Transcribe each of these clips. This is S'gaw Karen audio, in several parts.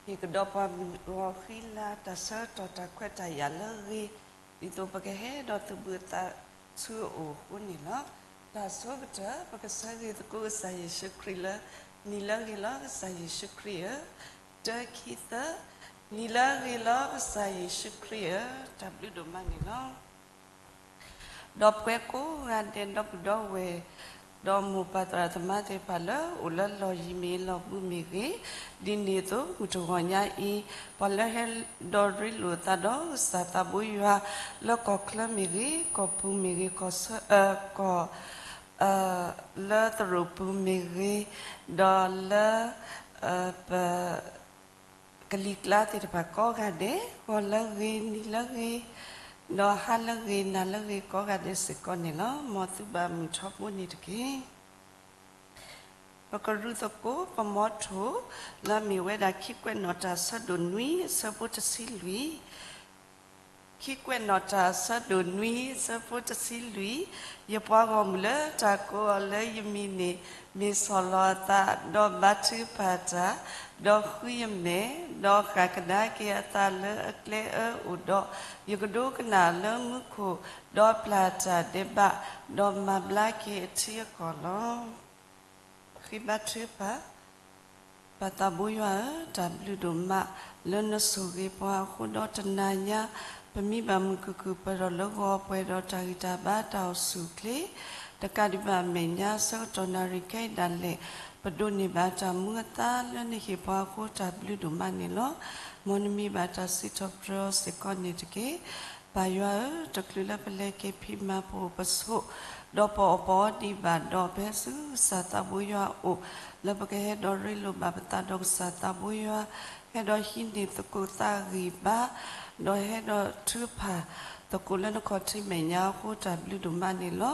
ဟ့ၣ်ကဒီးပှၤမုၢ်ဂီၤဃံလၤ တၢ်ဆၢကတီၢ် တၢ်ခွဲးတၢ်ယာ်လၢအဂ့ၤ, ဒ်သိးပကဟဲဒီးသုးဘူးအသးဆူအအိၣ်အဃိန့ၣ်လီၤ. တၢ်ဆိကတၢၢ် ပကဆၢဂ့ၤသကိးကစၢ်ယ့ၣ်ၡူးခရံာ်လၢ နံၤလၢအဂ့ၤလီၤ ကစၢ်ယ့ၣ်ၡူးခရံာ်ဧၢ, တၢ ခံ သၢ, နံၤလၢအဂ့ၤလီၤ ကစၢ်ယ့ၣ်ၡူးခရံာ်ဧၢ, တၢ်ဘျုးဒိၣ်မးန့ၣ်လီၤ. ဒီးပှၤကိးဂၤဒဲး ဒီပုၢ်ဒီဝဲၢ် ဒီးမိၢ်ပၢ်သရၣ်သမါသ့ၣ်တဖၣ်လၢ အိၣ်လၢလီၢ်ယံၤမ့ၢ်ဂ့ၤ လီၢ်ဘူးမ့ၢ်ဂ့ၤ, ဒ်န့ၣ်အသိး မုၢ်တဂီၤညါအံၤ ပှၤလၢဟဲဒီးရ့လိာ်သးဒီးကစၢ်သးဘိယွၤ လၢကီၢ်ချၢမ့ၢ်ဂ့ၤ, ကီၢ်ပူၤမ့ၢ်ဂ့ၤ, ကီၢ်ဆၢ, ကီၢ် လၢသရိာ်ပူၤမ့ၢ်ဂ့ၤ, ဒီးလၢ ပ ကလံၤကျါသ့ၣ်တဖၣ်ကိးဂၤဒဲး ဂီၤလၢအဂ့ၤ နံၤလၢအဂ့ၤ, ဒီးဟါလၢအဂ့ၤ နၤလၢအဂ့ၤ ကိးဂၤဒဲးစ့ၢ်ကီးန့ၣ်လီၤ. မ်သုဘၣ်မုာ်ထီဘိန့ၣ်တက့ၢ်. ပကရူၢ်သကိး ပမီထိၣ် လၢအမ့ၢ်ဝဲဒၣ်ခံကွဲးနီၣ်တၢ်အဆၢဒိၣ်နွံ အဆၢဖိတဆံလွံၢ် ခံကွဲးနီၣ်တၢ်အဆၢဒိၣ်နွံ အဆၢဖိတဆံလွံၢ်, ယပှၤဂီၢ်မုၢ်လၢတၢ်ကိးအီၤလၢယမံၤန့ၣ် မ့ၢ်ဆီၣ်လီၤအသး, ဒီးဘါထုကဖၣ်တၢ်, ဒီးဃုယမဲာ်, ဒီးဃၣ်ကဒါက့ၤအသးလၢအကျဲအၢအိၣ်ဒီး, ယကဒိကနၣ်လၢမူခိၣ်, ဒီးပျၢ်တၢ်ဒဲးဘး, ဒီးမၤဘျါက့ၤအထံအကီၢ်လီၤ. ဃ့ဘါထုကဖၣ်. ပၢ်သးဘိယွၤဧၢ, တၢ်ဘျုးဒိၣ်မး လၢနဆိၣ်ဂ့ၤပှၤအဃိဒီးတနၤညါ, ပမံဘၣ်မုာ်ခုၣ်ခုၣ်ပှဲၤဒီးလၢဂီၤပှဲၤဒီးတၢ်ဂံၢ်တၢ်ဘါတၢ်အိၣ်ဆူၣ်အိၣ်ချ့, တကးဒံးဘၣ်အမဲာ်ညါဆၢကတီၢ်နၣ်ရံၣ်ခဲအံၤဒၣ်လဲာ်, ပဒိးန့ၢ်ဘၣ်တၢ်မူအသါလၢနဟ့ၣ်ပှၤအဃိတၢ်ဘျုးဒိၣ်မးန့ၣ်လီၤ. မ်နမံဘၣ်တၢ်စံးထီၣ်ပတြၢၤအီၤစ့ၢ်ကီးန့ၣ်တက့ၢ်. ပၢ်ယွၤဧၢ, တချုးလၢပလဲၤက့ၤဖံးမၤပအိၣ်ပဆိး, ဒီးပအီၣ်ပအီဒံးဘၣ်ဒီး ပဟဲဆူကစၢ်သးဘိယွၤအအိၣ်, လၢပကဟဲဒီးရ့လိာ်ဘၣ်ပသးဒီးကစၢ်သးဘိယွၤ, ဟဲဒီးဟံးန့ၢ်သကိးသးဂံၢ်ဘါ, ဒီးဟဲဒီးထုကဖၣ်သကိးလၢနခီၣ်ထံးမဲာ်ညါအဃိတၢ်ဘျုးဒိၣ်မးန့ၣ်လီၤ.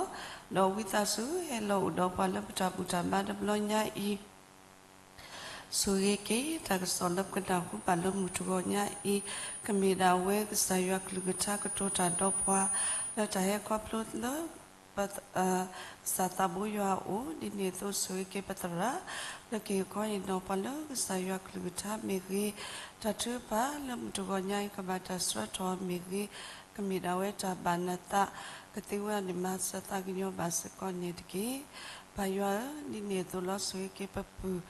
ဒီးဝံသးစူၤဟဲလီၤအိၣ်ဒီးပှၤလၢပတၢ်ဘူၣ်တၢ်ဘါတဘျီညါအံၤ ဆိၣ်ဂ့ၤက့ၤတၢ်ကစီၣ်လၢပကနၢ်ဟူဘၣ်လၢမုၢ်တဂီၤညါအံၤ, ကမ့ၢ်ဒၣ်ဝဲကစၢ်ယွၤကလုၢ်ကထါကတိၤတၢ်ဒီးပှၤ, လၢတၢ်ဟဲခီဖျိလၢ ကစၢ်သးဘိယွၤအအိၣ်, ဒ်န့ၣ်အသိးဆိၣ်ဂ့ၤက့ၤပသရၣ်, လၢကဟ့ၣ်ခီဟ့ၣ်နီၤပှၤလၢကစၢ်ယွၤကလုၢ်ကထါမ့ၢ်ဂ့ၤ, တၢ်ထုကဖၣ်လၢမုၢ်တဂီၤညါအံၤ ကဘၣ်တၢ်ဆှၢထီၣ်မ့ၢ်ဂ့ၤ, ကမ့ၢ်ဒၣ်ဝဲတၢ်ဘၣ်နသး, ကသ့ဝဲန့ၣ်မၤစၢၤသးကညီၤဘၣ်စ့ၢ်ကီးန့ၣ်တက့ၢ်. ပၢ်ယွၤဧၢ, ဒ်န့ၣ်အသိးလီၤ ဆိၣ်ဂ့ၤက့ၤပပုၢ်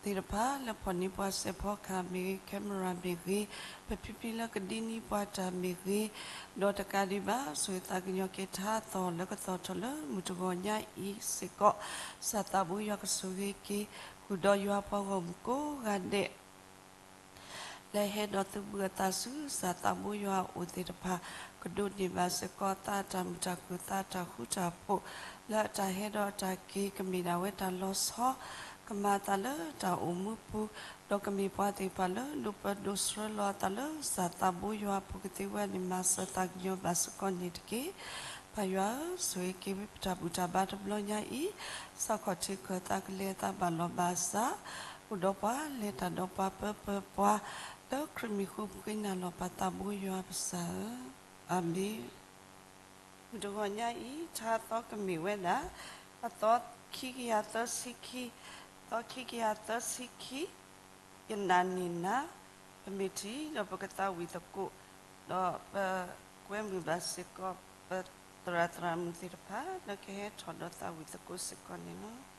သ့ၣ်တဖၣ်လၢဖီၣ်န့ၢ်ပှၤစဲးဖီကဟၣ်မ့ၢ်ဂ့ၤ, camera မ့ၢ်ဂ့ၤ, ပဖံဖံလၢကဒံနံၤပှၤတၢ်မ့ၢ်ဂ့ၤ, ဒီးတကးဒံးဘၣ် ဆိၣ်ဂ့ၤသးကညီၤက့ၤထါသီၣ်လၢကသီၣ်ထီၣ်လၢမုၢ်တဂီၤညါအံၤစ့ၢ်ကီး, ကစၢ်သးဘိယွၤကဆိၣ်ဂ့ၤက့ၤ ဃုာ်ဒီးယွၤပှၤဂီၢ်မုၢ်ကိးဂၤဒဲး လၢဟဲဒီးသုးဘူးအသးဆူကစၢ်သးဘိယွၤအအိၣ်သ့ၣ်တဖၣ်, ကဒိးန့ၢ်ဘၣ်စ့ၢ်ကီးသးအတၢ်မုာ်တၢ်ခုၣ်သးအတၢ်ဃူတၢ်ဖိး, လၢအတၢ်ဟဲဒီးအတၢ်က့ၤ ကမ့ၢ်ဒၣ်ဝဲတၢ်လီၤဆီ, ကမၤအသးလၢတၢ်အိၣ်မူပူၤ, ဒီးကမ့ၢ်ပှၤသ့ၣ်တဖၣ်လၢလိၣ်ပၢၤဒိၣ်ဆှၢလီၤအသးလၢကစၢ်သးဘိယွၤအပူၤကသ့ဝဲန့ၣ် မၤစၢၤသးကညီၤဘၣ်စ့ၢ်ကီးန့ၣ်တက့ၢ်. ပၢ်ယွၤဧၢ, ဆိၣ်ဂ့ၤက့ၤဝံပတၢ်ဘူၣ်တၢ်ဘါတဘျီညါအံၤ, စးခီၣ်ထံးခၢၣ်သးကလဲၤသးဘၣ်လီၢ်ဘၣ်စး, အိၣ်ဒီးပှၤလဲၤတၢ်ဒီးပှၤပၢပၢပှၤ, လၢခရံာ်မံၤဃိပဃ့နၤလီၤပၢ်သးဘိယွၤပစၢ်ဧၢ, အၤမ့ၣ်. မုၢ်တဂီၤညါအံၤ ထါသီကမ့ၢ်ဝဲဒၣ် အသီခံကယၤသၢဆံခံ, သီခံကယၤသၢဆံခံ, ယနာ်န့ၢ်နၤ, ပမ့ၢ်ထံၣ်ဒီးပကသးဝံၣ်သကိး, ဒီးပကွဲမုာ်ဘၣ်စ့ၢ်ကီး ပသရၣ်သရၣ်မုၣ်သ့ၣ်တဖၣ် လၢကဟဲထီၣ်ဒီးသးဝံၣ်သကိးစ့ၢ်ကီးန့ၣ်လီၤ.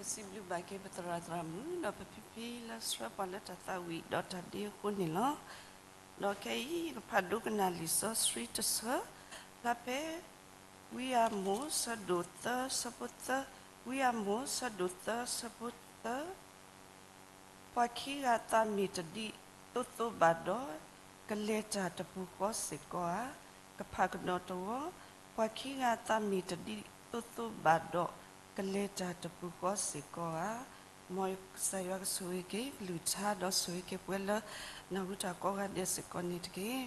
ပစံးဘျုးဘၣ်က့ၤပသရၣ်သရၣ်မုၣ် ဒီးပဖံဖံလၢဆှၢပှၤလၢတၢ်သးဝံၣ်ဒီးတၢ်ဒ့အဃိန့ၣ်လီၤ. ဒီးခဲအံၤ ယကဖးဒိကနၣ်လံာ်စီဆှံတဆၢ ဖျါဖဲ ဝံဧၤမိၣ် ဆၢဒိၣ်သၢ ဆၢဖိသၢ, ဝံဧၤမိၣ် ဆၢဒိၣ်သၢ ဆၢဖိသၢ ပှၤခံဂၤအသးမ့ၢ်တဒ်သိးသိးဘၣ်ဒီး, ကလဲၤတၢ်တပူၤဃီစ့ၢ်ကီးဧါ. ကဖးကဒီးတဝီ, ပှၤခံဂၤအသးမ့ၢ်တဒ်သိးသိးဘၣ်ဒီး, ကလဲၤတၢ်တပူၤဃီစ့ၢ်ကီးဧါ. မ်ကစၢ်ယွၤကဆိၣ်ဂ့ၤက့ၤကလုၢ်ကထါ ဒီးဆိၣ်ဂ့ၤက့ၤပှၤလၢနၢ်ဟူတၢ်ကိးဂၤဒဲးစ့ၢ်ကီးန့ၣ်တက့ၢ်.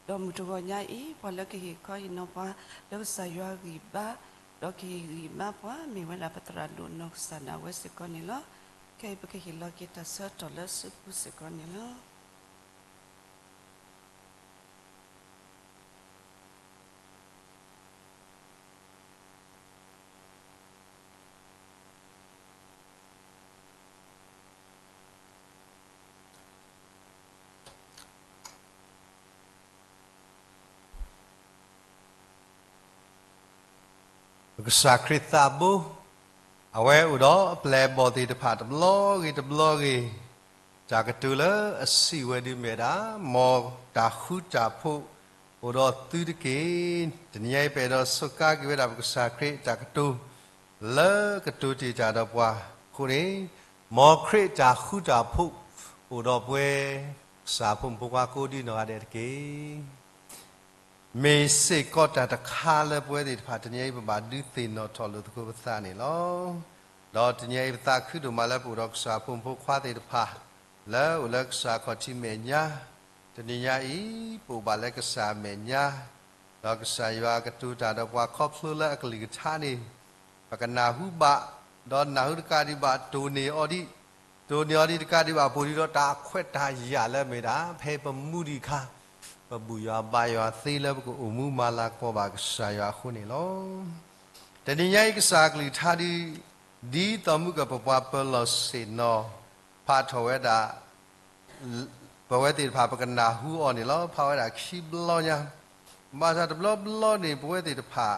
ဒီးမုၢ်တဂီၤညါအံၤ ပှၤလၢကဟ့ၣ်ခီဟ့ၣ်နီၤပှၤ လၢကစၢ်ယွၤဂံၢ်ဘါ, ဒီးကဟ့ၣ်ဂံၢ်ဘါပှၤ မ့ၢ်ဝဲဒၣ်ပသရၣ်ဒိၣ်နီၢ်ကစၢ်ဒၣ်ဝဲစ့ၢ်ကီးန့ၣ်လီၤ. ခဲအံၤပကဟ့ၣ်လီၤက့ၤတၢ်ဆၢကတီၢ်လၢစုပူၤစ့ၢ်ကီးန့ၣ်လီၤ. ပကစၢ်ခရံာ်သးဘိ, အဝဲအိၣ်ဒီးအပျဲၢ်အဘီၣ်သ့ၣ်တဖၣ်တဘျီဂ့ၤတဘျီဂ့ၤ, တၢ်ကတိၤလၢအစံးဝဲဒ်အမ့ၢ်ဝဲဒၣ်, မ်တၢ်ဃူတၢ်ဖိးအိၣ်ဒီးသုတက့ၢ်. တနံၤအံၤပအဲၣ်ဒိးစူးကါက့ၤဝဲဒၣ်ပကစၢ်ခရံာ်အတၢ်ကတိၤ လၢကတိၤတ့ၢ်တၢ်ဒီးပှၤအဃိန့ၣ်, မ်ခရံာ်အတၢ်ဃူတၢ်ဖိးအိၣ်ဒီးပဝဲ ကစၢ်ဖိမုၣ်ဖိခွါကိးဒံနီၢ်ဂၤဒဲးတက့ၢ်. မ့ၢ်စ့ၢ်ကီးတၢ်တခါလၢပဝဲသ့ၣ်တဖၣ် တနံၤအံၤပဘၣ်ဒုးသ့ၣ်နီၣ်ထီၣ်လိာ်သကိးပသးန့ၣ်လီၤ. ဒီးတနံၤအံၤပသးခုဒိၣ်မးလၢပအိၣ်ဒီးကစၢ်ဖိမုၣ်ဖိခွါသ့ၣ်တဖၣ် လၢအိၣ်လၢကစၢ်ခီၣ်ထံးမဲာ်ညါ, တနံၤညါအံၤ ပအိၣ်ဘၣ်လၢကစၢ်အမဲာ်ညါ, ဒီးကစၢ်ယွၤကတိၤတၢ်ဒီးပှၤခီဖျိလၢအကလုၢ်ကထါန့ၣ် ပကနၢ်ဟူဘၣ်, ဒီးနၢ်ဟူတကးဒံးဘၣ် တိၢ်န့ၢ်အီၤဒံး, တိၢ်န့ၢ်အီၤဒံးတကးဒံးဘၣ် ပအိၣ်ဒံးဒီးတၢ်အခွဲးတၢ်ယာ်လၢအမ့ၢ်ဒၣ် ဖဲပမူဒံးအခါ ပဘူၣ်ယွၤဘါယွၤသ့လၢပကအိၣ်မူမၤလၤကပီၤဘၣ်ကစၢ်ယွၤအဃိန့ၣ်လီၤ. တနံၤညါအံၤကစၢ်အကလုၢ်ကထါဒ်, ဒ်သိးမုၢ်ကပပှၤပၢၤလီၢ်ဆ့ၣ်နီၤ ဖးထီၣ်ဝဲဒၣ် ပဝဲသ့ၣ်တဖၣ်ပကနၢ်ဟူအီၤန့ၣ်လီၤ. ဖးဝဲဒၣ်ခံဘျီညါ, ဘၣ်ဆၣ်တဘျီဘျီန့ၣ် ပဝဲသ့ၣ်တဖၣ်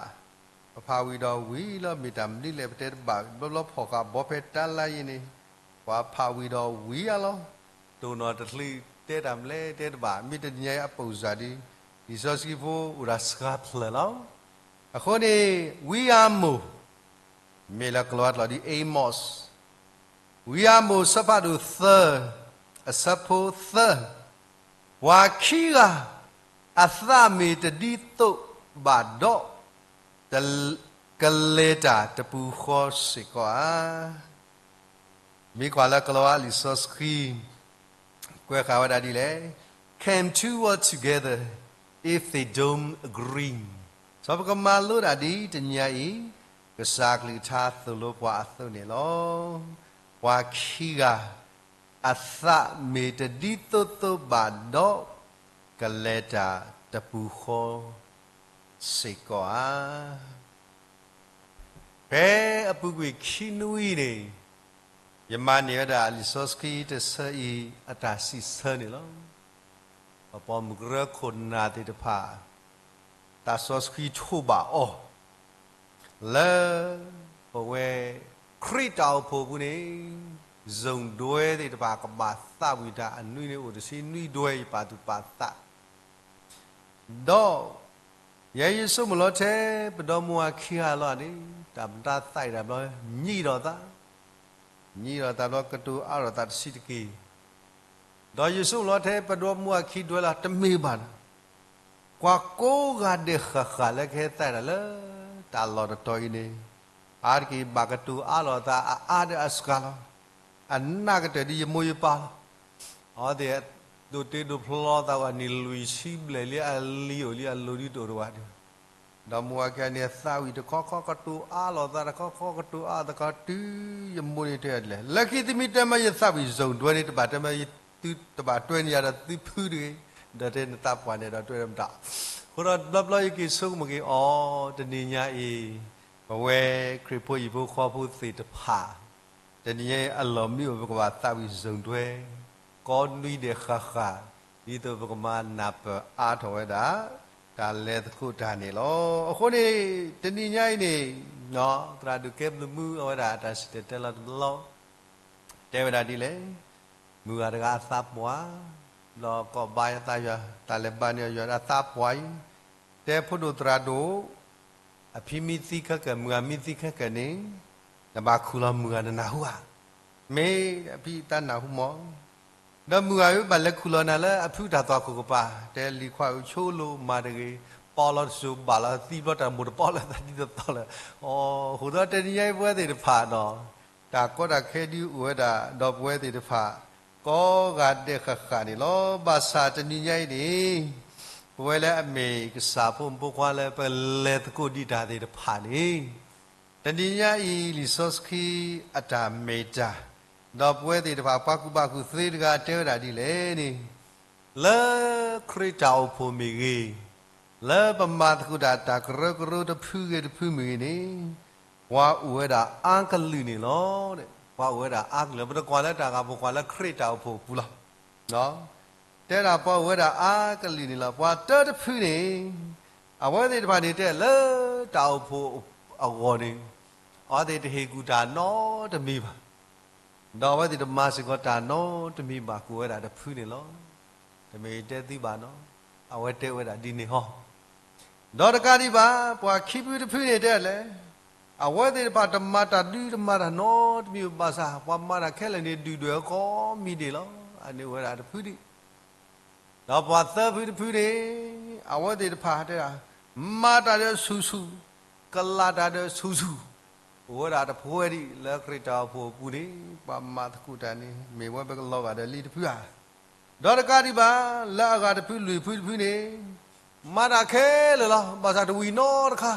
ပဖးဝံၤဒီးဝံၤလီၤ မ့ၢ်တၢ်မနုၤလဲၣ် ပတဲတဘၣ် ဘျီဘျီဖီၣ်ဃာ်ဘီဖဲတၢ်လါယံၤန့ၣ် ပှၤဖးဝံၤဒီးဝံၤအါလီၤ. တိၢ်နီၣ်တချုးတဲတၢ်မနုၤလဲၣ်တဲတဘၣ် မ့ၢ်တနံၤညါအံၤအပိာ်စၢ်ဒီး လံာ်စီဆှံဖိအိၣ်ဒၣ်စှၤဖျၢၣ်လီၤ. အဃိန့ၣ် ဝံဧၤမိၣ် မ့ၢ်လၢကလံးဝါကျိာ်ဒ် Amos, ဝံဧၤမိၣ် အဆၢဖးဒိၣ်သၢ, အဆၢဖိသၢ, ပှၤခံဂၤ အသးမ့ၢ်တဒ်သိးဘၣ်ဒီး, ကလဲၤတၢ်တပူၤဃီစ့ၢ်ကီးဧါ. မ့ၢ်ကွၢ်လၢကလံးဝါလံာ်စီဆှံ ကွဲးဃာ်ဝဲဒၣ်ဒ်လဲၣ်, Can two walk together if they don't agree? စီၤပကမၤလိဒၣ်ဒ်တနံၤအံၤ ကစၢ်ကလုၢ်ကထါသိၣ်လိပှၤအသိးန့ၣ်လီၤ. ပှၤခံဂၤ အသးမ့ၢ်တဒ်သိးသိးဘၣ်ဒီး, ကလဲၤတၢ်တပူၤဃီစ့ၢ်ကီးဧါ. ဖဲအပူၤကွံာ်ခံနွံအံၤန့ၣ်, ယမၤန့ၢ်ဝဲဒၣ်လံာ်စီဆှံတဆၢအံၤ အတၢ်စံးဆၢန့ၣ်လီၤ. ပပိာ်မုၣ်ကရၢခိၣ်နၢ်သ့ၣ်တဖၣ် တၢ်စီဆှံထိးဘၣ်အီၤ လၢပဝဲခရံာ်တၢ်အိၣ်ဖှိၣ်ပူၤန့ၣ်, စုံတွဲသ့ၣ်တဖၣ် ကဘၣ်သးဝံၣ်တၢ်အနွံန့ၣ်အိၣ်တဆံနွံဒွဲ ယပာ်သူၣ်ပာ်သး, ဒီး ယဲယဆိကမိၣ်လီၤထဲ ပဒီမါဝၤခံဂၤလီၤန့ၣ် တၢ်မတၤသးအံၤတၢ်ဘျီ ညံးဒီးသး, ညံးဒီးသးဘျီ ကတိၤအါထီၣ်သးတဆံးတက့ၢ်. ဒီးယဆိကမိၣ်လီၤထဲ ပဒီမါဝၤခံဒွဲလီၤ တမ့ၢ်ဘၣ်န့ၣ် ပှၤကိးဂၤဒဲးဃၣ်ဃၣ်လၢကဟဲသးဒၣ်လၢ တၢ်လီၢ်တတီၤအံၤန့ၣ်, အါတက့ၢ်ဘၣ်ကတိၤအါထီၣ်သးအအါဒီးအစှၤလီၤ. အနၢ်ကတၢၢ်ဒ်ယမိၢ်ယပၢ်လီၤ. အဝဲသ့ၣ်ဒိးတ့ဒိးဖျီသးဝဲနံၣ်လွံၢ်ဆံဘျဲၣ်လံ အလံၤအိၣ်လံ အလိၤဒ်တအိၣ်တဝဲဒၣ်. ဒီးမါဝၤခံဂၤန့ၣ် သးဝံၣ်တခီခီ ကတိၤအါလီၤသးတခီခီ ကတိၤအါသးတခီ တုၤယမိၢ်န့ၣ်တဲဒ်လဲၣ်, လၢခံသုမ့ၢ်တဲမၢယသးဝံၣ် စုံတွဲန့ၣ် တဘၣ်တဲမၢ သုတဘၣ်တွဲန့ၢ်ယၤဒီးသုဖုတဂ့ၤ, ဒီးတဲနသးပှၢ်န့ၣ်ဒီးတွဲမတၤ. အဃိဒီးတဘျီဘျီယက့ၤဆိကမိၣ်က့ၤအီၤ တနံၤညါအံၤ ပဝဲခရံာ်ဖိဟံၣ်ဖိဃီဖိသ့ၣ်တဖၣ် တနံၤညါအံၤအလီၢ်မ့ၢ်အိၣ် ပကဘၣ်သးဝံၣ် စုံတွဲ, ကိးနွံဒဲးဃၣ်ဃၣ် ဒ်သိးပကမၤနၢ်ပၢၢ်အါထီၣ်ဝဲဒၣ် တၢ်လဲၤသကိးတၢ်န့ၣ်လီၤ. အဃိန့ၣ် တနံၤညါအံၤန့ၣ် သရၣ်ဒိၣ်ကဲဘျုးမုၢ် အဝဲဒၣ်အတၢ်စံၣ်တဲၤတဲလီၤတဘျီ တဲဝဲဒၣ်ဒ်လဲၣ်, မုၢ်ဂၤတဂၤအသးပှၢ်, ဒီးကိးဘါယသးယွၤ တၢ်လဲၤဘါန့ၢ်အီၤယွၤအသးပှၢ်အံၤ, တဲဖိဒိၣ်သရၣ်ဒိၣ်, အဖံမ့ၢ်သံခဲကၢၣ် မုၢ်ဂၤမ့ၢ်သံခဲကၢၣ်န့ၣ်, နဘၣ်ခူၣ်လီၤမုၢ်ဂၤနနၢ်ဟူဧါ, မ့ၢ်အဖံအတၢ်နၢ်ဟူမး ဒီးမုၢ်ဂၤဧၢ ဘၣ်လဲၤခူၣ်လီၤနၤလၢအဖုတၢ်သွၣ်ခိၣ်ကပၤ, တဲလံၤခွါဧၢ ဆိလိာ်မၤတဂ့ၤ, ပီလီၤတစိၤဘၣ်လီၤသံဘျီတၢ်မိၢ်တပီလၢသးဒ်သိးသိးလၢ, အိ, အဃိဒီးတနံၤညါအံၤပဝဲသ့ၣ်တဖၣ်ဒီး, တၢ်ကီတၢ်ခဲဒုးအိၣ်ဝဲဒၣ် ဒီးပဝဲသ့ၣ်တဖၣ် ကိးဂၤဒဲးဃၣ်ဃၣ်န့ၣ်လီၤ. ဘၣ်ဆၣ်တနံၤညါအံၤန့ၣ်, ပဝဲလၢအမ့ၢ်ကစၢ်ဖိမုၣ်ဖိခွါလၢပလဲၤသကိးဒံးတၢ်သ့ၣ်တဖၣ်န့ၣ် တနံၤညါအံၤ လံာ်စီဆှံအတၢ်မ့ၢ်တၢ်, ဒီးပဝဲသ့ၣ်တဖၣ် ပှၤကူၣ်ဘၣ်ကူၣ်သ့တဂၤတဲဝဲဒၣ်ဒ်လဲၣ်န့ၣ်, လၢခရံာ်တၢ်အိၣ်ဖှိၣ်မ့ၢ်ဂ့ၤ, လၢပမၤသကိးတၢ်တၢ်ကရၢကရိတဖုဂ့ၤတဖုမ့ၢ်ဂ့ၤန့ၣ်, ပှၤအိၣ်ဝဲဒၣ်အါကလုာ်န့ၣ်လီၤ. ပှၤအိၣ်ဝဲဒၣ်အါကလုာ်, ပတကွၢ်လၢတၢ်ဂၤ ပကွၢ်လၢခရံာ်တၢ်အိၣ်ဖှိၣ်အပူၤလီၤ. တဲဒၣ်ပှၤအိၣ်ဝဲဒၣ်အါကလုာ်န့ၣ်လီၤ. ပှၤတၢတဖုန့ၣ်, အဝဲသ့ၣ်တဖၣ်န့ၣ်တဲလၢတၢ်အိၣ်ဖှိၣ်အဂီၢ်န့ၣ်, အဝဲသ့ၣ်တဟ့ၣ်ကူၣ်တၢ်နီတမံၤဘၣ်. ဒီးအဝဲသ့ၣ်တမၤစ့ၢ်ကီးတၢ်နီတမံၤဘၣ် ကအိၣ်ဝဲဒၣ်တဖုန့ၣ်လီၤ. တမ့ၢ်တဲသုဘၣ်နီၤ, အဝဲတဲဝဲဒၣ်ဒ်န့ၣ်ဟီ. ဒီးတကးဒံးဘၣ်, ပှၤခံဖုတဖုန့ၣ်တဲလဲၣ်, အဝဲသ့ၣ်တဖၣ်တမၤတၢ်ဒုးတမၤတၢ်နီတမံၤဘၣ်ဆၣ် ပှၤမၤတၢ်ခဲလၢာ်န့ၣ် ဒုၣ်ဒွဲၣ်အကိးမံၤဒဲးလီၤ. အန့ၣ်အိၣ်ဝဲဒၣ်တဖုဒံး ဒီးပှၤသၢဖုတဖုန့ၣ်, အဝဲသ့ၣ်တဖၣ်တဲဒၣ်, မၤတၢ်ဒီးဆူၣ်ဆူၣ်, ကလၢ်တၢ်ဒီးဆူၣ်ဆူၣ်, အိၣ်ဝဲဒၣ်တဖုဝဲဒံး လၢခရံာ်တၢ်အိၣ်ဖှိၣ်အပူၤန့ၣ်, ပှၤမၤသကိးတၢ်န့ၣ် မ့ၢ်ဝဲပကလီၤဂာ်ဒီးလံတဖုဧါ. ဒီးတကးဒံးဘၣ်, လၢအဂၤတဖုလွံၢ်ဖုတဖုန့ၣ်, မၤတၢ်ခဲလၢာ်လီၤ, ဘၣ်ဆၣ်တဝံၤနီတခါ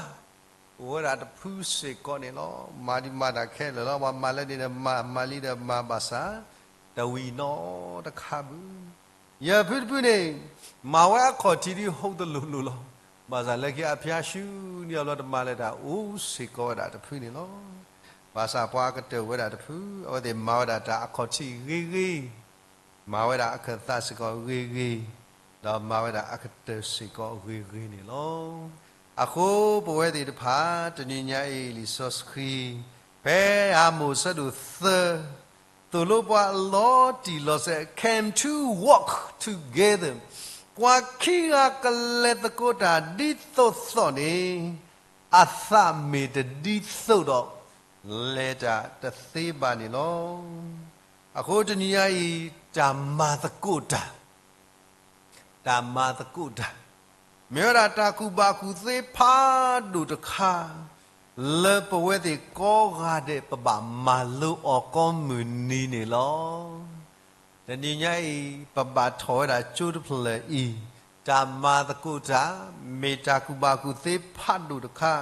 အိၣ်ဝဲဒၣ်တဖုစ့ၢ်ကီးန့ၣ်လီၤ. မၤဒံးမၤတၢ်ခဲလၢာ်လီၤ, ပှၤမၤလၢန့ၣ်ဒီးမၤ, မၤလံဒီးမၤဘၣ်ဆၣ်, တဝံၤနီတခါဘၣ်. ယဲၢ်ဖုတဖုန့ၣ်, မၤဝဲအခီၣ်ထံးဒ်ဟီၣ်တလိၤလိၤလီၤ. ဘၣ်ဆၣ်လၢခံအဖျါဆူန့ၢ်အဘျီတမၤလၢၤတၢ်အိၣ်စ့ၢ်ကီးဝဲဒၣ်တဖုန့ၣ်လီၤ. ဘၣ်ဆၣ်ပှၤကတၢၢ်ဝဲဒၣ်တဖု, အဝဲသ့ၣ်မၤဝဲဒၣ်တၢ်အခီၣ်ထံးဂ့ၤဂ့ၤ မၤဝဲဒၣ်အခၢၣ်သးစ့ၢ်ကီးဂ့ၤဂ့ၤ, ဒီးမၤဝဲဒၣ်အကတၢၢ်စ့ၢ်ကီးဂ့ၤဂ့ၤန့ၣ်လီၤ. အဃိပဝဲသ့ၣ်တဖၣ် တနံၤညါအံၤလံာ်စီဆှံ, ဖဲဧၤမိၣ်အဆၢဒိၣ်သၢ, သိၣ်လိပှၤလီၤတံၢ်လီၤဆဲး came to walk together, ပှၤခံဂၤကလဲၤသကိးတၢ်ဒ်သိးသိးန့ၣ်, အသးမ့ၢ်တဒ်သိးဒီး, လဲၤတၢ်တသ့ဘၣ်န့ၣ်လီၤ. အဃိတနံၤညါအံၤ တၢ်မၤသကိးတၢ်, တၢ်မၤသကိးတၢ်, မ့ၢ်ဝဲဒၣ်တၢ်ကူၣ်ဘၣ်ကူၣ်သ့ဖးဒိၣ်တခါ, လၢပဝဲသ့ၣ်ကိးဂၤဒဲး ပဘၣ်မၤလိအီၤကိးမုၢ်နံၤန့ၣ်လီၤ. တနံၤညါအံၤ ပဘၣ်ထီၣ်ဝဲဒၣ်ကၠိတဖျၢၣ်အံၤ, တၢ်မၤသကိးတၢ်, မ့ၢ်တၢ်ကူၣ်ဘၣ်ကူၣ်သ့ဖးဒိၣ်တခါ,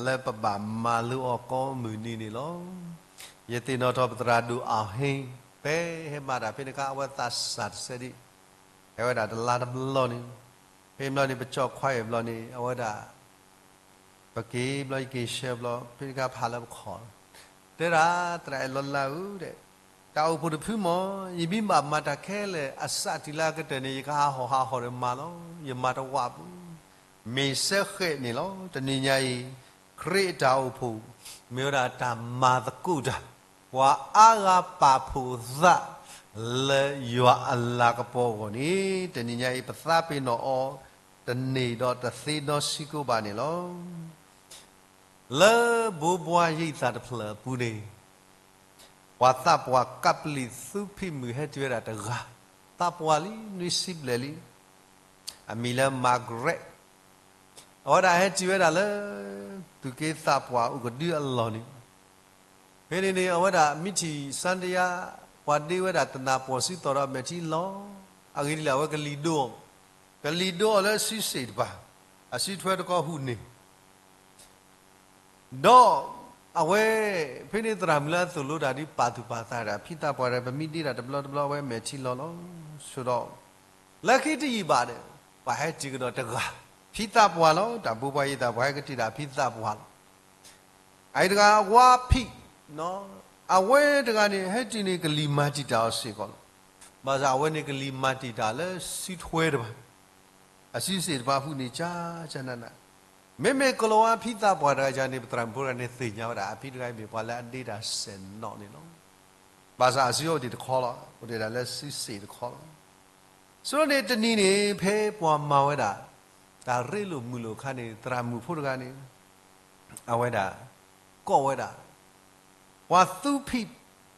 လၢပဘၣ်မၤလိအီၤကိးမုၢ်နံၤန့ၣ်လီၤ. ယသ့ၣ်နီၣ်ထီၣ်ပသရၣ်ဒိၣ်အၣ်ဟ့ၣ်, ဖဲဟဲမၤတၢ်ဖဲန့ၣ်အခါ အဝဲသးစၢ်တဆဲးဒံး, ဟဲဝဲဒၣ်တလါတဘျီန့ၣ်, ဖဲဘျီန့ၣ် ပကၠီၣ်ခွါအံၤဘျီန့ၣ် အဝဲဒၣ် ပက့ၤဘျီ ယက့ၤဆှၢဘျီ ဖဲန့ၣ်အခါဖးလၢပခီၣ်, တဲဒၣ် သရၣ်အဲၣ်လီၤလါဧၢ, တၢ်အိၣ်ဖှိၣ်တဖုမ့ၢ် ယမ့ၢ်ဘၣ်မၤတၢ်ခဲလၢာ် အစးထီၣ်လၢအကတၢၢ်န့ၣ် ယကဟးဟီၣ်ဟးဟီၣ်ဒီးမၤလီၤ, ယမၤတဝးပူၤ, မ့ၢ်စဲဃဲးန့ၣ်လီၤ. တနံၤညါအံၤ ခရံာ်အတၢ်အိၣ်ဖှိၣ် မ့ၢ်ဝဲဒၣ်တၢ်မၤသကိးတၢ်, ပှၤအါဂၤပာ်ဖှိၣ်အသး လၢယွၤအလၤကပီၤအဂီၢ်န့ၣ် တနံၤညါအံၤ ပသးပ့ၤနီၣ်အီၤ တန့ၢ်ဒီးတသ့နီတဆံးကိးဘၣ်န့ၣ်လီၤ. လၢဘိးဘှါယံာ်သၣ်တဖျၢၣ်အပူၤန့ၣ် ပှၤသးပှၢ်ကပ္ပလီသူဖံးမုၢ်ဟဲတုၤဝဲဒၣ်တဂၤ, သးပှၢ်လံ နွံဆံဘျဲၣ်လံ, အမံၤလၢ Margaret, အဝဲဒၣ်ဟဲတုၤဝဲဒၣ်လၢ သုးက့သးပှၢ်အိၣ်ကဒုအလီၢ်န့ၣ်, ဖဲန့ၣ်န့ၣ် အဝဲဒၣ်မံထံၣ် Sunday ပှၤဒ့ဝဲဒၣ်တနၢ်ပီၢ်စုသီဒီးအမဲာ်ထံလီၤ, အဂ့ၢ်ဒ်လဲၣ် အဝဲကလံၤဒိအီၤ, ကလံၤဒိအီၤလၢစုစ့ၣ်တဖၣ်, အစုထွဲတကီၢ်ဟူးန့ၢ် ဒီးအဝဲ ဖဲန့ၣ်သရၣ်မုၣ်လၢအသိၣ်လိတၢ်ဒ်ပာ်သူၣ်ပာ်သးတၢ် ဖံသးပှၢ်ဒီး ပမ့ၢ်ဒ့တၢ်တဘျီတဘျီ အဝဲမဲာ်ထံလီၤလီၤ. ဆိဒီး လၢခံတယံာ်ဘၣ်ဒီး ပှၤဟဲတုၤကဒီးတဂၤ, ဖံသးပှၢ်လီၤ. တၢ်ဘိးဘှါယံာ်သၣ် ပှၤဟဲက့ၤတုၤဒၣ်ဖံသးပှၢ်လီၤ. အအံၤတဂၤ ဝါဖံး, အဝဲတဂၤန့ၣ် ဟဲတုၤန့ၣ် ကလံၤမၤတံာ်တာ်အီၤစ့ၢ်ကီးလီၤ. ဘၣ်ဆၣ်အဝဲန့ၣ် ကလံၤမၤတံာ်တာ်လၢစုထွဲတဖၣ်, အစုစ့ၣ်တဖၣ်ဟူးန့ၢ်ကၠၢ်ကၠၢ်နးနး မ့မ့ၢ်ကိၤလၤဝါဖံသးပှၢ်တဂၤန့ၣ် ပသရၣ်မုၣ်ဖိတဂၤန့ၣ် သ့ၣ်ညါဝဲဒၣ် အဖံတဂၤအံၤမ့ၢ်ပှၤလၢအဒ့တၢ်စဲၣ်နီၤန့ၣ်လီၤ. ဘၣ်ဆၣ်အစုအိၣ်ဒံးတခီလီၤ, အိၣ်ဒံးဒၣ်လၢစုစ့ၣ်တခီလီၤ. ဆိန့ၣ်တနံၤန့ၣ် ဖဲပှၤမၤဝဲဒၣ် တၢ်ရ့လိာ်မုာ်လိာ်အခါန့ၣ် သရၣ်မုၣ်ဖိတဂၤန့ၣ် အဝဲဒၣ် ကိးဝဲဒၣ် ပှၤသူဖံး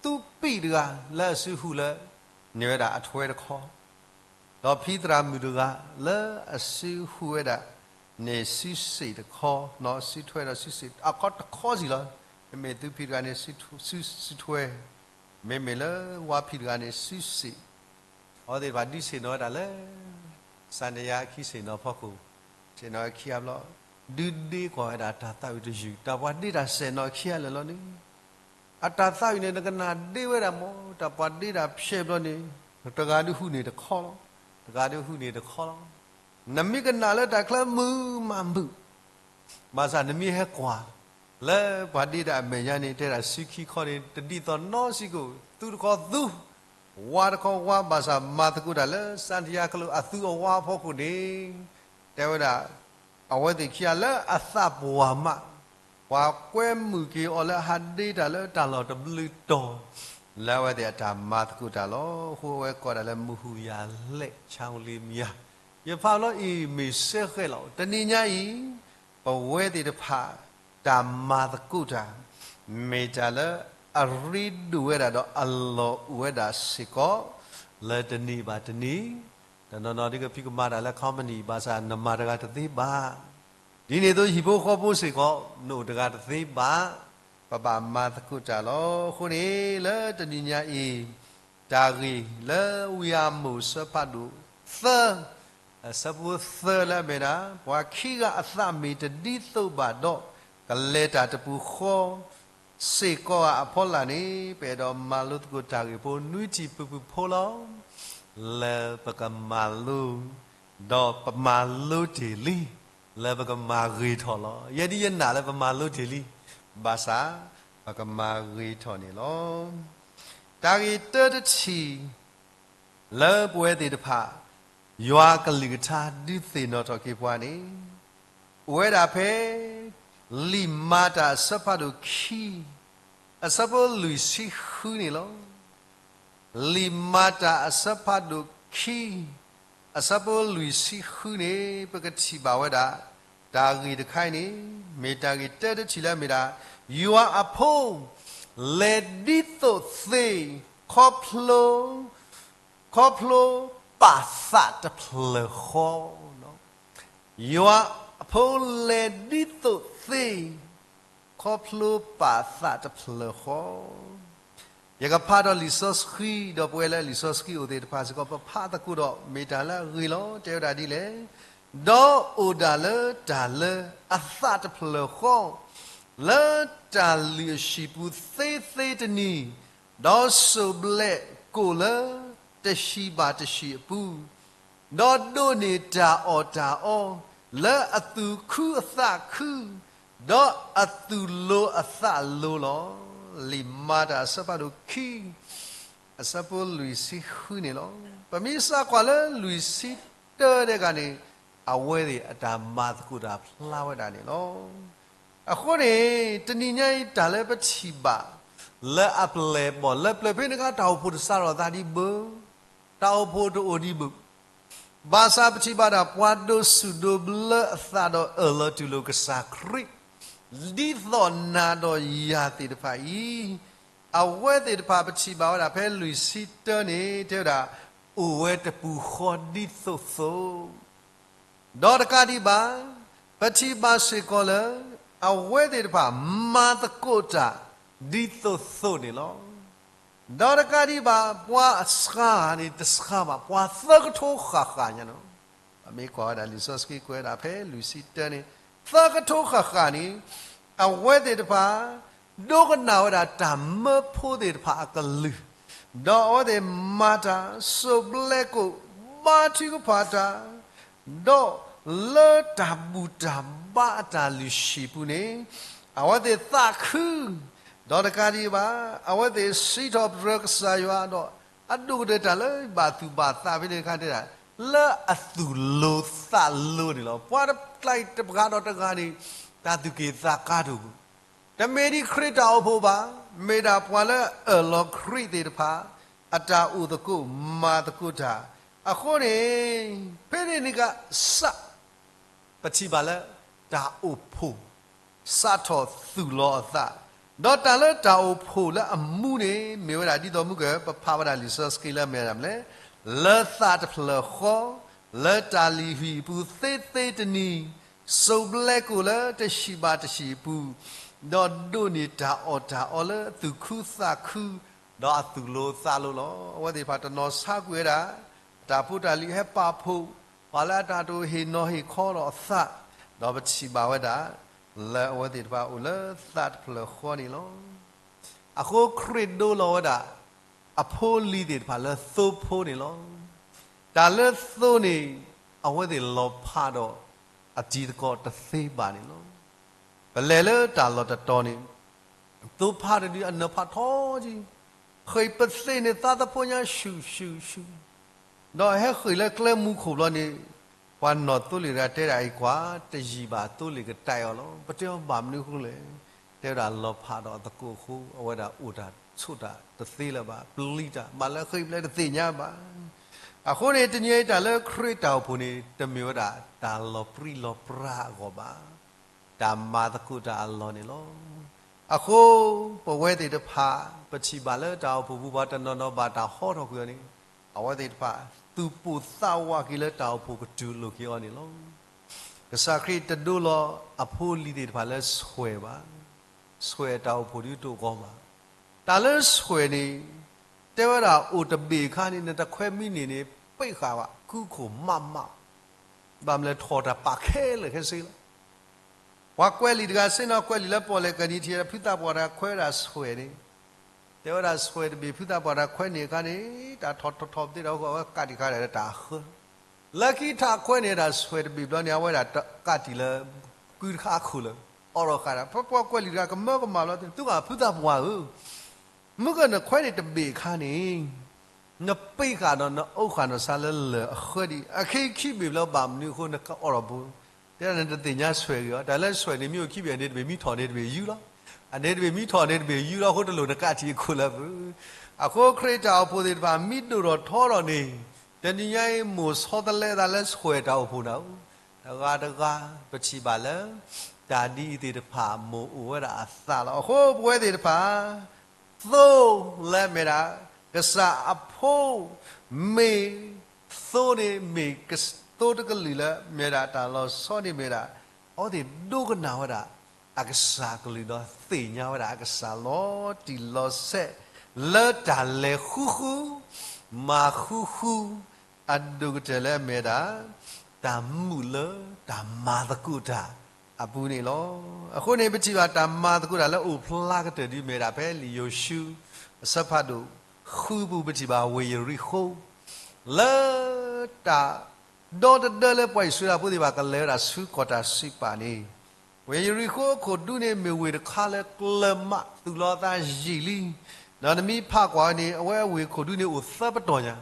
သူပံးတဂၤ လၢအစုဟူးလၢ န့ၢ်ဝဲဒၣ်အထွဲတခီ, ဒီးဖံသရၣ်မုၣ်တဂၤ လၢအစုဟူးဝဲဒၣ် န့ၢ်စုစ့ၣ်တခီ, စုထွဲဒီးစုစ့ၣ် အခီတခီစံးလီၤ. မ့မ့ၢ်သူဖံးတဂၤန့ၣ် စုထွဲ, မ့မ့ၢ်လၢဝါဖံးတဂၤန့ၣ် စုစ့ၣ် အဝဲသ့ၣ်တဖၣ်ဒုးဆ့ၣ်နီၤဝဲဒၣ်လၢ စၤနယါအခံဆ့ၣ်နီၤဖီခိၣ်, ဆ့ၣ်နီၤခံဂၤဘျီ, ဒုးဒ့ကွၢ်ဝဲဒၣ်တၢ်သးဝံၣ်တယုၢ်, တၢ်ပှၤဒ့တၢ်စဲၣ်နီၤခံဂၤလၢာ်လီၤန့ၣ်, အတၢ်သးဝံၣ်န့ၣ် နကနၣ်ဒ့ဝဲဒၣ်မး, တၢ်ပှၤဒ့တၢ်ဖျဲးဘျီန့ၣ်, တဂၤဒုးဟူးန့ၢ်တခီလီၤ, တဂၤဒုးဟူးန့ၢ်တခီလီၤ. နမ့ၢ်ကနၣ်လၢတၢ်ချၢမုာ်မးမုာ် ဘၣ်ဆၣ်နမ့ၢ်ဟဲကွၢ် လၢပှၤဒ့တၢ်အမဲာ်ညါန့ၣ် တဲဒၣ်စုခံခီန့ၣ် တဒ်သိးနီတစဲးကိး, သူတခီသူ, ဝါတခီဝါ, ဘၣ်ဆၣ်မၤသကိးတၢ်လၢ စၤနယါကလိအသူအဝါအဖီခိၣ်န့ၣ်, တဲဝဲဒၣ်, အဝဲသ့ၣ်ခံဂၤလၢအသးပှၢ်မး, ပှၤကွဲမုာ်က့ၤအီၤလၢအဟးဒ့တၢ်လၢတၢ်လီၢ်တဘျုးတီၤ, လၢအဝဲသ့ၣ်အတၢ်မၤသကိးတၢ်လီၤ. အဃိအဝဲကိးဒၣ်လၢမုၢ်ဟူးယၤလဲၣ် ဆါဝံၤလံမယၤ, ယဖးလီၤအံၤမ့ၢ်စဲဃဲးလီၤ. တနံၤညါအံၤ ပဝဲသ့ၣ်တဖၣ် တၢ်မၤသကိးတၢ် မ့ၢ်တၢ်လၢအရ့ဒိၣ်ဝဲဒၣ်ဒီးအလီၢ်အိၣ်ဝဲဒၣ်စ့ၢ်ကီး လၢတနံၤဘၣ်တနံၤ, တနီၤနီၤဒ်ကဖံးကမၤတၢ်လၢ company ဘၣ်ဆၣ်နမၤတဂၤတသ့ဘၣ်. ဒ်န့ၣ်အသိးဟံၣ်ဖိဃီဖိစ့ၢ်ကီး နအိၣ်တဂၤတသ့ဘၣ်. ပဘၣ်မၤသကိးတၢ်လီၤ. အဃိန့ၣ် လၢတနံၤညါအံၤ တၢ်ဂ့ၢ်လၢဝံအၤမိၣ်အဆၢဖးဒိၣ်သၢ အဆၢဖိသၢလၢအမ့ၢ်ဒၣ် ပှၤခံဂၤအသးမ့ၢ်တဒ်သိးဘၣ်ဒီး ကလဲၤတၢ်တပူၤဃီ စ့ၢ်ကီးဧါအဖီလာ်န့ၣ် ပအဲၣ်ဒိးမၤလိသကိးတၢ်ဂ့ၢ်ဖိနွံထံၣ်ဖုၣ်ဖုၣ်ဖိလီၤ. လၢပကမၤလိ ဒီးပမၤလိတ့ၢ်လံ လၢပကမၤဂ့ၤထီၣ်လီၤ. ယဲဒ်ယနာ်လၢပမၤလိတ့ၢ်လံ ဘၣ်ဆၣ် ပကမၤဂ့ၤထီၣ်န့ၣ်လီၤ. တၢ်ဂ့ၢ်တၢတထံၣ် လၢပဝဲသ့ၣ်တဖၣ် ယွၤကလုၢ်ကထါဒုးသ့ၣ်နီၣ်ထီၣ်က့ၤပှၤန့ၣ် အိၣ်ဝဲဒၣ်ဖဲ လံာ်မၤတၢ်အဆၢဖးဒိၣ်ခံ အဆၢဖိလွံၢ်ဆံဃုန့ၣ်လီၤ. လံာ်မၤတၢ်အဆၢဖးဒိၣ်ခံ အဆၢဖိလွံၢ်ဆံဃုန့ၣ် ပကထံၣ်ဘၣ်ဝဲဒၣ် တၢ်ဂ့ၢ်တခါအံၤန့ၣ် မ့ၢ်တၢ်ဂ့ၢ်တၢတထံၣ်လၢအမ့ၢ်ဒၣ် ယွၤအဖိ လဲၤဒ်သိးသ့ၣ် ခီဖျိ ခီဖျိပာ်သးတဖျၢၣ်ဃီ ယွၤအဖိလဲၤဒ်သိးသ့ၣ် ခီဖျိပာ်သးတဖျၢၣ်ဃီ. ယကဖးဒီးလံာ်စီဆှံ ဒီးပဝဲလၢလံာ်စီဆှံအိၣ်သ့ၣ်တဖၣ်စ့ၢ်ကီး ပဖးသကိးဒီး မ့ၢ်တၢ်လၢအဂ့ၤလီၤ. တဲဝဲဒၣ်ဒ်လဲၣ်, ဒီးအိၣ်ဒၣ်လၢတၢ်လၢအသးတဖျၢၣ်ဃီ လၢတၢ်လုၢ်အဟံၣ်ပူၤသ့သ့တနံၤ, ဒီးစိၢ်ဘျဲးကိၣ်လၢတဟံၣ်ဘၣ်တဟံၣ်အပူၤ ဒီးဒိးန့ၢ်တၢ်အီၣ်တၢ်အီ လၢအသူၣ်ခုအသးခု, ဒီးအသူၣ်လိၤအသးလိၤလီၤ. လံာ်မၤတၢ်အဆၢဖးဒိၣ်ခံ အဆၢဖိလွံၢ်ဆံဃုန့ၣ်လီၤ. ပမ့ၢ်စးကွၢ်လၢလွံၢ်ဆံတၢဒဲးဂၤန့ၣ် အဝဲသ့ၣ်အတၢ်မၤသကိးတၢ်ဖျါဝဲဒၣ်န့ၣ်လီၤ. အဃိန့ၣ် တနံၤညါအံၤတၢ်လၢပထံၣ်ဘၣ် လၢအပျဲၢ်အဘီၣ် လၢပျၢၤဖဲန့ၣ်အခါ တၢ်အိၣ်ဖှိၣ်တစးထီၣ်သးဒံးဘၣ်, တၢ်အိၣ်ဖှိၣ်တအိၣ်ဒံးဘၣ်. ဘၣ်ဆၣ်ပထံၣ်ဘၣ်ဒၣ်ပှၤဒိးဆူၣ်ဒိးဘျၢအသးဒီးအၢၣ်လီၤတူၢ်လိာ်ကစၢ်ခရံာ် ဒ်သိးနၤဒီးယၤသ့ၣ်တဖၣ်အံၤ, အဝဲသ့ၣ်တဖၣ်ပထံၣ်ဘၣ်ဝဲဒၣ်ဖဲလွံၢ်ဆံတၢန့ၣ် တဲဝဲဒၣ် အိၣ်ဝဲတပူၤဃီဒ်သိးသိး ဒီးတကးဒံးဘၣ်, ပထံၣ်ဘၣ်စ့ၢ်ကီးလၢ အဝဲသ့ၣ်တဖၣ်မၤသကိးတၢ်ဒ်သိးသိးန့ၣ်လီၤ. ဒီးတကးဒံးဘၣ် ပှၤအစှၤဂၤန့ၣ် တစှၤဘၣ် ပှၤသၢကထိဃၣ်ဃၣ်ညါနီၤ. ပမ့ၢ်ကွၢ်ဝဲဒၣ်လံာ်စီဆှံကွဲးဒၣ်ဖဲလွံၢ်ဆံတၢန့ၣ် သၢကထိဃၣ်ဃၣ်န့ၣ် အဝဲသ့ၣ်တဖၣ် ဒိကနၣ်ဝဲဒၣ်တၢ်မၢဖိသ့ၣ်တဖၣ်အကလုၢ်, ဒီးအဝဲသ့ၣ်မၤတၢ်စိၢ်ဘျဲးကိၣ် ဘါထုကဖၣ်တၢ်, ဒီးလၢတၢ်ဘူၣ်တၢ်ဘါအတၢ်လုၢ်ဟံၣ်ပူၤန့ၣ် အဝဲသ့ၣ်သးခု, ဒီးတကးဒံးဘၣ် အဝဲသ့ၣ်စံးထီၣ်ပတြၢၤကစၢ်ယွၤဒီး အဒိၣ်ကတၢၢ်တၢ်လၢဘၣ်သူၣ်ဘၣ်သးဖဲန့ၣ်အခါတဲဒၣ် လၢအသူၣ်လိၤသးလိၤန့ၣ်လီၤ. ပှၤ တၢ်တဂၤဒီးတဂၤန့ၣ် တၢ်သူၣ်က့ၣ်သးကါတအိၣ်ဘၣ်. တမ့ၢ်ဒ်ခရံာ်တၢ်အိၣ်ဖှိၣ်ဘၣ်, မ့ၢ်ဒၣ်ပှၤလၢအၢၣ်လီၤခရံာ်သ့ၣ်တဖၣ် အတၢ်အိၣ်သကိးမၤသကိးတၢ်. အဃိန့ၣ် ဖဲန့ၣ်န့ၣ်ကစၢ် ပထံၣ်ဘၣ်လၢတၢ်အိၣ်ဖှိၣ် စးထီၣ်သူၣ်လီၤအသး, ဒီးတၢ်လၢတၢ်အိၣ်ဖှိၣ်လၢအမူန့ၣ် မ့ၢ်ဝဲဒၣ်ဒ်သိးမုၢ်က ပဖးဝဲဒၣ်လံာ်စီဆှံလၢအမ့ၢ်ဒၣ်မလဲၣ်, လၢသးတဖျၢၣ်ဃီ, လၢတၢ်လံာ်ဟံၣ်အပူၤသ့သ့တနံၤ, စိၢ်ဘျဲကိၣ်လၢတဟံၣ်ဘၣ်တဟံၣ်အပူၤ, ဒီးဒိးန့ၢ်တၢ်အီၣ်တၢ်အီလၢသူၣ်ခုသးခု, ဒီးအသူၣ်လိၤသးလိၤလီၤ. အဝဲသ့ၣ်တဖၣ်တနီၤဆါကွံာ်ဝဲဒၣ် အတၢ်ဖိတၢ်လံၤဟဲပာ်ဖှိၣ် ပှၤလၢအတၢ်တအိၣ်ဟ့ၣ်နီၤဟ့ၣ်ခီဒီးအသး, ဒီးပထံၣ်ဘၣ်ဝဲဒၣ် လၢအဝဲသ့ၣ်တဖၣ်အိၣ်လၢသးတဖျၢၣ်ဃီန့ၣ်လီၤ. အဃိခရံာ်ဒိလီၤဝဲဒၣ် အဖိအလံၤသ့ၣ်တဖၣ်လၢသိဖိန့ၣ်လီၤ. တၢ်လၢသိန့ၣ် အဝဲသ့ၣ်လီၤဖးဒီး အတံၤသကိးတသ့ဘၣ်န့ၣ်လီၤ. ပလဲၤလၢတၢ်လီၢ်တတီၤန့ၣ် သိဖါတဒုအနၢၣ်ဖးထီကံ, ဃ့ၢ်ပသ့ၣ်န့ၣ်သးသဖိညါဆူၣ်ဆူၣ်ဆူၣ်, ဒီးဟဲဃ့ၢ်လၢကျဲမူခိၣ်ဘျီန့ၣ်, ပှၤနီၣ်သိလ့ၣ်တဂၤတဲဒၣ်အံၤကွၢ်, တယံာ်ဘၣ်သိလ့ၣ်ကတၢၢ်အီၤလီၤ. ပတဲအီၤဘၣ်မနုၤအဃိလဲၣ်, တဲဝဲဒၣ်လီၤဖးဒီးအသကိးအဃိ အဝဲဒၣ်အိၣ်တၢ်ဆိးတၢ်တသ့လၢၤဘၣ်, ပျံၤတၢ်, ဘၣ်လၢဃ့ၢ်ပျဲတသ့ၣ်ညါဘၣ်. အဃိန့ၣ် တနံၤအံၤတၢ်လၢခရံာ်တၢ်အိၣ်ဖှိၣ်န့ၣ် တမ့ၢ်ဝဲဒၣ်တၢ်လီၤပြံလီၤပြါအဂီၢ်ဘၣ်. တၢ်မၤသကိးတၢ်အလီၢ်န့ၣ်လီၤ. အဃိ ပဝဲသ့ၣ်တဖၣ် ပထံၣ်ဘၣ်လၢတၢ်အိၣ်ဖှိၣ်ပူၤ ပှၤတနီၤနီၤဘၣ်တၢ်ဟီထီၣ်ကွံာ်အီၤန့ၣ်, အဝဲသ့ၣ်တဖၣ် သူၣ်ပိၢ်သးဝးက့ၤလၢတၢ်အိၣ်ဖှိၣ်ကတုၤလိာ်က့ၤအီၤန့ၣ်လီၤ. ကစၢ်ခရံာ်တဒိလီၤအဖိအလံၤသ့ၣ်တဖၣ်လၢဆွဲၣ်ဘၣ်. ဆွဲၣ်တၢ်အိၣ်ဖှိၣ်ဒ်တအိၣ်ကီးဘၣ်. တၢ်လၢဆွဲၣ်န့ၣ် တဲဝဲဒၣ်အိၣ်တဘ့ၣ်အခါန့ၣ် နတခွဲမံန့ၢ်န့ၣ် ပ့ၢ်ဃာ်ဘၣ် ကူခိၣ်မးမး, ဘၣ်မနုၤလဲၣ်ထီၣ်တၢ်ပာ်ခဲလၢာ်ခဲဆ့လီၤ. ပှၤကွဲးလံာ်တဂၤစ့ၢ်နီၤ ကွဲးလံာ်လၢပီၣ်လဲၣ်ကနံၤထံး ဖုသးပှၢ်တဂၤခွဲးဝဲဒၣ်ဆွဲၣ်န့ၣ်, တဲဝဲဒၣ်ဆွဲၣ်တဘ့ၣ် ဖုသးပှၢ်တဂၤခွဲးန့ၢ်အခါန့ၣ် တၢ်ထီၣ်ထီၣ်ထီၣ်ပသ့ၣ်ဒီး အဝဲကးတံာ်ဃာ်ဒီးတၢ်ဃၢ, လၢခံထးခွဲးန့ၢ်ဒၣ်ဆွဲၣ်တဘ့ၣ်ဘျီန့ၣ် အဝဲဒၣ်ကးတံာ်လၢ ကုတခါအခိၣ်လၢ အိးထီၣ်ဃာ်ဒီး ပှၤကွဲးလံာ်တဂၤကမၢကမၣ်ဘျီ သုဃာ်ဖုသးပှၢ်ဧၢ, မုၢ်ကနခွဲးန့ၢ်တဘ့ၣ်အခါန့ၣ် နပ့ၢ်ဃာ်ဒီးနအိးဃာ်နီၢ်ဆါလၢလၢၢ်အဃၢဒံး အခံခံဘ့ၣ်ဘျီဘၣ်မနုၤအဃိ နကအိးထီၣ်ဘိ, တဲဒၣ်နတသ့ၣ်ညါဆွဲၣ်ဂ့ၤအီၤ, တၢ်လၢဆွဲၣ်န့ၣ်မ့ၢ်အိၣ်ခံဘ့ၣ် အန့ၣ်တဘ့ၣ်မံထီၣ်န့ၣ်တဘ့ၣ်ယူၢ်လီၤ. အန့ၣ်တဘ့ၣ်မံထီၣ်န့ၣ်တဘ့ၣ်ယူၢ်လီၤအဃိ တလိၣ်နကးတံာ်အခိၣ်လၢပူၤ. အဃိခရံာ်တၢ်အိၣ်ဖှိၣ်သ့ၣ်တဖၣ် မံဒိၣ်ထီၣ်ထီထီၣ်န့ၣ်, တနံၤညါအံၤ မိၢ်ဆီတလဲသးလၢဆွဲၣ်တၢ်အိၣ်ဖှိၣ်နၤဧိၤ, တဂၤတဂၤ ပထံၣ်ဘၣ်လၢ တၢ်ဒ်အံၤသ့ၣ်တဖၣ် မိၢ်အိၣ်ဝဲဒၣ်အသးလီၤ. အဃိပဝဲသ့ၣ်တဖၣ် သိလၢအမ့ၢ်ဒၣ် ကစၢ်အဖိ, မ့ၢ်သိန့ၣ် မ့ၢ်သိတကလုာ်လၢ မ့ၢ်ဒၣ်တၢ်လီၤဆီန့ၣ်မ့ၢ်ဒၣ် အဝဲသ့ၣ်ဒိကနၣ်ဝဲဒၣ် အကစၢ်ကလုၢ်ဒီးသ့ၣ်ညါဝဲဒၣ်အကစၢ်လီၤတံၢ်လီၤဆဲး လၢတၢ်လဲၤဃုဃု, မၤဃုဃု, အဒိၣ်ကတၢၢ်လၢအမ့ၢ်ဒၣ် တၢ်မုာ်လၢတၢ်မၤသကိးတၢ်အပူၤန့ၣ်လီၤ. အဃိန့ၣ် ပထံၣ်ဘၣ်တၢ်မၤသကိးတၢ်လၢအိၣ်ဖျါကတၢၢ်ဒ်မ့ၢ်ဒၣ်ဖဲလံာ်ယိၤၡူ အဆၢဖးဒိၣ်ဃုပူၤ ပထံၣ်ဘၣ်ဝ့ၢ်ယရံၣ်ဃိ လၢတၢ် ဒီတဒၢလၢပှၤအံၣ်စရ့လးဖိသ့ၣ်တဖၣ်ကလဲၤဝဲဒၣ်ဆူကီၢ်တၢ်စံးပာ်န့ၣ်, ဝ့ၢ်ယရံၣ်ဃိအခိၣ်ဒူန့ၣ် မ့ၢ်ဝ့ၢ်တခါလၢကျၢၤမး သူၣ်လီၤအသးယံာ်လံ, ဒီးနမ့ၢ်ဖးကွၢ်ဝဲန့ၣ် အဝဲအဝ့ၢ်ခိၣ်ဒူန့ၣ်အိၣ်သၢပတီၢ်ညါ, အိၣ်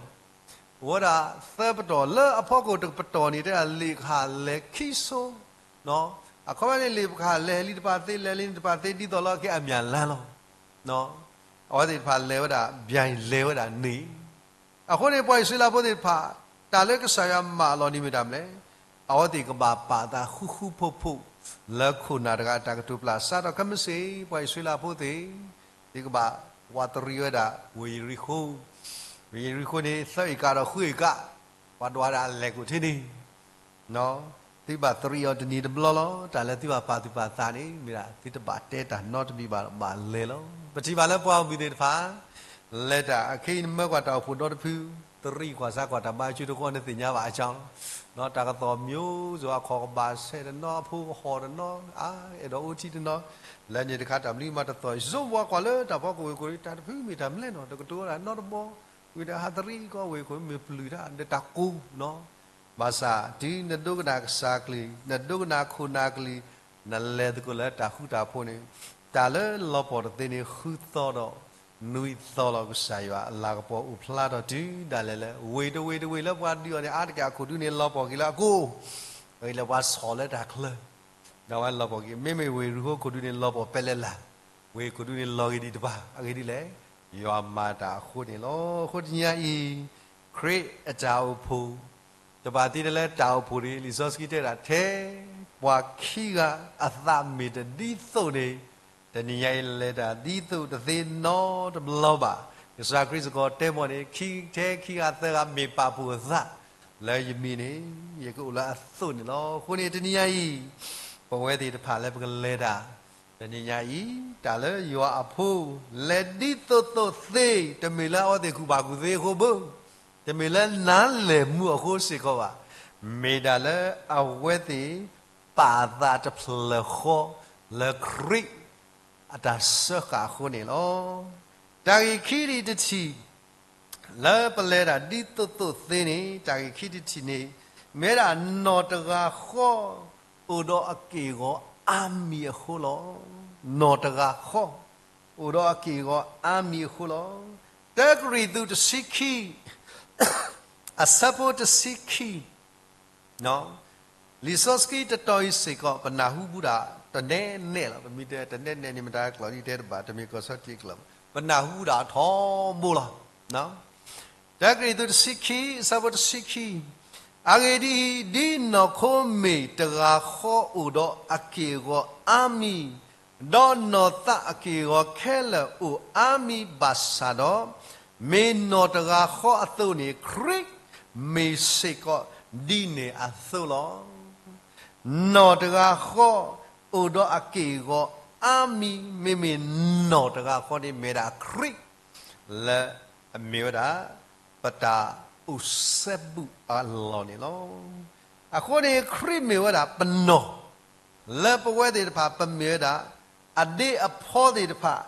ဝဲဒၣ်သၢပတီၢ် လၢအဖီခိၣ်တပတီၢ်န့ၣ် တဲဒၣ်လံာ်ကဟၣ်လဲၤခံဆိ, အခီပညီန့ၣ် လံာ်ကဟၣ်လဲၤလံတပၤသ့ လဲၤလံတပၤသ့ ဒ်သိးလၢကဲအမၠၣ်လါလီၤ. အဝဲသ့ၣ်တဖၣ်လဲၤဝဲဒၣ် ဘၠၣ်လဲၤဝဲဒၣ်န့ၣ် အဃိန့ၣ် ပှၤအံၣ်စရ့လးဖိသ့ၣ်တဖၣ် တၢ်လၢကစၢ်ယွၤမၤအလီၢ်န့ၣ်မ့ၢ်တၢ်မနုၤလဲၣ်, အဝဲသ့ၣ်ကဘၣ်ပာ်သးဃူဃူဖိးဖိး လၢခိၣ်နၢ်တဂၤအတၢ်ကတိၤပျၢ် စးထီၣ်ခဲမုၢ်ဆ့ၣ် ပှၤအံၣ်စရ့လးဖိသ့ၣ် သ့ၣ်ကဘၣ်ဝးတရံးဝဲဒၣ်ဝ့ၢ်ယရံၣ်ဃိ, ဝ့ၢ်ယရံၣ်ဃိန့ၣ် သၢအ့ၣ်ကၤဒီးဃုအ့ၣ်ကၤ, ပှၤဒွးဒၣ်အလဲၤကိးထံန့ၣ် သုဘၣ်တရံးအီၤတနံၤတဘျီလီၤ. တၢ်လၢသုဘၣ်ပာ်သူၣ်ပာ်သးန့ၣ် မ့ၢ်ဒၣ်သုတဘၣ်တဲတၢ်နီတမံၤဘၣ်ဒီး ဘၣ်လဲၤလီၤ. ပထံၣ်ဘၣ်လၢပှၤမုၢ်သ့ၣ်တဖၣ် လဲၤတၢ်အခဲအံၤ နမၢကွၢ်တၢ်အိၣ်ဖှိၣ်ဒီတဖု, တရံးကွၢ်စးကွၢ်တၢ်ဘါအစုတခီ နသ့ၣ်ညါဘၣ်အကီ, တၢ်ကသီၣ်မၠိ စိၤအခီၣ်ကဘၣ်ဆဲးတနီၤ အဖိကဟီၣ်တနီၤ အါ အဲၣ်ဒိးအိၣ်ထံတနီၤ, လၢန့ၣ်တခါတၢ်မနုၤမးတသီၣ် ယဆိကမိၣ်ကွၢ်လၢတၢ်ဖီခိၣ်ဝ့ၢ်ခိၣ် တၢ်တဖုမ့ၢ်တၢ်မနုၤလဲၣ်နီၤ တကတိၤဝဲဒၣ်နီတဘီ ဝံၤဒီးဟးတရံးကီးဝ့ၢ်ခိၣ် မ့ၢ်ပျုၢ်တၢ်ဒီးတၢ်ကိးနီၤ, ဘၣ်ဆၣ်တုၤနဒိကနၣ်ကစၢ်ကလုၢ် နဒိကနၣ်ခိၣ်နၢ်ကလုၢ် နလဲၤသကိးလၢတၢ်ဃူတၢ်ဖိးန့ၣ် တၢ်လၢလီၤပှီၢ်တသ့န့ၣ် ဃုသီဒီးနွံသီလီၤ. ကစၢ်ယွၤအလၤကပီၤအိၣ်ဖျါထီၣ်တုၤဒၣ်လဲာ်လၢ ဝ့ၢ်တဝ့ၢ်တဝ့ၢ်လၢပှၤဒုးအီၤန့ၣ် အါတက့ၢ်အခိၣ်ဒူန့ၣ် လီၤပှီၢ်က့ၤလၢအကိၢ် အဂ့ၢ်ဒ်လဲၣ် ပှၤဆီၣ်လၢတၢ်ချၢ ဒီးဝဲလီၤပှီၢ်က့ၤ, မ့မ့ၢ်ဝ့ၢ်ရူၢ်ခိၣ်ဒူန့ၣ် လီၤပှီၢ်ပဲလဲၣ်လၢ်, ဝ့ၢ်ခိၣ်ဒူန့ၣ်လီၤဂ့ၤဒံးတပၤ, အဂ့ၢ်ဒ်လဲၣ်, ယွၤမၤတၢ်အဃိန့ၣ်လီၤ. အဃိတနံၤညါအံၤ, ခရံာ်အတၢ်အိၣ်ဖှိၣ်, တဘၣ်သ့ၣ်ညါလၢတၢ်အိၣ်ဖှိၣ်န့ၣ် လံာ်စီဆှံတဲဒၣ်ထဲ, ပှၤခံဂၤအသးမ့ၢ်တဒ်သိးန့ၣ်, တနံၤညါအံၤလဲၤတၢ်ဒ်သိးတသ့နီတဘျီဘၣ်. ကစၢ်ခရံာ်စ့ၢ်ကီးတဲမီၢ်န့ၣ်, ထဲခံဂၤသၢဂၤမ့ၢ်ပာ်ဖှိၣ်အသး လၢယမံၤန့ၣ်, ယကအိၣ်လၢအသိးန့ၣ်လီၤ. အဃိန့ၣ်တနံၤညါအံၤ, ပဝဲသ့ၣ်တဖၣ်လၢပကလဲၤတၢ်, တနံၤညါအံၤ, တၢ်လၢယွၤအဖိ, လဲၤဒ်သိးသိးသ့, တမ့ၢ်လၢအဝဲသ့ၣ်ကူၣ်ဘၣ်ကူၣ်သ့အဃိဘၣ်, တမ့ၢ်လၢနၤလဲၤမူအဃိစ့ၢ်ကီးဘၣ်, မ့ၢ်ဒၣ်လၢအဝဲသ့ၣ် ပာ်အသးတဖျၢၣ်ဃီ လၢခရံာ် အတၢ်စၢဃာ်အဃိန့ၣ်လီၤ. တၢ်ဂ့ၢ်ခံထံၣ်တထံၣ် လၢပလဲၤတၢ်ဒ်သိးသိးသ့န့ၣ်, တၢ်ဂ့ၢ်ခံထံၣ်တထံၣ်န့ၣ်, မ့ၢ်ဝဲဒၣ်နီၢ်တဂၤဃီ အိၣ်ဒီးအက့ၢ်အဂီၤအါမံၤအဃိလီၤ. နီၢ်တဂၤဃီ အိၣ်ဒီးအက့ၢ်အဂီၤအါမံၤအဃိလီၤ. တၢကရံၣ်သူး တဆံခံ, အဆၢဖိတဆံခံ လံာ်စီဆှံတတီၤအံၤစ့ၢ်ကီး ပနၢ်ဟူဘူးဒၣ်တနဲနဲလီၤ. ပမ့ၢ်တဲတနဲနဲန့ၣ် မတၤကျိာ်ဒ်တဲတဘၣ်, တမ့ၢ်ကီၢ်ဆီတံၢ်အကျိာ်, ပနၢ်ဟူဘူးဒၣ်ထီဘိလီၤ. တၢကရံၣ်သူး တဆံခံ, အဆၢဖိတဆံခံ, အဂ့ၢ်ဒ်အံၤ, ဒ်နီၢ်ခိမ့ၢ်တဂၤဃီအိၣ်ဒီးအက့ၢ်အဂီၤအါမံၤ, ဒီးနီၢ်သးအက့ၢ်အဂီၤခဲလၢာ်အိၣ်အါမံၤဘၣ်ဆၣ်ဒီး, မ့ၢ်နီၢ်တဂၤဃီအသိးန့ၣ် ခရံာ်မ့ၢ်စ့ၢ်ကီးဒ်န့ၣ်အသိးလီၤ. နီၢ်တဂၤဃီ အိၣ်ဒီးအက့ၢ်အဂီၤအါမံၤ, မ့မ့ၢ်နီၢ်တဂၤဃီန့ၣ် မ့ၢ်ဒၣ်ခရံာ် လၢအမ့ၢ်ဝဲဒၣ် ပတၢ်အိၣ်စဲဘူးအလီၢ်န့ၣ်လီၤ. အဃိန့ၣ် ခရံာ်မ့ၢ်ဝဲဒၣ်ပနီၢ် လၢပဝဲသ့ၣ်တဖၣ် ပမ့ၢ်ဝဲဒၣ် အဒ့အဖီသ့ၣ်တဖၣ်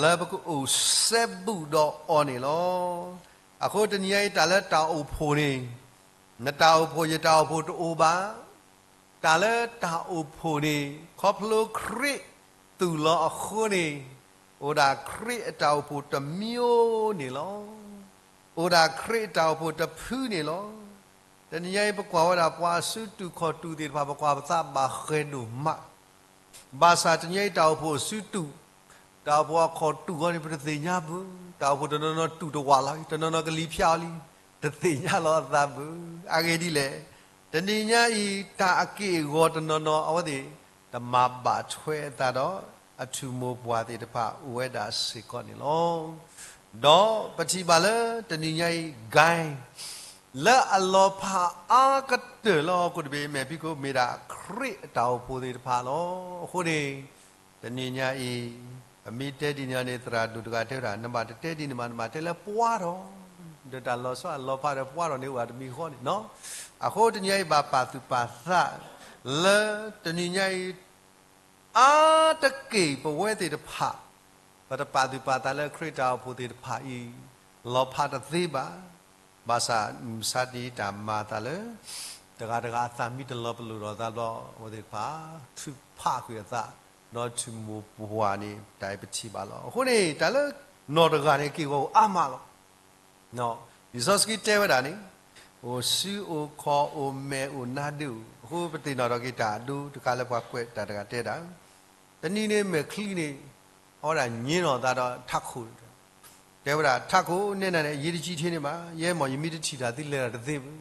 လၢပကအိၣ်စဲဘူးဒီးအီၤန့ၣ်လီၤ. အဃိတနံၤအံၤ တၢ်လၢတၢ်အိၣ်ဖှိၣ်န့ၣ် နတၢ်အိၣ်ဖှိၣ် ယတၢ်အိၣ်ဖှိၣ်တအိၣ်ဘၣ်. တၢ်လၢတၢ်အိၣ်ဖှိၣ်န့ၣ် ခီဖျိခရံာ်သူၣ်လီၤအဃိန့ၣ်, အိၣ်ဒၣ်ခရံာ်အတၢ်အိၣ်ဖှိၣ်တမျိုးန့ၣ်လီၤ. အိၣ်ဒၣ်ခရံာ်အတၢ်အိၣ်ဖှိၣ်တဖုန့ၣ်လီၤ. တနံၤညါအံၤ ပကွၢ်ဝဲဒၣ်ပှၤအစုတူာ်ခီၣ်တူာ်သ့ၣ်တဖၣ် ပကွၢ်ပသးဘၣ်ဃဲၤဒိၣ်မး ဘၣ်ဆၣ်တနံၤအံၤ တၢ်အိၣ်ဖှိၣ်အစုတူာ်, တၢ်အိၣ်ဖှိၣ်အခီၣ်တူာ်အီၤန့ၣ် ပတသ့ၣ်ညါဘၣ်. တၢ်အိၣ်ဖှိၣ်တနီၤနီၤတူာ်တဝးလီၤ, တနီၤနီၤကလံၤဖၠါအီၤလံ, တသ့ၣ်ညါလီၤအသးဘၣ်. အဂ့ၢ်ဒ်လဲၣ်, တနံၤညါအံၤ တၢ်အက့ၢ်အဂီၤတနီၤနီၤ အဝဲသ့ၣ် တမၤဘၣ်ထွဲအသးဒီး အထူၣ်မိၢ်ပှၢ်သ့ၣ်တဖၣ် အိၣ်ဝဲဒၣ်စ့ၢ်ကီးန့ၣ်လီၤ. ဒီးပထံၣ်ဘၣ်လၢတနံၤညါအံၤ guy လၢအလီၤဖးအါကတၢၢ်လၢဟီၣ်ခိၣ်တဘ့ၣ် မ့ၢ်ဖံးခိၣ် မ့ၢ်ဒၣ်ခရံာ်အတၢ်အိၣ်ဖှိၣ်သ့ၣ်တဖၣ်လီၤ. အဃိန့ၣ် တနံၤညါအံၤ ပမ့ၢ်တဲဒ်န့ၣ်န့ၣ် သရၣ်ဒိၣ်တဂၤတဲဝဲဒၣ် နဘၣ်တတဲဒ်န့ၣ်ဘၣ်, နဘၣ်တဲလၢပှၤဒီး, ဒီးတၢ်လီၤဆီအလီၤဖးဒီးပှၤဒီးန့ၣ် အိၣ်ဝဲတမံၤဃီန့ၣ်နီၤ. အဃိတနံၤညါအံၤ ဘၣ်ပာ်သူၣ်ပာ်သး လၢတနံၤညါအံၤ အါတက့ၢ်ပဝဲသ့ၣ်တဖၣ် ပတပာ်သူၣ်ပာ်သးလၢခရံာ်တၢ်အိၣ်ဖှိၣ်သ့ၣ်တဖၣ်အံၤ လီၤဖးတသ့ဘၣ်. ဘၣ်ဆၣ်မုၢ်မဆါတနံၤအံၤ တၢ်မၤအသးလၢ တဂၤတဂၤအသးမံတလီၤပလိာ်ဒီးသးဘျီ အဝဲသ့ၣ်တဖၣ် ထုးဖးဃုာ်အသး ဒီးထူၣ်မိၢ်ပှၢ်န့ၣ် တၢ်အံၤပထံၣ်ဘၣ်လီၤ. အဃိန့ၣ် တၢ်လၢနီၢ်တဂၤန့ၣ် က့ၢ်ဂီၤအိၣ်အါမးလီၤ. လံာ်စီဆှံတဲဝဲဒၣ်န့ၣ် အိၣ်စုအိၣ်ခီၣ်အိၣ်မဲာ်အိၣ်နါဒ့အိၣ်, အဃိပသ့ၣ်နီၣ်ထီၣ်က့ၤတၢ်အဒိတခါလၢပှၤကွဲးတၢ်တဂၤတဲဒၣ်, တနံၤန့ၣ်မဲာ်ချံန့ၣ် အဝဲဒၣ်ညံးထီၣ်အသးဒီးထးခိၣ်, တဲဝဲဒၣ် ထးခိၣ် နဲနၤန့ၣ် အရေးတကြီးထဲန့ၣ်ဘၣ်, ယဲမ့ၢ်ယမံတထံၣ်တၢ်သုလဲၤတၢ်တသ့ဘၣ်.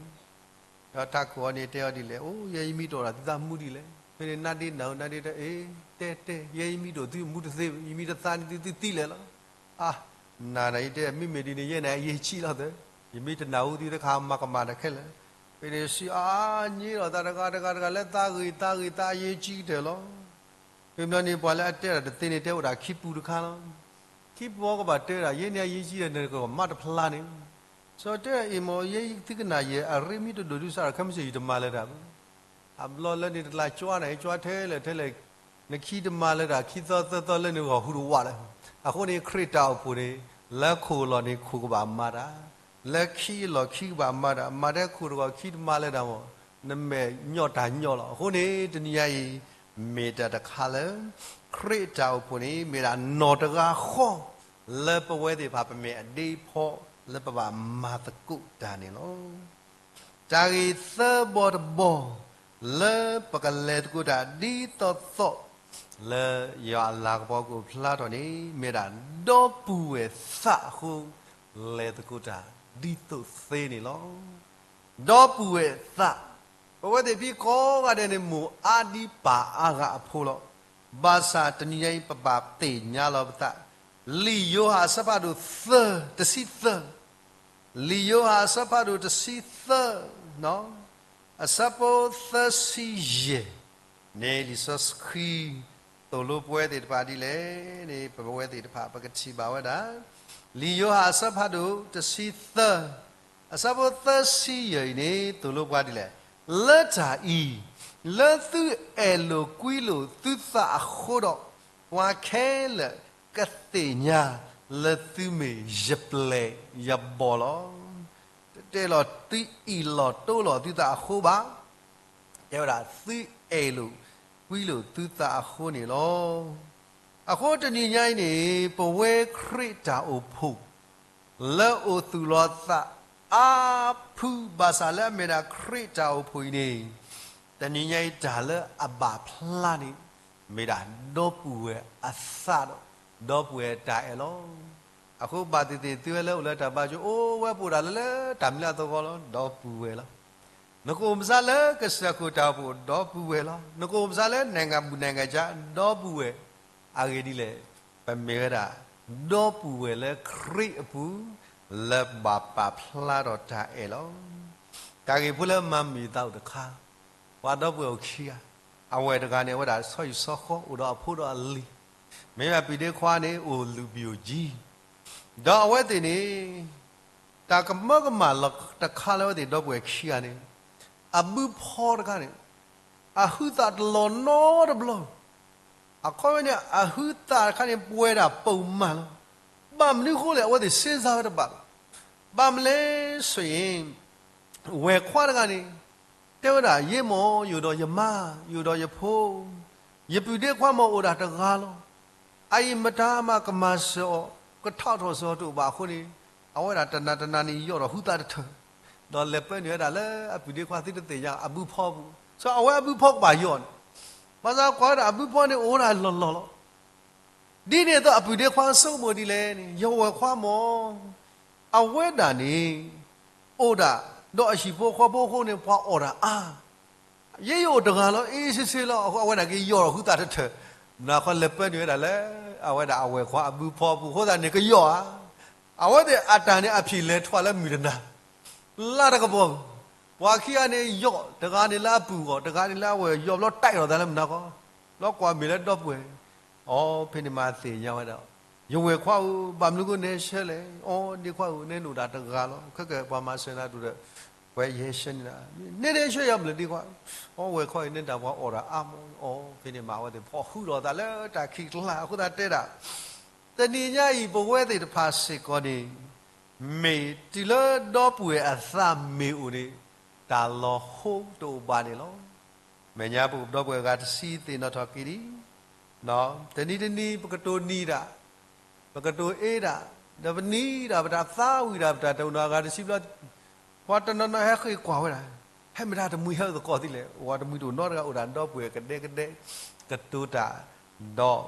ဒီးထးခိၣ်အံၤန့ၣ်တဲအီၤဒ်လဲၣ်, အိၣ် ယဲယမံတအိၣ်ဒီးသုသးမူဒ်လဲၣ်. ဖဲန့ၣ်နါဒ့နၢ်ဧိၤ နါဒ့တဲ အ့ တဲတဲ ယဲယမံတအိၣ်သုမူတသ့ဘၣ်, ယမံတသးန့ၣ်သုသံလဲၣ်လီၤ. အါ နၤနၤအံၤတဲ မ့မ့ၢ်ဒ်န့ၣ် ယဲန့ၣ် အရေးကြီးလီၤသၢ, ယမ့ၢ်တနၢ်ဟူသုတခါ မၤကမၣ်တၢ်ခဲလၢာ်. ဖဲန့ၣ်စံးအါ ညံးထီၣ်သးတဂၤတဂၤတဂၤလၢသးဂ့ၤသးဂ့ၤ သးအရေးကြီးကတၢၢ်လီၤ. ဖဲမနုၤန့ၣ် ပှၤလၢအတဲတၢ်တသ့န့ၣ် တဲအိၣ်ဒၣ်ခံပူၤတခါလီၤ. ခံပူၤအကဘၣ်တဲဒၣ် ယဲန့ၣ် အရေးကြီးလီၤ နကဘၣ်မၤတဖျါန့ၣ်. စီၤတဲအ့ၣ်မ့ၢ် ယဲသုကနၣ်ယဲ အရ့မံတဒိၣ်ဒုးစးဒီး ခဲမုၢ်ဆ့ၣ်ယတမၤလၢၤတၢ်ဘၣ်. အဘျီလၢန့ၣ်တလၢကွၢ်နၤ ကွၢ်ထဲလဲၣ်ထဲလဲၣ်, နခံတမၤလၢၤတၢ် ခံသီသၢသီလၢန့ၣ်ဂီၢ်ဟူးတဝးလၢ. အဃိန့ၣ် ခရံာ်တၢ်အိၣ်ဖှိၣ်န့ၣ် လၢခိၣ်လီၢ်န့ၣ် ခိၣ်ကဘၣ်မၤတၢ်, လၢခံအလီၢ်ခံကဘၣ်မၤတၢ်, မၤထဲခိၣ်တဂီၢ်ခံတမၤလၢၤတၢ်မ့ၢ် နမဲာ်ညိးတၢ်ညိးလီၤ. အဃိန့ၣ် တနံၤညါအံၤ မ့ၢ်တၢ်တခါလၢ ခရံာ်တၢ်အိၣ်ဖှိၣ်န့ၣ် မ့ၢ်ဒၣ်နီၢ်တဂၤဃီ လၢပဝဲသ့ၣ်တဖၣ် ပမဲာ်အဒ့အဖီ လၢပဘၣ်မၤသကိးတၢ်န့ၣ်လီၤ. တၢ်ဂ့ၢ်သၢဘီတဘီ, လၢပကလဲၤသကိးတၢ်ဒ်သိးသိး လၢယွၤအလၤကပီၤကအိၣ်ဖျါထီၣ်န့ၣ် မ့ၢ်ဒၣ်ဒီပုၢ်ဝဲၢ်သးအဃိ လဲၤသကိးတၢ်ဒ်သိးသ့န့ၣ်လီၤ. ဒီပုၢ်ဝဲၢ်သး, ပဝဲသ့ၣ်ဖံကိးဂၤဒဲးန့ၣ် မိၢ်အါဒံပၢ်အါဂၤအဖိလီၤ. ဘၣ်ဆၣ်တနံၤညါအံၤ ပဘၣ်သ့ၣ်ညါလီၤပသး, လံာ်ယိၤဟၣ်အဆၢဖးဒိၣ်သၢ, တဆံသၢ, လံာ်ယိၤဟၣ်အဆၢဖးဒိၣ်တဆံသၢ, အဆၢဖိသၢဆံယဲၢ်န့ၣ် လံာ်စီဆှံသိၣ်လိပဝဲသ့ၣ်တဖၣ်ဒ်လဲၣ်န့ၣ် ပဝဲသ့ၣ်တဖၣ်ပကထံၣ်ဘၣ်ဝဲဒၣ်, လံာ်ယိၤဟၣ်အဆၢဖးဒိၣ်တဆံသၢ, အဆၢဖိသၢဆံယဲၢ်အံၤန့ၣ် သိၣ်လိပှၤဒ်လဲၣ်, လၢတၢ်အံၤ, လၢသုအဲၣ်လိာ်ကွံလိာ်သုသးအဃိဒီး, ပှၤခဲလၢာ်ကသ့ၣ်ညါလၢသုမ့ၢ်ယပျဲၢ်ယဘီၣ်လီၤ. တတဲလီၤသုအ့ၣ်လိာ်တိလိာ်သုသးအဃိဘၣ်, တဲဝဲဒၣ်သုအဲၣ်လိာ်ကွံလိာ်သုသးအဃိန့ၣ်လီၤ. အဃိတနံၤညါအံၤန့ၣ် ပဝဲခရံာ်တၢ်အိၣ်ဖှိၣ် လၢအိၣ်သူၣ်လီၤသးအါဖုဘၣ်ဆၣ်လၢအမ့ၢ်ဒၣ်ခရံာ်တၢ်အိၣ်ဖှိၣ်အံၤန့ၣ်, တနံၤညါအံၤတၢ်လၢအဘၣ်ဖျါန့ၣ် မ့ၢ်ဒၣ်ဒီပုၢ်ဝဲၢ်အသးဒီး ဒီပုၢ်ဝဲၢ်တၢ်အဲၣ်လီၤ. အဃိဘၣ်သ့ၣ်သ့ၣ်သုဝဲလၢအိၣ်လၢတၢ်ဘါယွၤ အိၣ်ဝဲပအိၣ်ဒၣ်လၢလၢတၢ်မံၤလၢအသဝီလီၤ ဒီပုၢ်ဝဲၢ်လီၤ. နကအိၣ်မဆါလၢကစၢၢ်ခိၣ်တၢ်အိၣ်ဖှိၣ် ဒီပုၢ်ဝဲၢ်လီၤ. နကအိၣ်မဆါလၢ နိုင်ငံဘူးနိုင်ငံခြား ဒီပုၢ်ဝဲၢ်, အဂ့ၢ်ဒ်လဲၣ်, ပမ့ၢ်ဝဲဒၣ် ဒီပုၢ်ဝဲၢ်လၢခရံာ်အပူၤ လၢဘၣ်ပာ်ဖျါထီၣ်တၢ်အဲၣ်လီၤ. တၢ်ဂ့ၢ်ဖိလၢမၤမုာ်သးအိၣ်တခါ, ပှၤဒီပုၢ်ဝဲၢ်အိၣ်ခံဂၤ, အဝဲတဂၤန့ၣ် အဝဲဒၣ်ဆီဟံၣ်ဆီဃီ အိၣ်ဒီးအဖိဒီးအလံၤ, မ့ၢ်အပုၢ်ဒ့ခွါန့ၣ် အိၣ်လူၤဘံၣ်အိၣ်ကၠံ ဒီးအဝဲသ့ၣ်န့ၣ် တၢ်ကမၢကမၣ်လီၤတခါလၢအဝဲသ့ၣ်ဒီပုၢ်ဝဲၢ်ခံဂၤန့ၣ်, အဘုဖီတခါန့ၣ် အဟုသးတလီၤနီတဘျီ, အခီပညီန့ၣ် အဟုသးတခါန့ၣ် ပှဲၤဒၣ်ပိာ်မၢ်လီၤ. ဘၣ်မနုၤအဃိလဲၣ် အဝဲသ့ၣ်စ့စါဝဲတဘၣ်ဘၣ်. ဘၣ်မနုၤလဲၣ်ဆိၣ်အံၤ ဝဲၢ်ခွါတဂၤန့ၣ် တဲဝဲဒၣ် ယဲမ့ၢ်ယအိၣ်ဒီးယမါ, ယအိၣ်ဒီးယဖိ, ယပုၢ်ဒ့ခွါမ့ၢ်အိၣ်ဒၣ်တဂၤလီၤ. အအံၤမတၤမးကမၤစၢၤအီၤ, ကထီၣ်ထီၣ်စၢၤအီၤတအိၣ်ဘၣ်အဃိန့ၣ်, အဝဲဒၣ်တနၤတနၤန့ၣ် ယီၣ်ဒီးဟုသးတထၢၣ်, ဒီးလဲၤပၢနုာ်ဝဲဒၣ်လၢအပုၢ်ဒ့ခွါသုတသ့ၣ်ညါ အဘုဖီပူၤ, ဆိအဝဲအဘုဖီကဘၣ်ယီၣ်န့ၣ်, ဘၣ်ဆၣ်ကွၢ်ဝဲဒၣ်အဘုဖီန့ၣ်အိၣ်ဒၣ်လီၢ်လီၢ်လီၤ. ဒ်န့ၣ်အသိးအပုၢ်ဒ့ခွါဆိကမိၣ်ဒ်လဲၣ်န့ၣ် ယဝဲၢ်ခွါမ့ၢ် အဝဲဒၣ်န့ၣ် အိၣ်ဒၣ် ဒီးအဟံၣ်ဖိဃီဖိအဃိန့ၣ် ပှၤအီၣ်တၢ်အါ, ယဲယအိၣ်တဂၤလီၤ အ့စ့စ့လီၤ. အဃိအဝဲဒၣ်က့ၤယီၣ်ဒီးဟုသးတထၢၣ်, မနုၤဃိလဲၤပၢနုာ်ဝဲဒၣ်လၢ အဝဲဒၣ်အဝဲၢ်ခွါအဘုဖီပူၤအဃိသတးန့ၣ် ကယီၣ်ဧါ. အဝဲသ့ၣ်အတၢ်န့ၣ်အဖံၣ်လဲၤထွဲလၢမုၢ်တနၤ လါတကပီၤ, ပှၤခံဂၤန့ၣ်ယီၣ်, တဂၤန့ၣ်လၢအပုၢ်အဂီၢ်, တဂၤန့ၣ်လၢအဝဲၢ်, ယီၣ်ဘျီတၢ်အီၣ်သးလၢမနၤဃီ, ဘျီကွၢ်မ့ၢ်လၢဒီပုၢ်ဝဲၢ်, အီ ဖဲန့ၣ်မးသ့ၣ်ညါဝဲဒၣ်, ယဝဲၢ်ခွါဧၢ, ဘၣ်မနုၤဃိနဲဆၢလဲၣ်, အီ ဒ့ခွါဧၢ, နဲနအိၣ်ဒၣ်တဂၤလီၤ, ခဲကပှၤမၤစၢၤနၤဒိၣ်ဒီး, ပှၤယဟဲဆှၢန့ၢ်နၤ, နဲဒဲဆှၢယၤဘျၢၣ်ဒ့ခွါ, အီ ဝဲၢ်ခွါအံၤ နဲဒၣ်ပှၤအီၣ်တၢ်အါမး, အီ ဖဲန့ၣ်မးအဝဲသ့ၣ်ဖီၣ်ဟုဒီးသးလၢတၢ်ခံးကျါ, အဃိသတးတဲဒၣ် တနံၤညါအံၤ ပဝဲသ့ၣ်တဖၣ်စ့ၢ်ကီးန့ၣ်, မ့ၢ်တုၤလၢဒီပုၢ်ဝဲၢ်အသးမ့ၢ်အိၣ်န့ၣ်, တၢ်လီၤဟိတအိၣ်ဘၣ်န့ၣ်လီၤ. မဲာ်ညါပဒီပုၢ်ဝဲၢ်အဂၤတဆံသ့ၣ်နီၣ်ထီၣ်က့ၤဒံး, တနံၤတနံၤ ပကတိၤနံၤတၢ်, ပကတိၤအ့တၢ်, ဒီးပနံၤတၢ်, ပတၢ်သးဝံၣ်တၢ်, ပတၢ်တအိၣ်နီၢ်အဂၤတဆံဘျီ, ပှၤတနီၤနီၤဟဲဃ့ၢ်ကွၢ်ဝဲဒၣ်, ဟဲမ့ၢ်တၢ်တမှံၤဟဲအိၣ်သကိးသ့လဲၣ်, အိၣ်ဝဲတမှံၤတအိၣ်နီတဂၤ အိၣ်ဒၣ်ဒီပုၢ်ဝဲၢ်ကဒဲကဒဲ, ကတိၤတၢ်, ဒီး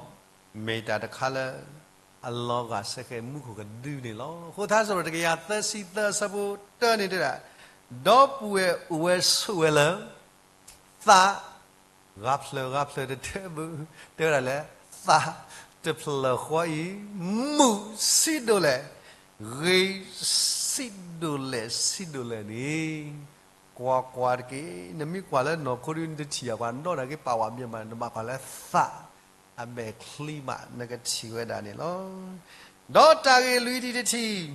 မ့ၢ်တၢ်တခါလၢ အလီၤဂာ်စ့ၢ်ကီးမူခိၣ်ကဒုန့ၣ်လီၤ. အဃိသတးစံးထီၣ်တကယၤသၢဆံသၢအဆၢဖိတၢန့ၣ်တဲဒၣ်, ဒီပုၢ်ဝဲၢ်အိၣ်ဝဲဆိးဝဲလၢ သး, ဂၤဖျၢၣ်ဂၤဖျၢၣ်တတဲဘၣ်, တဲဝဲဒၣ်လၢ သးတဖျၢၣ်ဃီအံၤ, မုာ်ဆံးဒိၣ်လဲၣ်, ဂ့ၤဆံးဒိၣ်လဲၣ်ဆံးဒိၣ်လဲၣ်န့ၣ်, ကွၢ်ကွၢ်တက့ၢ်, နမ့ၢ်ကွၢ်လၢနီၢ်ခိဒု နတထံၣ်ယၤပှၤနီၣ်ဒၣ်က့ၤပာ်ဝဲမ့ၢ်မး, နဘၣ်ကွၢ်လၢသး အမဲာ်ချံမး နကထံၣ်ဝဲဒၣ်န့ၣ်လီၤ. ဒီးတၢ်ဂ့ၢ်လွံၢ်ထံၣ်တထံၣ်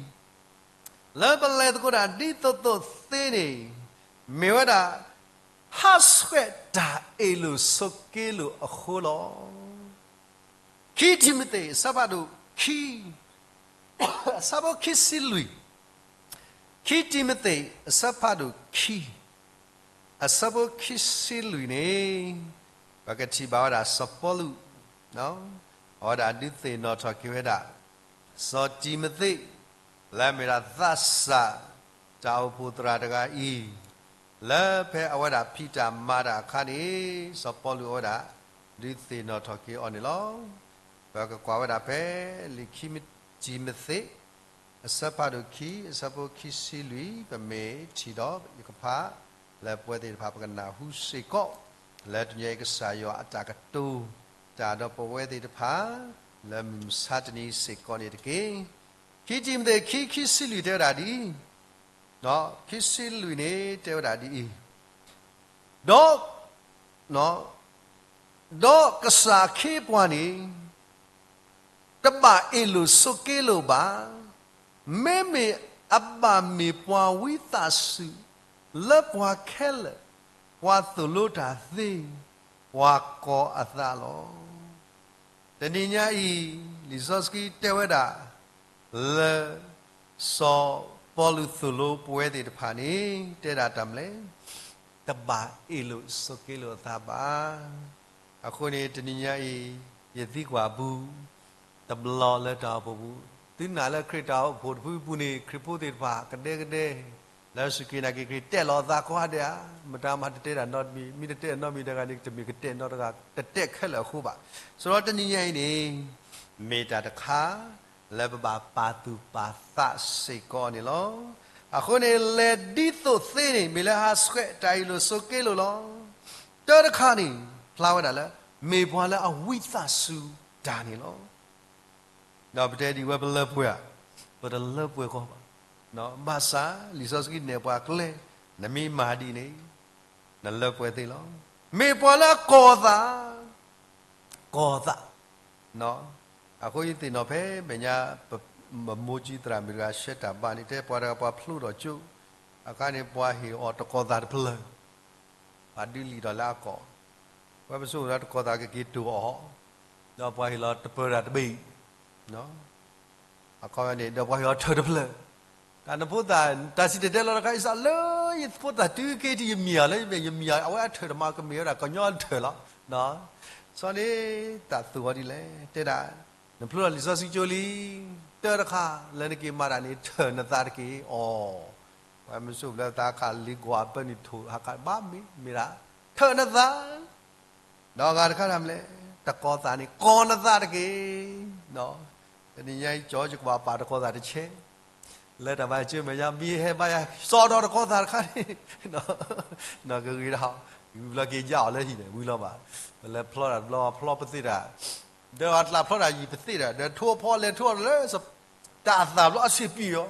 လၢပလဲၤသကိးတၢ်ဒ်သိးသိးသ့န့ၣ်, မ့ၢ်ဝဲဒၣ် ဟးဆှဲးတၢ်အ့ၣ်လိာ်ဆိးက့လိာ်အဃိလီၤ. ခံတံၤမသ့း အဆၢဖးဒိၣ်ခံ, အဆၢဖိခံဆံလွံၢ်, ခံတံၤမသ့း အဆၢဖးဒိၣ်ခံ, အဆၢဖိခံဆံလွံၢ်န့ၣ်, ပကထံၣ်ဘၣ်ဝဲဒၣ်စီၤပီလူး, အဝဲဒၣ်ဒုးသ့ၣ်နီၣ်ထီၣ်က့ၤဝဲဒၣ် စီၤတံၤမသ့း လၢအမ့ၢ်ဒၣ်သးစၢ် တၢ်အိၣ်ဖှိၣ်သရၣ်တဂၤအံၤ, လၢဖဲအဝဲဒၣ်ဖံးတၢ်မၤတၢ်အခါန့ၣ် စီၤပီလူးအဝဲဒၣ် ဒုးသ့ၣ်နီၣ်ထီၣ်က့ၤအီၤန့ၣ်လီၤ. ပကကွၢ်ဝဲဒၣ်ဖဲ လံာ်ခံတံၤမသ့း အဆၢဖးဒိၣ်ခံ အဆၢဖိခံဆံလွံၢ် ပမ့ၢ်ထံၣ်ဒီး ယကဖး လၢပဝဲသ့ၣ်တဖၣ်ပကနၢ်ဟူစ့ၢ်ကီး လၢတနံၤအံၤကစၢ်ယွၤအတၢ်ကတိၤတၢ်ဒီးပဝဲသ့ၣ်တဖၣ် လၢမုၢ်မဆါတနံၤစ့ၢ်ကီးန့ၣ်တက့ၢ်. ခံတံၤမသ့း ခံ ခံဆံလွံၢ် တဲဝဲဒၣ်ဒ်အံၤ, ခံဆံလွံၢ်န့ၣ် တဲဝဲဒၣ်ဒ်အံၤ, ဒီး ဒီးကစၢ်အခ့အပှၤန့ၣ် တဘၣ်အ့ၣ်လိာ်ဆိးက့လိာ်ဘၣ်. မ့မ့ၢ်အဘၣ်မ့ၢ်ပှၤဝံသးစူၤ လၢပှၤခဲလၢာ်, ပှၤသိၣ်လိတၢ်သ့, ပှၤကီၤအသးလီၤ. တနံၤညါအံၤ လံာ်စီဆှံတဲဝဲဒၣ် လၢ စီၤပီလူးသိၣ်လိပဝဲသ့ၣ်တဖၣ်န့ၣ် တဲဒၣ်တၢ်မနုၤလဲၣ်, တဘၣ်အ့ၣ်လိာ်ဆိးက့လိာ်အသးဘၣ်. အဃိန့ၣ် တနံၤညါအံၤ ယသံကွၢ်အပူၤ တဘျီလၢတၢ်အိၣ်ဖှိၣ်ပူၤ, သုနာ်လၢခရံာ်တၢ်အိၣ်ဖှိၣ်တဖုပူၤန့ၣ် ခရံာ်ဖိသ့ၣ်တဖၣ် ကဒဲကဒဲ လၢစူၢ်က့ၤနာ်က့ၤခရံာ် တဲာ်လီၤအသးကိးဂၤဒဲးဧါ, မတၤမၤတတဲတၢ်နီတမံၤ, မ့ၢ်တတဲနီတမံၤတဂၤန့ၣ် တမ့ၢ်ကတဲနီတဂၤ တတဲခဲလၢာ်အဃိဘၣ်. ဆိုတော့ တနံၤညါအံၤန့ၣ် မ့ၢ်တၢ်တခါ လၢပဘၣ်ပာ်သူၣ်ပာ်သးစ့ၢ်ကီးန့ၣ်လီၤ. အဃိန့ၣ် လဲၤဒ်သိးသ့န့ၣ် မ့ၢ်လၢဟးဆှဲးတၢ်အ့ၣ်လိာ်ဆိးက့လိာ်လီၤ. တၢ်တခါန့ၣ် ဖျါဝဲဒၣ်လၢ မ့ၢ်ပှၤလၢအဝံသးစူၤတၢ်န့ၣ်လီၤ. ဒီးပတဲဒ်ဝဲပလၢပှဲၤဧါ, ပတလၢပှဲၤကီးဘၣ်. ဘၣ်ဆၣ် လံာ်စီဆှံနဲၣ်ပှၤကျဲ, နမ့ၢ်မၤဒ်န့ၣ် နလၢပှဲၤသ့လီၤ. မ့ၢ်ပှၤလၢအကီၤအသး, ကီၤအသး. အဃိယသ့ၣ်နီၣ်ဖဲမဲာ်ညါ ပမိၢ်ကၠံသရၣ်မုၣ်တဂၤ ရှဲတၢ်ဘါန့ၣ် တဲပှၤတဂၤပှၤဖျိထီၣ်ကၠိ, အခါန့ၣ် ပှၤဟ့ၣ်အီၤတကီၤသးတဖျၢၣ်, ပှၤဒုးလံာ်ဒီးလၢအကီၤ, ပှၤပစိၤဒီးတကီၤသးကက့ၤတိၢ်အီၤ, ဒီးပှၤဟ့ၣ်လီၤတပၢၤတၢ်တဘ့ၣ် အခီန့ၣ် ဒီးပှၤဟ့ၣ်အီၤထၢၣ်တဖျၢၣ်, တၢ်နဖိသၣ် တၢ်စံၣ်တဲၤတဲလီၤတခါ အံသးလၢယဖိသၣ်တုၤက့ၤတယမံၤဧါ, လၢယမံၤဧါ, အဝဲအထၢၣ်တမၤကမ့ၢ်ဝဲဒၣ် ကညီအထၢၣ်လီၤ. စီၤန့ၣ် တၢ်သူၣ်အီၤဒ်လဲၣ်, တဲဒၣ် နဖျိထီၣ်လံာ်စီဆှံကၠိလံ, တၢ်တခါ လၢနက့ၤမၤတၢ်န့ၣ် ထၢၣ်နသးတက့ၢ်. အီၤ, ပှၤမုၢ်စိၣ်လၢသးခးလံၤကွၢ်အပၢနုာ်ထိၣ် ဟးခးဘၣ်မ့ၢ်မ့ၢ်ဒၣ် ထၢၣ်နသး ဒီးအဂၤတခါတၢ်မနုၤလဲၣ်, တကီၤသးန့ၣ် ကီၤနသးတက့ၢ်. တနံၤညါအံၤ ကၠီယကဘၣ်ပာ်တကီၤသးတဆဲး, လၢတၢ်ဘါယွၤကၠိမဲာ်ညါ မ့ၢ်ဟဲဘါယွၤ စီၤဒီးတကီၤသးတခါန့ၣ်, ကဂ့ၤဒၣ်, ဝံၤဘျီက့ၤယါအီၤလၢဟံၣ်န့ၣ် ဝံၤလီၤဘၣ်, ပလဲၤဖျီတၢ်တဘျီ ဖျီပသ့တၢ် ဒီးအတၢ်ဖျီတၢ်ယံာ်ပသ့တၢ် ဒီးထိအဖီလဲၤထိအီၤလၢ တၢ်အသၣ်ဘျီအဆံးပံၤအီၤ,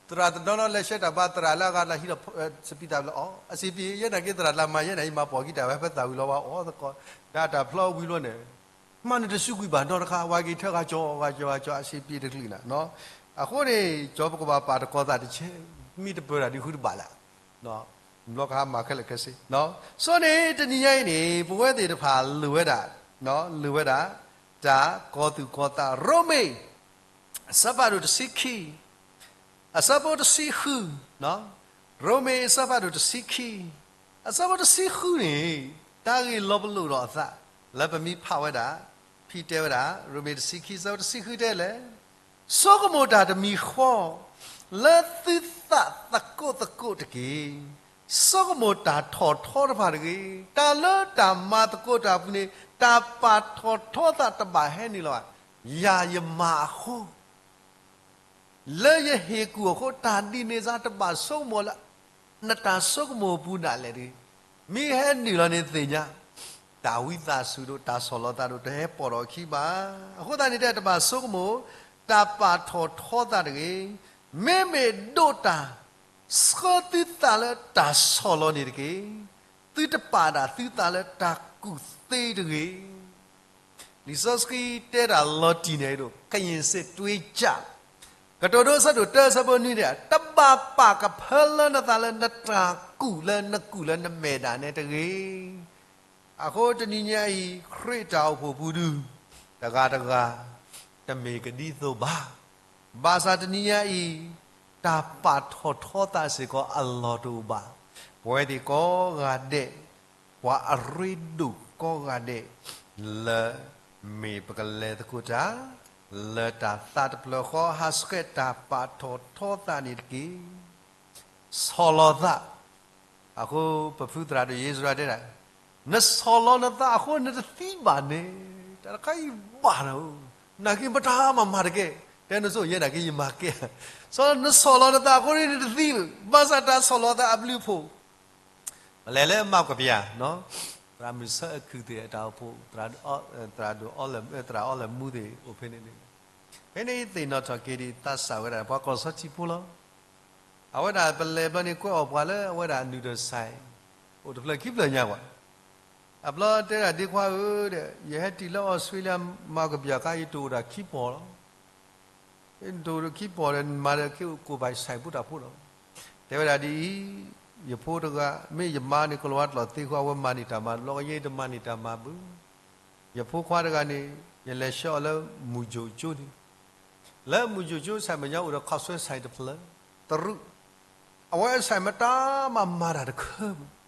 သရၣ်တနီၤနီၤလဲၤဆှၢတၢ်ဘါ သရၣ်လၢအဂၤတၢ်ဟံးဒီး စပံးသၣ်ဘျီအီၤ အဆံးပံၤ ယဲနာ်က့သရၣ်တၢ်မၤ ယဲနာ်က့မၤပိာ်ကံတၢ်ဝဲ ဖဲသၣ်ဝံၤလီၤဝဲအီၤသကိး, ဒီးတၢ်ဖျီဝံၤလီၤန့ၣ် မၤနတစုကွံာ်ဘၣ်နီတခါ ဝဲက့ၤထၢဂၤကၠီဂၤကၠီဂၤကၠီ အဆံးပံၤတချုးနၤ, အဃိန့ၣ် ကၠီပကဘၣ်ပာ်တကီၤသးတဆဲး, မ့ၢ်တပၢၤတၢ်ဒုးဃုတဘၣ်လၢ် ဘျီကဟါမၢ်ခဲလၢာ်ခဲဆ့, စီၤန့ၣ် တနံၤညါအံၤန့ၣ် ပဝဲသ့ၣ်တဖၣ်လိၣ်ဝဲဒၣ်, လိၣ်ဝဲဒၣ် တၢ်ကီၤသူၣ်ကီၤသး ရိမ့ၤ အဆၢဖးဒိၣ်တဆံခံ, အဆၢဖိတဆံဃု, ရိမ့ၤအဆၢဖးဒိၣ်တဆံ, အဆၢဖိတဆံဃုန့ၣ် တၢ်ဂ့ၢ်လီၤပလိာ်ဒီးအသး လၢပမ့ၢ်ဖးဝဲဒၣ်, ဖံတဲဝဲဒၣ် ရိမ့ၤတဆံခံ အဆၢဖိတဆံဃုတဲလဲၣ်, ဆိကမိၣ်တၢ်တမံၤဃီ လၢသုသးသကိးသကိးတက့ၢ်. ဆိကမိၣ်တၢ်ထီၣ်ထီတဖၣ်တဂ့ၤ. တၢ်လၢတၢ်မၤသကိးတၢ်အပူၤန့ၣ် တၢ်ပာ်ထီၣ်ထီသးတဘၣ်ဟဲနုာ်လီၤဘၣ်. ယၤယမၤအဃိ လၢယဟ့ၣ်ကူၣ်အဃိ တၢ်ဒ်န့ၣ်စ့ၢ်တဘၣ်ဆိကမိၣ်လၢ နတၢ်ဆိကမိၣ်အပူၤဒၣ်လဲာ်တဂ့ၤ. မ့ၢ်ဟဲနုာ်လီၤန့ၣ်သ့ၣ်ညါ တၢ်ဝံသးစူၤဒိၣ် တၢ်ဆီၣ်လီၤသးဒိၣ် တဟဲပိာ်ထီၣ်အခံဘၣ်. အဃိသတးန့ၣ် တၢ်တဘၣ်ဆိကမိၣ် တၢ်ပာ်ထီၣ်ထီသးတဂ့ၤ. မ့မ့ၢ်ဒိးတၢ် ဆှၢသုသးလၢတၢ်ဆီၣ်လီၤန့ၣ်တက့ၢ်. သုတပာ်ဒၣ်သုသးလၢတၢ်ကူၣ်သ့တဂ့ၤ. လံာ်စီဆှံတဲတၢ်လီၤတံၢ်န့ၣ်ဒိၣ် ကရင်စစ်တွေးကြ ကတိၤဒိအဆၢဒိၣ်တၢအဆၢဖိနွံန့ၣ် တဘၣ်ပာ်ကဖၢလၢနသးလၢနတၢ်ကူၣ်လၢနကူၣ်လၢနမဲာ်ဒၣ်နဲတဂ့ၤ. အဃိတနံၤညါအံၤ ခရံာ်တၢ်အိၣ်ဖှိၣ်ပူၤဒု တဂၤတဂၤ တမ့ၢ်ကဒ်သိးဘၣ်. ဘၣ်ဆၣ်တနံၤညါအံၤ တၢ်ပာ်ထီၣ်ထီသးစ့ၢ်ကီးအလီၢ်တအိၣ်ဘၣ်. ပဝဲသ့ၣ်ကိးဂၤဒဲး ပှၤအရ့ဒိၣ်ကိးဂၤဒဲး လၢမ့ၢ်ပကလဲၤသကိးတၢ် လၢတၢ်သးတဖျၢၣ်ဃီ ဟးဆှဲးတၢ်ပာ်ထီၣ်ထီသးန့ၣ်တက့ၢ်. ဆီၣ်လီၤသး အဃိပဖုသရၣ်ဒိၣ်ယ့ၣ်စရၤတဲဒၣ်, နဆီၣ်လီၤနသးအဃိနတသံဘၣ်န့ၣ်, တၢ်တခါအံၤဘၣ်နၤဧၢ, နာ်က့ပတၢ်မၤမၤတကဲ, တဲနဆိၣ်ယဲနာ်က့ယမၤကဲ, ဆီၣ်လီၤနဆီၣ်လီၤနသးအဃိန့ၣ်နတသံဘၣ်, ဘၣ်ဆၣ်တၢ်ဆီၣ်လီၤသးအဘျုးအဖှိၣ် ပလဲၤလၢမၤကပျၢ်, သရၣ်မုၣ်ဆၢအခုၣ်သ့ၣ်အတၢ်အိၣ်ဖှိၣ်, သရၣ်ဒိၣ်, သရၣ်ဒိၣ်အီလၢၣ်, သရၣ်အီလၢၣ်မူသ့ၣ်အိၣ်ဖဲန့ၣ်န့ၣ်, ဖဲန့ၣ်သ့ၣ်နီၣ်ထီၣ်က့ၤဒံးသးစၢ်ဝဲဒၣ်ပှၤကီၢ်စီထံဖိလီၤ. အဝဲဒၣ်ပလဲၤဘျီန့ၣ် ကွဲးအီၣ်ပှၤလၢအဝဲဒၣ်နုာ်ဒီး ဆိုင် အိၣ်တဖျၢၣ်ခံဖျၢၣ်ညါပှၤ, အဘျီတဲဒၣ်ဒ့ခွါဧၢဒီး ယဟဲတံၢ်လၢအီစထြ့လယါမၤကပျၢ်အခါ ယတအိၣ်ဒၣ်ခံပီၢ်လီၤ. နတအိၣ်ခံပီၢ်ဒီး နမၤဒီးခ့အိၣ်ကိၢ်ဘၣ် ဆိုင် ဖိတၢ်ဖိလီၤ. တဲဝဲဒၣ်ဒ်အံၤ, ယဖိတဂၤ မ့ၢ်ယမါန့ၣ် ကလီၤဝါတလီၤသ့ဃီ အဝဲမၤန့ၢ်တၢ်မၤတဘျီ ယဲယတမၤန့ၢ်တၢ်မၤဘၣ်. ယဖိခွါတဂၤန့ၣ် ယလဲၤဆှၢအီၤလၢမူၤကၠိၣ်ကၠိန့ၣ်, လၢမူၤကၠိၣ်ကၠိ ဆိုင် မဲာ်ညါအိၣ်ဒီးခီၣ်ဆွဲ ဆိုင် တဖျၢၣ်, တရူး, အဝဲ ဆိုင် မတၤမၤတၢ်တခၢဘၣ်.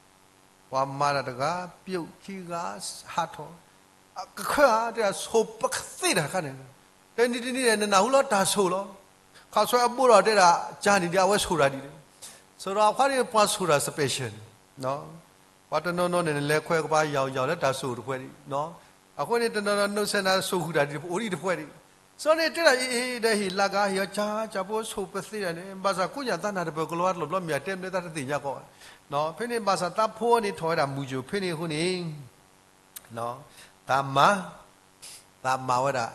ပှၤမၤတၢ်တဂၤ ပျိာ်ခံဂၤ ဟးထီၣ်, ကခၢဧါ တဲဒၣ်ဆိၣ်ပသ့တၢ်တခါန့ၣ်, တနံၤတနံၤန့ၣ် နနၢ်ဟူလီၤတၢ်ဆိၣ်လီၤ. ခီၣ်ဆွဲအဘိဒီးတဲဒၣ် ကၢ်န့ၣ်ဒ်အဝဲဆိၣ်တၢ်ဒ်န့ၣ်, ဆိၣ်ဒီးအခါန့ၣ် ပှၤဆိၣ်တၢ် special န့ၣ် ပှၤတနီၤနီၤန့ၣ် နလဲၤခွဲးကပၤယီၤယီၤလၢတၢ်ဆိၣ်တဖှဲးဒံး, အဃိန့ၣ် တနီၤနီၤ နီၢ်စဲနၤ ဆိၣ်ဃုာ်တၢ်ဒ်တဖှဲး အိၣ်ဒံးတဖှဲးဒံး, ဆိၣ်န့ၣ်တဲဒၣ်အံၤအံၤဒီးဟ့ၣ်လၢကဟ့ၣ်အီၤ ကၢ်ကၢ်ဖိဆိၣ်ပသ့ဒၣ်န့ၣ် ဘၣ်ဆၣ်ကိးညါသးနၢ်တပၢၢ် ကလီၤဝါတလီၤဘျီ မ့ၢ်အတဲမနုၤသးတသ့ၣ်ညါကီးဘၣ်. ဖဲန့ၣ်ဘၣ်ဆၣ်သးဖိန့ၣ်ထီၣ်ဝဲဒၣ်မူၤကၠိၣ်ဖဲန့ၣ်အဃိန့ၣ် သးမၤ, သးမၤဝဲဒၣ်,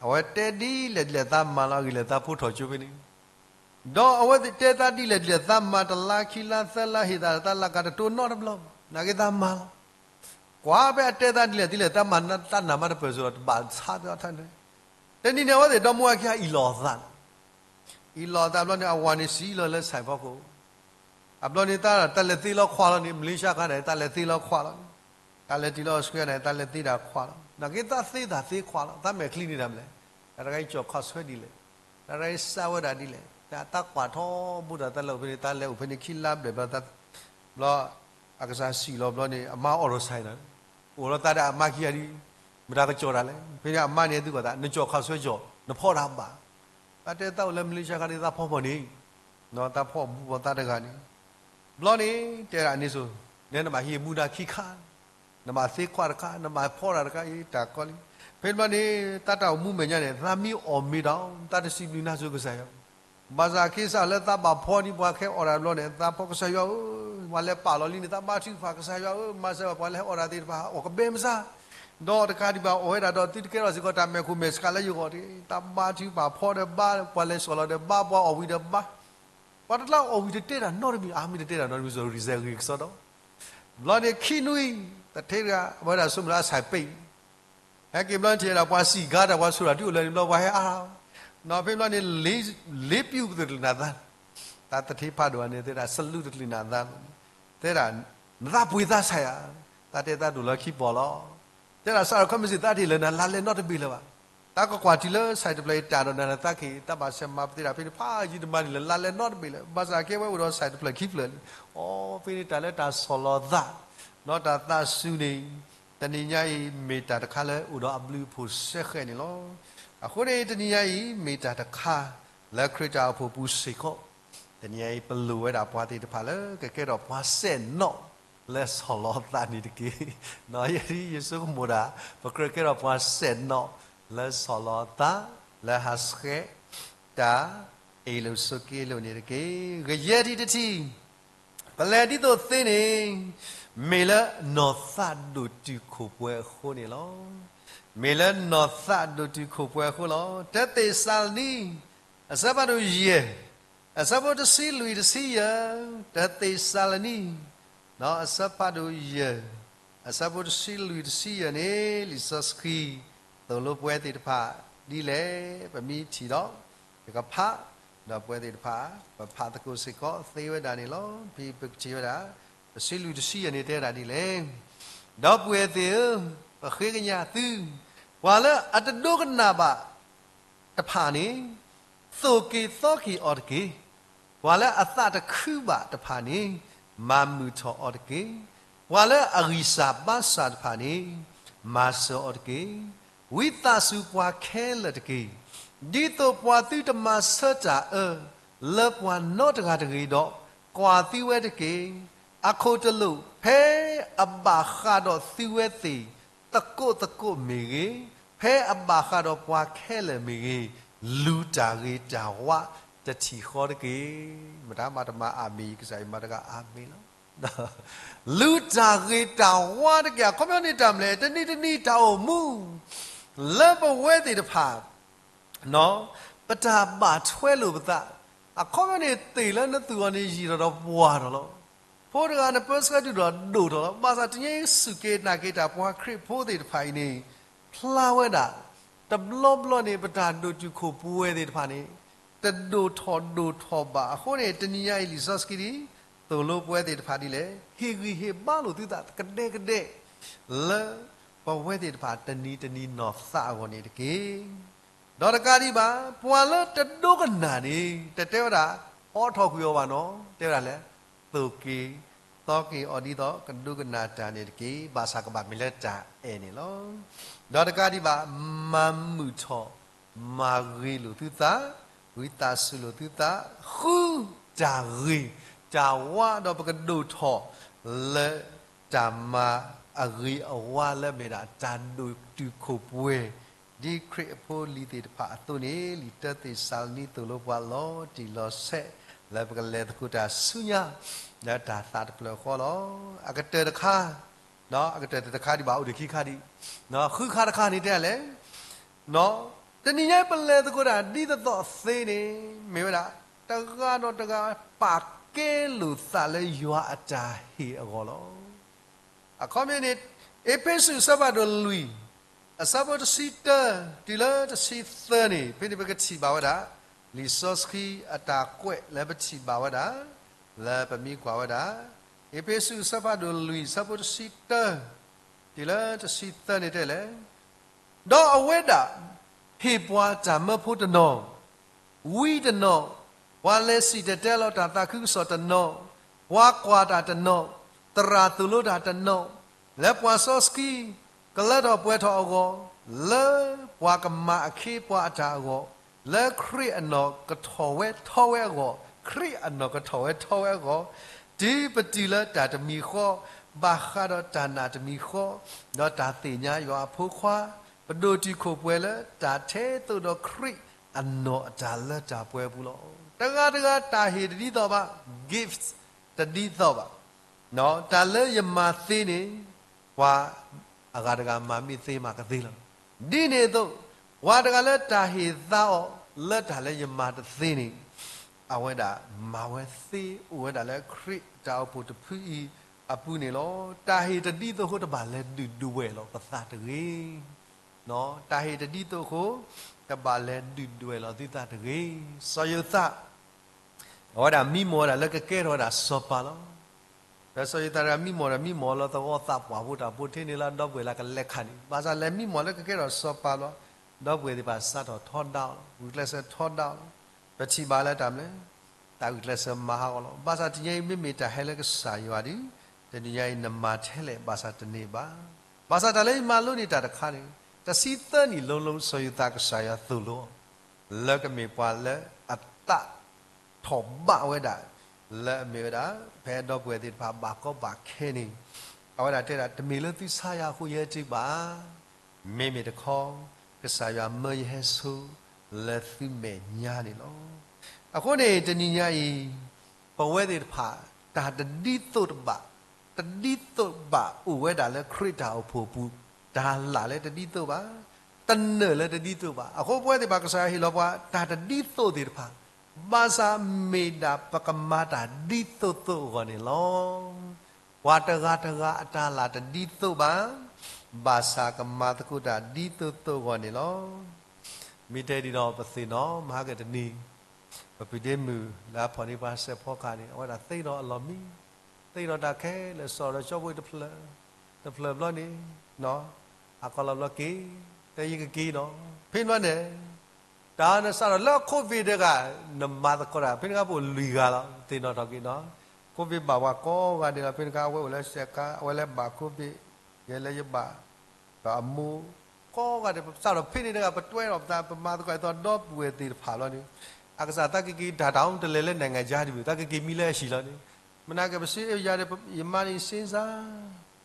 အဝဲတဲဒ်လဲၣ်ဒ်လဲၣ်သးမၤလီၤ အဂ့ၢ်လဲၣ်သးဖိထီၣ်ကၠိဖဲန့ၣ်, ဒီးအဝဲသ့ၣ်တဲသးဒ်လဲၣ်ဒ်လဲၣ် သးမၤတလါခံလါသၢလါ ဟ့ၣ်သးတၢ်လၢကၤတတိၢ်နီတဘျီ, နာ်က့သးမၤလီၤ. ကွၢ်ဖဲအတဲသးဒ်လဲၣ်ဒ်လဲၣ် သးမၤတၢ်နာ်မးတပၢၢ်စ့ၢ်ကီး တဘၣ်ဆါသးထါန့ၣ်, တနံၤန့ၣ် အဝဲသ့ၣ်ဒီမါဝၤခံဂၤအံၣ်လီၤအသး အံၣ်လီၤအသးဘျီန့ၣ် အဝၤန့ၣ်စံၣ်လီၤလၢဆိုင် ဖီခိၣ်, အဘျီန့ၣ် တၢ်လဲၤသ့လီၤခွါလီၤန့ၣ် မလ့ၡါခါန့ၣ် တၢ်လဲၤသ့လီၤခွါလီၤ, တၢ်လဲၤတုၤလၢအီစထြ့လယါန့ၣ် တၢ်လဲၤသ့ဒၣ်ခွါလီၤ, နာ်က့သးသ့တၢ်သ့ခွါလီၤ, သးမဲာ်ချံန့ၣ်တၢ်မနုၤလဲၣ်, တၢ်တခါအံၤကၠီၣ်ခီၣ်ဆွဲဒ်လဲၣ်, တၢ်တခါအံၤစးဝဲဒၣ်ဒ်လဲၣ်, တၢ်သးကွၢ်ထီဘိတၢ် တၢ်လဲၤအိၣ်ဖဲန့ၣ် တၢ်လဲၤအိၣ်ဖဲန့ၣ်ခံလါဘျဲၣ်ဘျီ ဘျီ အကစၢ်စံၣ်လီၤဘျီန့ၣ် အမါအိးထီၣ်ဆိုင်န့ၣ်, အိၣ်လီၤသးဒီးအမါခံဂၤဒ်, မတၤကကၠီၣ်တၢ်လဲၣ်, ဖဲန့ၣ်အမါန့ၣ်သုကီၢ်သး နကၠီၣ်ခီၣ်ဆွဲကၠီၣ် နဖီတၢ်ဘၣ်, တၢ်တဲသးအိၣ်လၢမလ့ၡါခါန့ၣ် သးဖီမီၢ်န့ၣ်, သးဖီအဘူးဖီသးတဂၤန့ၣ်, ဘျီန့ၣ် တဲဒၣ်န့ၣ်စိၤ, နဲနဘၣ်ဟံးမူဒါခံခါ, နဘၣ်သ့ခွါတခါ နဘၣ်ဖီတၢ်တခါအံၤ တၢ်ကီလံ, ဖဲဘျီန့ၣ် တၢ်တၢ်အိၣ်မူမဲာ်ညါန့ၣ် သးမ့ၢ်အီၣ်မ့ၢ်ဒီး သးတစံးဘျုးနၢ်စိၤကစၢ်ယွၤ ဘၣ်ဆၣ်ခ့စးလၢသးဘၣ်ဖီဒ်ပှၤခဲအီၣ်တၢ်ဘျီန့ၣ် သးဖီကစၢ်ယွၤဧၢ, ပှၤလဲၤပာ်လီၤလံန့ၣ် သးဘါထုကဖၣ်ကစၢ်ယွၤဧၢ, မၤစၢၤဘၣ်ပှၤလၢဟဲအီၣ်တၢ်သ့ၣ်တဖၣ် အီၣ်ကဘဲမစၢ်, ဒီးတကးဒံးဘၣ်အီၣ်ဝဲဒၣ်ဒီးသုတကဲထီၣ်စ့ၢ်ကီးတၢ်မဲာ်ခိၣ်မဲာ်ဆှးလၢယဂီၢ်တဂ့ၤ, သးဘါထုကဖၣ်ဖီဒီးဘါ, ပှၤလဲၤစိာ်လီၤဒီးဘါ, ပှၤအီၣ်ဝံၤဒီးဘါ, ပှၤတလၢအီၣ်ဝံၤတတဲတၢ်နီတမံၤ, အါမ့ၢ်တတဲတၢ်နီတမံၤ စိၤရံစဲဂ့ၤကစီဒီ, ဘျီန့ၣ်ခံနွံ, တထ့တဂၤ အဝဲဒၣ်ဆိကမိၣ်လၢအဆိုင်ပိတ် ဟဲက့ၤဘျီန့ၣ် ထံၣ်ဝဲဒၣ်ပှၤစံၣ်ကါတၢ် ပှၤဆိၣ်တၢ်တုၤအိၣ်လၢန့ၣ်ဘျီ ပှၤဟဲအါ, ဒီးဖဲဘျီန့ၣ် လ့ပျူၢ်တကလုာ်နၤသး, တၢ်တထ့ဖးဒိၣ်န့ၣ် တဲဒၣ်စလူတကလုာ်နၤသး, တဲဒၣ် နသးပှ့ၤသးဆိုင်ဧါ, တၢ်တဲသးဒိၣ်လၢခံပီၢ်လီၤ, တဲဒၣ်စးထီၣ်ခဲမုၢ်ဆ့ၣ် သးတဟ့ၣ်လၢနၤလါလဲနီတဘ့ၣ်လၢၤဘၣ်, တၢ်ကကွၢ်တုၤလၢဆိုင်တဖျၢၣ်အံၤ တၢ်ဒီးနၤလၢသးက့ၤ တၢ်ဘၣ်ဆဲးမၤပသ့တၢ်ဖဲန့ၣ် ဖးယံၤတမၤန့ၣ်လၢၤ လါလဲနီတဘ့ၣ်လၢၤ, ဘၣ်ဆၣ်ကဲဝဲအိၣ်ဒီးဆိုင်တဖျၢၣ်ခံဖျၢၣ်လံ, အီ ဖဲန့ၣ်တၢ်လၢတၢ်ဆီၣ်လီၤသး ဒီးတၢ်သးစူၤန့ၣ် တနံၤညါအံၤ မ့ၢ်တၢ်တခါလၢအိၣ်ဒီးအဘျုးအဖှိၣ်စဲဃဲးန့ၣ်လီၤ. အဃိန့ၣ် တနံၤညါအံၤ မ့ၢ်တၢ်တခါ လၢခရံာ်တၢ်အိၣ်ဖှိၣ်ပူၤစ့ၢ်ကီး, တနံၤညါအံၤ ပလိၣ်ဝဲဒၣ်ပှၤသ့ၣ်တဖၣ်လၢကကဲထီၣ်ပှၤစဲၣ်နီၣ် လၢဆီၣ်လီၤသးန့ၣ်တက့ၢ်. ယဲဒၣ်ယဆိကမိၣ်ဒၣ် ပကြၢးကဲထီၣ်ပှၤစဲၣ်နီၣ် လၢဆီၣ်လီၤသး လၢဟးဆှဲးတၢ် အ့ၣ်လိာ်ဆိးက့လိာ်န့ၣ်တက့ၢ်. ကယဲၢ်ထံၣ်တထံၣ် ပလဲၤဒ်သိးသ့န့ၣ် မ့ၢ်လၢနီၢ်သးဒိၣ်တုာ်ခိၣ်ပှဲၤအဃိန့ၣ်လီၤ. မ့ၢ်လၢနီၢ်သးဒိၣ်တုာ်ခိၣ်ပှဲၤအဃိလီၤ. တၢသ့းစၤလနံ အဆၢဖးဒိၣ်ယဲၢ်, အဆၢဖိတဆံလွံၢ်တဆံယဲၢ်, တၢသ့းစၤလနံ အဆၢဖးဒိၣ်ယဲၢ်, အဆၢဖိတဆံလွံၢ်တဆံယဲၢ်န့ၣ် လံာ်စီဆှံ သိၣ်လိပဝဲသ့ၣ်တဖၣ်ဒ်လဲၣ် ပမ့ၢ်ထံၣ်ဒီး ပကဖး, ဒီးပဝဲသ့ၣ်တဖၣ် ပဖးသကိးစ့ၢ်ကီးသ့ဝဲဒၣ်န့ၣ်လီၤ. ဖဲပကထံၣ်ဝဲဒၣ် တဆံလွံၢ်တဆံယဲၢ်န့ၣ်တဲဝဲဒၣ်ဒ်လဲၣ်, ဒီပုၢ်ဝဲၢ်သ့ၣ်ဧၢ, ပဃ့ကညးသု, ပှၤလၢအတဒိကနၣ်ဘၣ်တဖၣ်န့ၣ် သိၣ်က့ၤသီက့ၤအီၤတက့ၢ်. ပှၤလၢအသးတခုဘၣ်တဖၣ်န့ၣ် မၤမုာ်ထီၣ်အီၤတက့ၢ်. ပှၤလၢအဂံၢ်စၢ်ဘါစၢ်တဖၣ်န့ၣ် မၤစၢၤအီၤတက့ၢ်. ဝံသးစူၤပှၤခဲလၢာ်တက့ၢ်. ဒ်သိးပှၤသုတမၤဆၢတၢ်အၢ လၢပှၤနီတဂၤတဂ့ၤဒီး, ကွၢ်သုဝဲတက့ၢ်. အခိၣ်တလိာ် ဖဲအဘၣ်ဃးဒီးသုဝဲသ့ၣ် သကိးသကိးမ့ၢ်ဂ့ၤ, ဖဲအဘၣ်ဃးဒီးပှၤခဲလၢာ်မ့ၢ်ဂ့ၤ, လူၤတၢ်ဂ့ၤတၢ်ဝါတထံၣ်ဃီတက့ၢ်. မတၤမၤတမၤအၤမ့ၣ် ယကစၢ်ယွၤမၤတဂၤအၤမ့ၣ်လီၤ. လူၤတၢ်ဂ့ၤတၢ်ဝါတက့ၢ်. အခီပညီန့ၣ်တၢ်မနုၤလဲၣ်, တနံၤတနံၤတၢ်အိၣ်မူ လၢပဝဲသ့ၣ်တဖၣ် ပတၢ်ဘၣ်ထွဲလိာ်ပသး, အခီပညီန့ၣ် သ့ၣ်လၢနသူၣ်အီၤန့ၣ် ယံာ်ထီၣ်ဒီးပှၢ်ထီၣ်လီၤ. ဖိတဂၤန့ၣ် ပၢဆှၢတုၤဒီးဒိၣ်ထီၣ်လီၤ. ဘၣ်ဆၣ်တနံၤအံၤ စူၢ်က့ၤနာ်က့ၤတၢ်ပှၤခရံာ်ဖိသ့ၣ်တဖၣ်အံၤန့ၣ် ဖျါဝဲဒၣ် တဘျီဘျီန့ၣ် ပတၢ်ဒိၣ်တုာ်ခိၣ်ပှဲၤသ့ၣ်တဖၣ်န့ၣ် တဒိၣ်ထီၣ်ဒိၣ်ထီၣ်ဘၣ်. အဃိန့ၣ် တနံၤညါအံၤ လံာ်စီဆှံဒ် သိၣ်လိပဝဲသ့ၣ်တဖၣ်ဒ်လဲၣ်, ဟ့ၣ်ဂံၢ်ဟ့ၣ်ဘါလိာ်သုသးကဒဲကဒဲ လၢပဝဲသ့ၣ်တဖၣ်တနံၤတနံၤနီၢ်သးအဂီၢ်န့ၣ်တက့ၢ်. ဒီးတကးဒံးဘၣ် ပှၤလၢတဒိကနၣ်န့ၣ် တတဲဝဲဒၣ် အိးထီၣ်ကွံာ်အီၤဘၣ်နီၤ, တဲဝဲဒၣ်လဲၣ်, သိၣ်က့ၤသီက့ၤအီၤဒ်သိးကဒိကနၣ်တၢ်န့ၣ်တက့ၢ်. ဘၣ်ဆၣ်ကဘၣ်မ့ၢ်လၢတၢ်အဲၣ်န့ၣ်လီၤ. ဒီးတကးဒံးဘၣ် မၤမုာ်ထီၣ် မၤဂ့ၤလိာ်သုသး, ဝံသးစူၤလိာ်သုသး, ဃုတၢ်ဂ့ၤတၢ်ဝါဒီးပကဒိၣ်ထီၣ် လၢတၢ်မၤအဂ့ၤအဝါလၢမ့ၢ်ဒၣ် တၢ်ဒိၣ်တုာ်ခိၣ်ပှဲၤ ဒ်ခရံာ်အဖိအလံၤသ့ၣ်တဖၣ်အသိးန့ၣ် လံာ်တၢသ့းစၤလနံသိၣ်လိပှၤလီၤတံၢ်လီၤဆဲး လၢပကလဲၤသကိးတၢ်ဆူညါ လၢတၢ်သးတဖျၢၣ်ဃီလီၤ. အကတၢၢ်တခါ, အကတၢၢ်တခါဒံးဘၣ် အိၣ်ဒံးခံခါဒံး, ဃုခါတခါန့ၣ်တဲလဲၣ် တနံၤညါပလဲၤသကိးတၢ်ဒ်သိးသိးသ့န့ၣ် မ့ၢ်ဝဲဒၣ် တဂၤဒီးတဂၤပာ်ကဲလိာ်သးလၢယွၤအတၢ်ဟ့ၣ်အဂီၢ်လီၤ. အခီပညီန့ၣ် အ့းဖ့းစူးအဆၢဖးဒိၣ်လွံၢ် အဆၢဖိတဆံတၢ တုၤလၢတဆံသၢန့ၣ် ဖဲန့ၣ်ပကထံၣ်ဘၣ်ဝဲဒၣ် လံာ်စီဆှံအတၢ်ကွဲးလၢပထံၣ်ဘၣ်ဝဲဒၣ် လၢပမ့ၢ်ကွၢ်ဝဲဒၣ် အ့းဖ့းစူးအဆၢဖးဒိၣ်လွံၢ် အဆၢဖိတဆံတၢ တုၤလၢတဆံသၢန့ၣ်တဲလဲၣ် ဒီးအဝဲဒၣ် ဟ့ၣ်ပှၤတၢ်မၢဖိတနီၤ, ဝံတနီၤ, ပှၤလဲၤစံၣ်တဲၤတဲလီၤတၢ်သးခုကစီၣ်တနီၤ, ပှၤကွၢ်တၢ်တနီၤ, သရၣ်သိၣ်လိတၢ်တနီၤ, လၢပှၤစီဆှံ ကလၢထီၣ်ပှဲၤထီၣ်အဂီၢ်, လၢပှၤကမၤအခ့အပှၤအတၢ်အဂီၢ်, လၢခရံာ်အနီၢ်ကထီၣ်ဝဲထီဝဲအဂီၢ်, ခရံာ်အနီၢ်ကထီၣ်ဝဲထီဝဲအဂီၢ်, တုၤပတုၤလၢတၢ်တမံၤဃီ, ဘၣ်ဃးဒီးတၢ်နာ်တမံၤဃီ, ဒီးတၢ်သ့ၣ်ညါယွၤအဖိခွါ, ပဒိၣ်တုာ်ခိၣ်ပှဲၤလၢတၢ်ထဲသိးဒီးခရံာ်အနီၢ်အတၢ်လၢတၢ်ပှဲၤအပူၤလီၤ. တဂၤတဂၤတၢ်ဟ့ၣ်တဒ်သိးဘၣ်, gift တဒ်သိးဘၣ်. တၢ်လၢယမၤသ့န့ၣ် ပှၤအဂၤတဂၤမၤမ့ၢ်သ့မးကသ့လီၤ. ဒ်န့ၣ်အသိး, ပှၤတဂၤလၢတၢ်ဟ့ၣ်သါအီၤလၢတၢ်လၢယမၤတသ့န့ၣ်, အဝဲဒၣ်မၤဝဲသ့ အိၣ်ဝဲဒၣ်လၢခရံာ်တၢ်အိၣ်ဖှိၣ်တဖုအံၤအပူၤန့ၣ်လီၤ. တၢ်ဟ့ၣ်တဒ်သိးအဃိ တဘၣ်လဲၤဒုၣ်ဒွဲၣ်လီၤပသးတဂ့ၤ. တၢ်ဟ့ၣ်တဒ်သိးအဃိ တဘၣ်လဲၤဒုၣ်ဒွဲၣ်လီၤသုသးတဂ့ၤ. စီၤယိၤသး အဝဲဒၣ်မံမီၢ်ဝဲဒၣ်လၢကကဲထီၣ်ဝဲဒၣ်စီၤပၤလီၤ. ဒီးစီၤယိၤသးတဂၤမံမီၢ်ဒီး မံမီၢ်လၢသဝီသးပှၢ်ဖိတၢ်ဖိ ထဲန့ၣ်လၢအဒီပုၢ်ဝဲၢ်လၢကလဲၤခးန့ၣ်, ဘၣ်ဆၣ်လဲၤမံမီၢ်လၢကကဲထီၣ်စီၤပၤလီၤ. ဒီပုၢ်ဝဲၢ်သ့ၣ်တဖၣ်စးထီၣ်ထီဒါအီၤလီၤ, ဂုာ်ကျဲးစၢးထီဒါအီၤလီၤ. ပထံၣ်ဘၣ်လၢတၢ်မနုၤလဲၣ်, တၢ်ဂုာ်ကျဲးစၢးမၤဟးဂီၤလီၤ. ဘၣ်ဆၣ်တနံၤညါအံၤ မ့မ့ၢ်တၢ်ဟဲလၢကစၢ်ယွၤဒီး, တနံၤညါအံၤ နမၤထဲလဲၣ် ဘၣ်ဆၣ်တန့ၢ်ဘၣ်. ဘၣ်ဆၣ်တၢ်လၢယမၤလိန့ၢ်တၢ်တခါန့ၣ်, တဆံသၢနံၣ်လီၤလီၤ စီၤယိၤသးကစၢ်ယွၤသိၣ်လိအီၤ လၢကမ့ၢ်ပှၤလၢအသးထီၣ်ဘးဝဲဒၣ်, လၢအမ့ၢ်ဝဲဒၣ် ဖဲဒီပုၢ်ဝဲၢ်သ့ၣ်တဖၣ်ဘၣ်ကီဘၣ်ခဲန့ၣ်, အဝဲဒၣ်တဲဒၣ် တမ့ၢ်လၢသုဆါယၤအဃိယဟဲတုၤဘၣ်, မ့မ့ၢ်တခီ ကစၢ်ယွၤမၢယဟဲဆိ လၢသုမဲာ်ညါန့ၣ်လီၤ. အဃိန့ၣ် တနံၤညါအံၤ ပဝဲသ့ၣ်တဖၣ် တၢ်တဒ်သိးတဘၣ်, တဒ်သိးဘၣ်အိၣ်ဝဲဒၣ်လၢခရံာ်တၢ်အိၣ်ဖှိၣ်အပူၤ, တၢ်လၢ်လၢတဒ်သိးဘၣ်, တနၢၣ်လၢတဒ်သိးဘၣ်. အဃိပဝဲသ့ၣ်တဖၣ် ကစၢ်ယွၤဟ့ၣ်လီၤပှၤ တၢ်တဒ်သိးသ့ၣ်တဖၣ်, ဘၣ်ဆၣ်မ့ၢ်ဒၣ်ပကမၤတၢ်ဒ်သိးသိးအဂီၢ်န့ၣ်လီၤ. ပှၤတဂၤတဂၤအတၢ်လၢ်တဒ်သိးဘၣ်, ဘၣ်ဆၣ်ကမၤသကိးတၢ်ဒ်သိးသိးအဂီၢ်န့ၣ်လီၤ. မ့ၢ်တဲဒ်ဒီးပသ့ၣ်နီၣ် မဟါကတနံၤ ပပုၢ်ဒ့မုၣ်လၢအဖီၣ်န့ၢ်ပှၤစဲးဖီကဟၣ်န့ၣ် အဝဲဒၣ်သ့ဒီးအလီၢ်မံ, သ့ဒီးတၢ်ခဲလၢာ် စးထီၣ်ဒီးကၠီဖိတဖျၢၣ်, တဖျၢၣ်ဘျီန့ၣ်, အကလီၤဘျီက့ၤ, တဲယကက့ၤနီၤ, ဖဲန့ၣ်ဘျီန့ၣ်, တၢ်နစးထီၣ်လၢ COVID တဂၤ, နမၤသကိးတၢ် ဖဲန့ၣ်ခါပအိၣ်လွံၢ်ဂၤလီၤ, သ့ၣ်နီၣ်ထီၣ်က့ၤနီၤ, COVID ဘၣ်ပှၤကိးဂၤဒဲးလီၤ, ဖဲန့ၣ်ခါအဝဲအိၣ်လၢစဲးကါ အဝဲလၢဘၣ် COVID, ယဲလၢယဘၣ်, ဒီးအမိၢ်, ကိးဂၤဒဲး ပစးထီၣ်ဖဲန့ၣ်တဂၤ ပတွဲထီၣ်ပသး ပမၤသကိးအသိးဒီပုၢ်ဝဲၢ်သ့ၣ်တဖၣ်လီၤန့ၣ်, အကစၢ်သးကက့ၤတၢ်တၢ်အိၣ်တလဲၤလၢ နိုင်ငံခြား တမ့ၢ် သးကက့ၤမံလၢအဟံၣ်လီၤန့ၣ်, မနၤက့ၤပစ့ယၤဒီး ယမါန့ၣ်စ့စါ,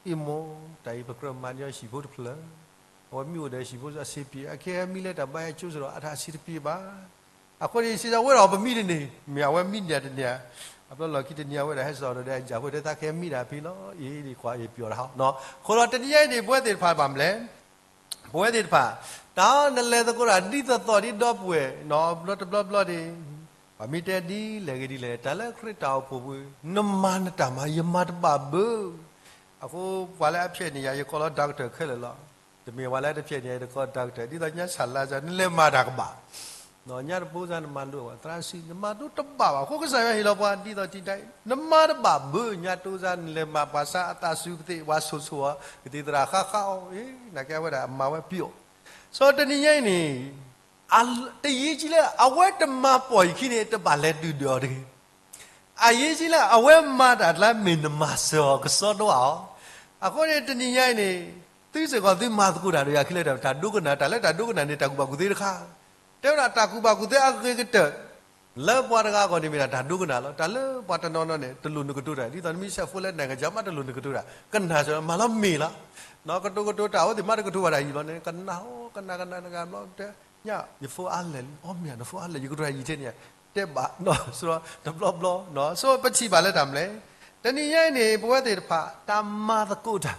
အံၤမိၢ် တၢ်အံၤပကြၢးမၤန့ၢ်အီၤဟံၣ်ဖိတဖျၢၣ်, အဝဲမ့ၢ်အိၣ်ဒီးဟံၣ်ဖိအဆံးပံၤ အခဲမံလၢတၢ်ဘါယွၤကၠိစ့ဒီး အတၢ်အဆံးတပံၤဘၣ်. အဃိန့ၣ် စ့စါဝဲဒီးပမံတန့ၢ် မ့ၢ်အဝဲမံန့ၢ်တန့ၢ်ဧါ, အဘျီလီၢ်ခံတနံၤအဝဲဒၣ်ဟဲစိာ်ဒီးအယၣ်ဖိတဲသးခဲမံဒၣ်ဖဲလီၤ အံၤဒ်ကွၢ်အံၤပျီၤတဟါ, အဃိဒီးတနံၤညါအံၤန့ၣ် ပဝဲသ့ၣ်တဖၣ်ဘၣ်မလဲၣ် ပဝဲသ့ၣ်တဖၣ် တၢ်နလဲၤသကိးတၢ်ဒ်သိးသိးဒ်ဒီပုၢ်ဝဲၢ် ဘျီတဘျီဘျီန့ၣ် ပှၤမ့ၢ်တဲဒ်လဲၣ်ဂ့ၤဒ်လဲၣ် တၢ်လၢခရံာ်တၢ်အိၣ်ဖှိၣ်ပူၤ နမၤနတၢ်မၤ ယမၤတဘၣ်ဘၣ်. အဃိပှၤလၢအဖျဲးန့ၢ်ယၤ ယကိးလီၤ doctor ခဲလၢာ်လီၤ. တမ့ၢ်ပှၤလၢအတဖျဲးန့ၢ်ယၤ ယတကိး doctor ဒ်သိးညါဆၣ်လါစၢ် နလဲၤမၤတၢ်ကဘၣ် ညါတပိစါနမၤလိဘၣ် သရၣ်စံး နမၤဒိတဘၣ်ဘၣ်. အဃိကစၢ်ယွၤဟ့ၣ်လီၤပှၤဒ်သိးတံတၢ်အံၤ နမၤတဘၣ်ဘၣ် ညါတိစါနလဲၤမၤပှၤဆါအသးစူၤပသ့ၣ် ပှၤဆိၣ်ဆိၣ်အီၤ ကသံၣ်သရၣ်ဃါဃါအီၤ နာ်က့အဝဲဒၣ်အမၤဝဲပျီၤ. စီၤတနံၤညါအံၤန့ၣ် တယံာ်ကံလၢအဝဲတမၤပိာ်ယခံန့ၣ် တဘၣ်လဲၤဒုၣ်ဒွဲၣ်အီၤတဂ့ၤ. အယံာ်ကံလၢအဝဲမၤတၢ်ကျါမ့ၢ်နမၤစၢၤအီၤ ကစီဒီဧါအီၤ. အဃိန့ၣ်တနံၤညါအံၤန့ၣ် သုစ့ၢ်ကီးသုမၤသကိးတၢ်ဒီးယၤခံလၢတၢ်ဒိကနၣ် တၢ်လၢတၢ်ဒိကနၣ်န့ၣ် တၢ်ကူၣ်ဘၣ်ကူၣ်သ့တခါ တဲဝဲဒၣ်တၢ်ကူၣ်ဘၣ်ကူၣ်သ့အဂ့ၤကတၢၢ် လၢပှၤတဂၤအဂီၢ်န့ၣ်မ့ၢ်ဒၣ်တၢ်ဒိကနၣ်လီၤ. တၢ်လၢပှၤတနီၤနီၤန့ၣ် တလိၣ်နကတိၤတၢ် ဒ်သိးနမ့ၢ်ဆဲးဖိလၢနကစၢ်မးတလိၣ်နကတိၤတၢ် ကနၣ်စၢၤမၤလီၤမ့ၢ်လီၤ. ကတိၤကတိၤတၢ်အဝဲသ့ၣ်မးတကတိၤဘၣ်တၢ်ယံာ်ဘျီန့ၣ် ကနၣ်ဟီကနၣ်ကနၣ်တဂၤဘျီတဲ ညါ ယဖိအါလဲၣ်လံ အီၣ်မ့ၢ်နဖိအါလဲၣ် ယကတိၤတၢ်ယံာ်ထဲန့ၣ် တဲဘၣ်နီၢ်စရီတဘျီဘျီ ဆိပထံၣ်ဘၣ်လၢတၢ်မလဲၣ်. တနံၤညါအံၤန့ၣ် ပဝဲသ့ၣ်တဖၣ် တၢ်မၤသကိးတၢ်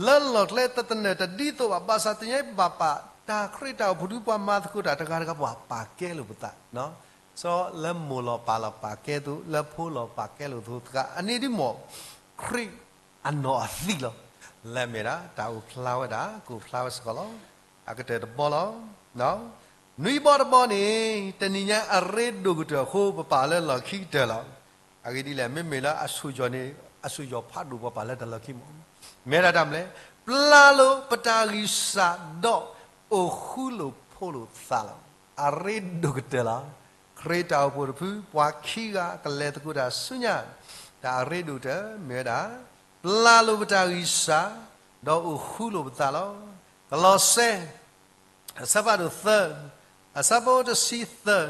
လၢလီၢ်ကျဲတသနၢၣ်တဒ်သိးဘၣ် ဘၣ်ဆၣ်တနံၤညါအံၤပဘၣ်ပာ် တၢ်ခရံာ်တၢ်အိၣ်ဖှိၣ်ဒုးပှၤမၤသကိးတၢ်တဂၤတဂၤ ပှၤပာ်ကဲလိာ်ပသး စီလၢမိၢ်လီၤပၢ်လီၤပာ်ကဲသိး လၢဖိလီၤပာ်ကဲလိာ်သိးသး အန့ၣ်ဒ်မ့ၢ် ခရံာ်အနီၢ်အသံလီၤ. လၢမ့ၢ်ဒၣ် တၢ်အိၣ်ဖျါဝဲဒၣ် ကအိၣ်ဖျါဝဲစ့ၢ်ကီးလီၤ. အကတၢၢ်တဘီလီၤ. နွံဘီတဘီန့ၣ် တနံၤညါအရ့ဒိၣ်ကတၢၢ်အဃိ ပပာ်လၢလီၢ်ခံကတၢၢ်လီၤ. အဂ့ၢ်ဒ်လဲၣ် မ့မ့ၢ်လၢအဆိၣ်ယီၤန့ၣ် အဆိၣ်ယီၤဖးဒိၣ်ပှၤပာ်လၢတၢ်လီၢ်ခံမး မ့ၢ်ဒၣ်တၢ်မလဲၣ် ပျၢ်လိာ်ပတၢ်ဂံၢ်စၢ်ဒီးအိၣ်ဃူလိာ်ဖိးလိာ်သးလီၤ. အရ့ဒိၣ်ကတၢၢ်လီၤ. ခရံာ်တၢ်အိၣ်ဖှိၣ်တဖု ပှၤခံဂၤကလဲၤသကိးတၢ်ဆူညါ တၢ်အရ့ဒိၣ်ကတၢၢ် မ့ၢ်ဝဲဒၣ် ပျၢ်လိာ်ပတၢ်ဂံၢ်စၢ် ဒီးအိၣ်ဃူလိာ်ပသးလီၤ. ကလီးစဲ အဆၢဖးဒိၣ်သၢ အဆၢဖိတဆံသၢ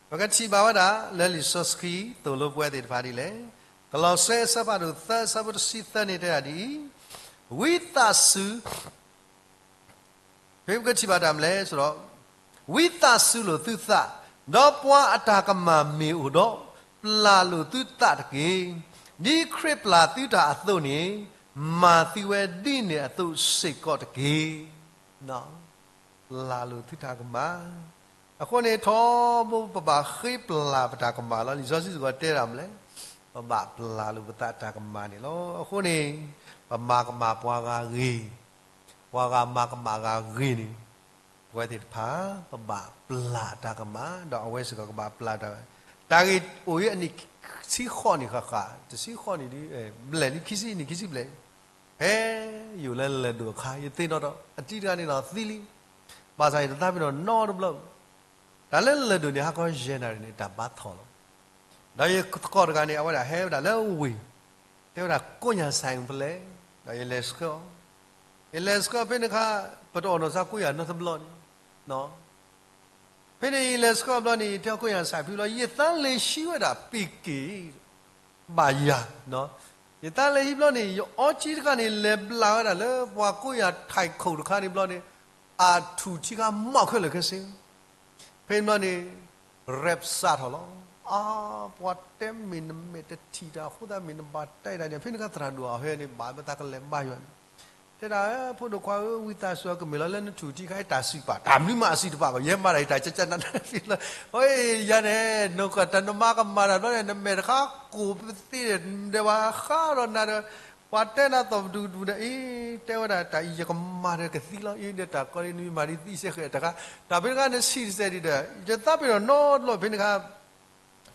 ပကထံၣ်ဘၣ်ဝဲဒၣ် လၢလံာ်စီဆှံသိၣ်လိပဝဲသ့ၣ်တဖၣ်ဒ်လဲၣ်. ကလီးစဲအဆၢဖးဒိၣ်သၢ အဆၢဖိတဆံသၢန့ၣ်တဲဒၣ်ဒ်အံၤ, ဝံသးစူၤ ဖဲပကထံၣ်ဘၣ်တၢ်မလဲၣ် ဝံသးစူၤလိာ်သုသး, ဒီးပှၤအတၢ်ကမၣ်မ့ၢ်အိၣ်ဒီး, ပျၢ်လိာ်သုသးတက့ၢ်. ဒ်ခရံာ်ပျၢ်သုတၢ်အသိးန့ၣ်, မၤသုဝဲဒ်န့ၣ်အသိးစ့ၢ်ကီးတက့ၢ်. ပျၢ်လိာ်သုတၢ်ကမၣ်. အဃိန့ၣ် ထီဘိပဘၣ်ဃ့ပျၢ်ပတၢ်ကမၣ်လီၤ. လံာ်စီဆှံစ့ၢ်ကီးတဲဒၣ်မလဲၣ်, ပဘၣ်ပျၢ်လိာ်ပသးတၢ်ကမၣ်န့ၣ်လီၤ. အဃိန့ၣ် ပမၤကမၣ်ပှၤဂၤဂ့ၤ ပှၤဂၤမၤကမၣ်ဂၤဂ့ၤန့ၣ်, ပဝဲသ့ၣ်တဖၣ် ပဘၣ်ပျၢ်တၢ်ကမၣ်, ဒီးအဝဲစ့ၢ်ကီးကဘၣ်ပျၢ်တၢ်, တၢ်ဂ့ၢ်အိၣ်အံၤအနံၣ်ဆံဃိးနံၣ်ဃၣ်ဃၣ်, တဆံဃိးနံၣ်ဒ်, ဘျဲၣ်လံခံဆံနံၣ်ခံဆံဘျဲၣ်, ဖဲယအိၣ်လၢလၢၢ်ဒိၣ်အခါ ယသ့ၣ်နီၣ်ထီၣ် အတံၤတဂၤန့ၣ်ဒီးသံလံ, ဘၣ်ဆၣ်ယတသးပ့ၤနီၣ်နီတဘျီ, တၢ်လၢလၢၢ်ဒိၣ်န့ၣ် ဟါခီယဲၢ်နၣ်ရံၣ်န့ၣ် တၢ်ဘါထီၣ်လီၤ. ဒီးယသကိးတဂၤန့ၣ် အဝဲဒၣ်ဟဲဝဲဒၣ်လၢဝ့ၢ်, တဲဝဲဒၣ်ကိးညၣ်စဲးဖဲလဲၣ်, ဒီးယလဲၤဆှၢအီၤ, ယလဲၤဆှၢအီၤဖဲန့ၣ်အခါ, ပတအီၣ်နီၢ်စါကိးယၤနီတဘျီန့ၣ်, ဖဲန့ၣ်ယလဲၤဆှၢအီၤဘျီန့ၣ် ယတဲအီၤကိးညၣ်စဲးဖဲဘျီ ယသးလဲၤဟံးဝဲဒၣ်ပ့ၤက့ၤ ဘၣ်ယၤ, ယသးလဲၤဟံးဘျီန့ၣ် ယအီကၠံတခါန့ၣ် လဲၤဘျးဝဲဒၣ်လၢပှၤကိးယၤထဲးခုံတခါန့ၣ်ဘျီန့ၣ်, အထူၣ်ထံခါမီၣ်ခဲလၢာ်ခဲဆ့, ဖဲန့ၣ်ဘျီန့ၣ် ရဲးစးထီၣ်လီၤ. အါ, ပှၤတဲမ့ၢ်နမဲာ်တထံၣ်တၢ်အဃိသတးမ့ၢ်နဘၣ်တဲဒၣ်န့ၣ် ဖဲန့ၣ်အခါသရၣ်ဒိၣ်အဟဲန့ၣ် ဘၣ်မတၤကလဲၤဘါယွၤန့ၣ်, တဲဒၣ် ဖိဒိၣ်ခွါဧၢ ဝံသးစူၤကမ့ၢ်လီၤလၢနထူၣ်ထံခါအံၤတၢ်စံးပာ် တၢ်မနုၤမးအစံးတပာ်ဘၣ် ယဲမၤတၢ်အံၤတၢ်ကကနၣ်ဖံလီၤ, အယၤန့ၣ် နကတၢ်နမၤကမၣ်တၢ်ဘျီန့ၣ် နမဲာ်တခါကိၢ်ပသ့ဒီး နဒဲးဝဲဃါဒီးနၤဒီး ပှၤတဲနၤသီၣ်ပဒူၣ်ပဒူၣ်န့ၣ် အံၤ တဲဝဲဒၣ်တၢ်အံၤယကမၤဒီးကသံလီၤ အံၤဒီးတၢ်ကီလံနမ့ၢ်မၤဒ်သံစဲဃဲးတခါ, တၢ်ဖဲန့ၣ်အခါနဆံးတစဲးဒံးဒီး ယသးပ့ၤနီၣ်နီတဘျီဖဲန့ၣ်အခါ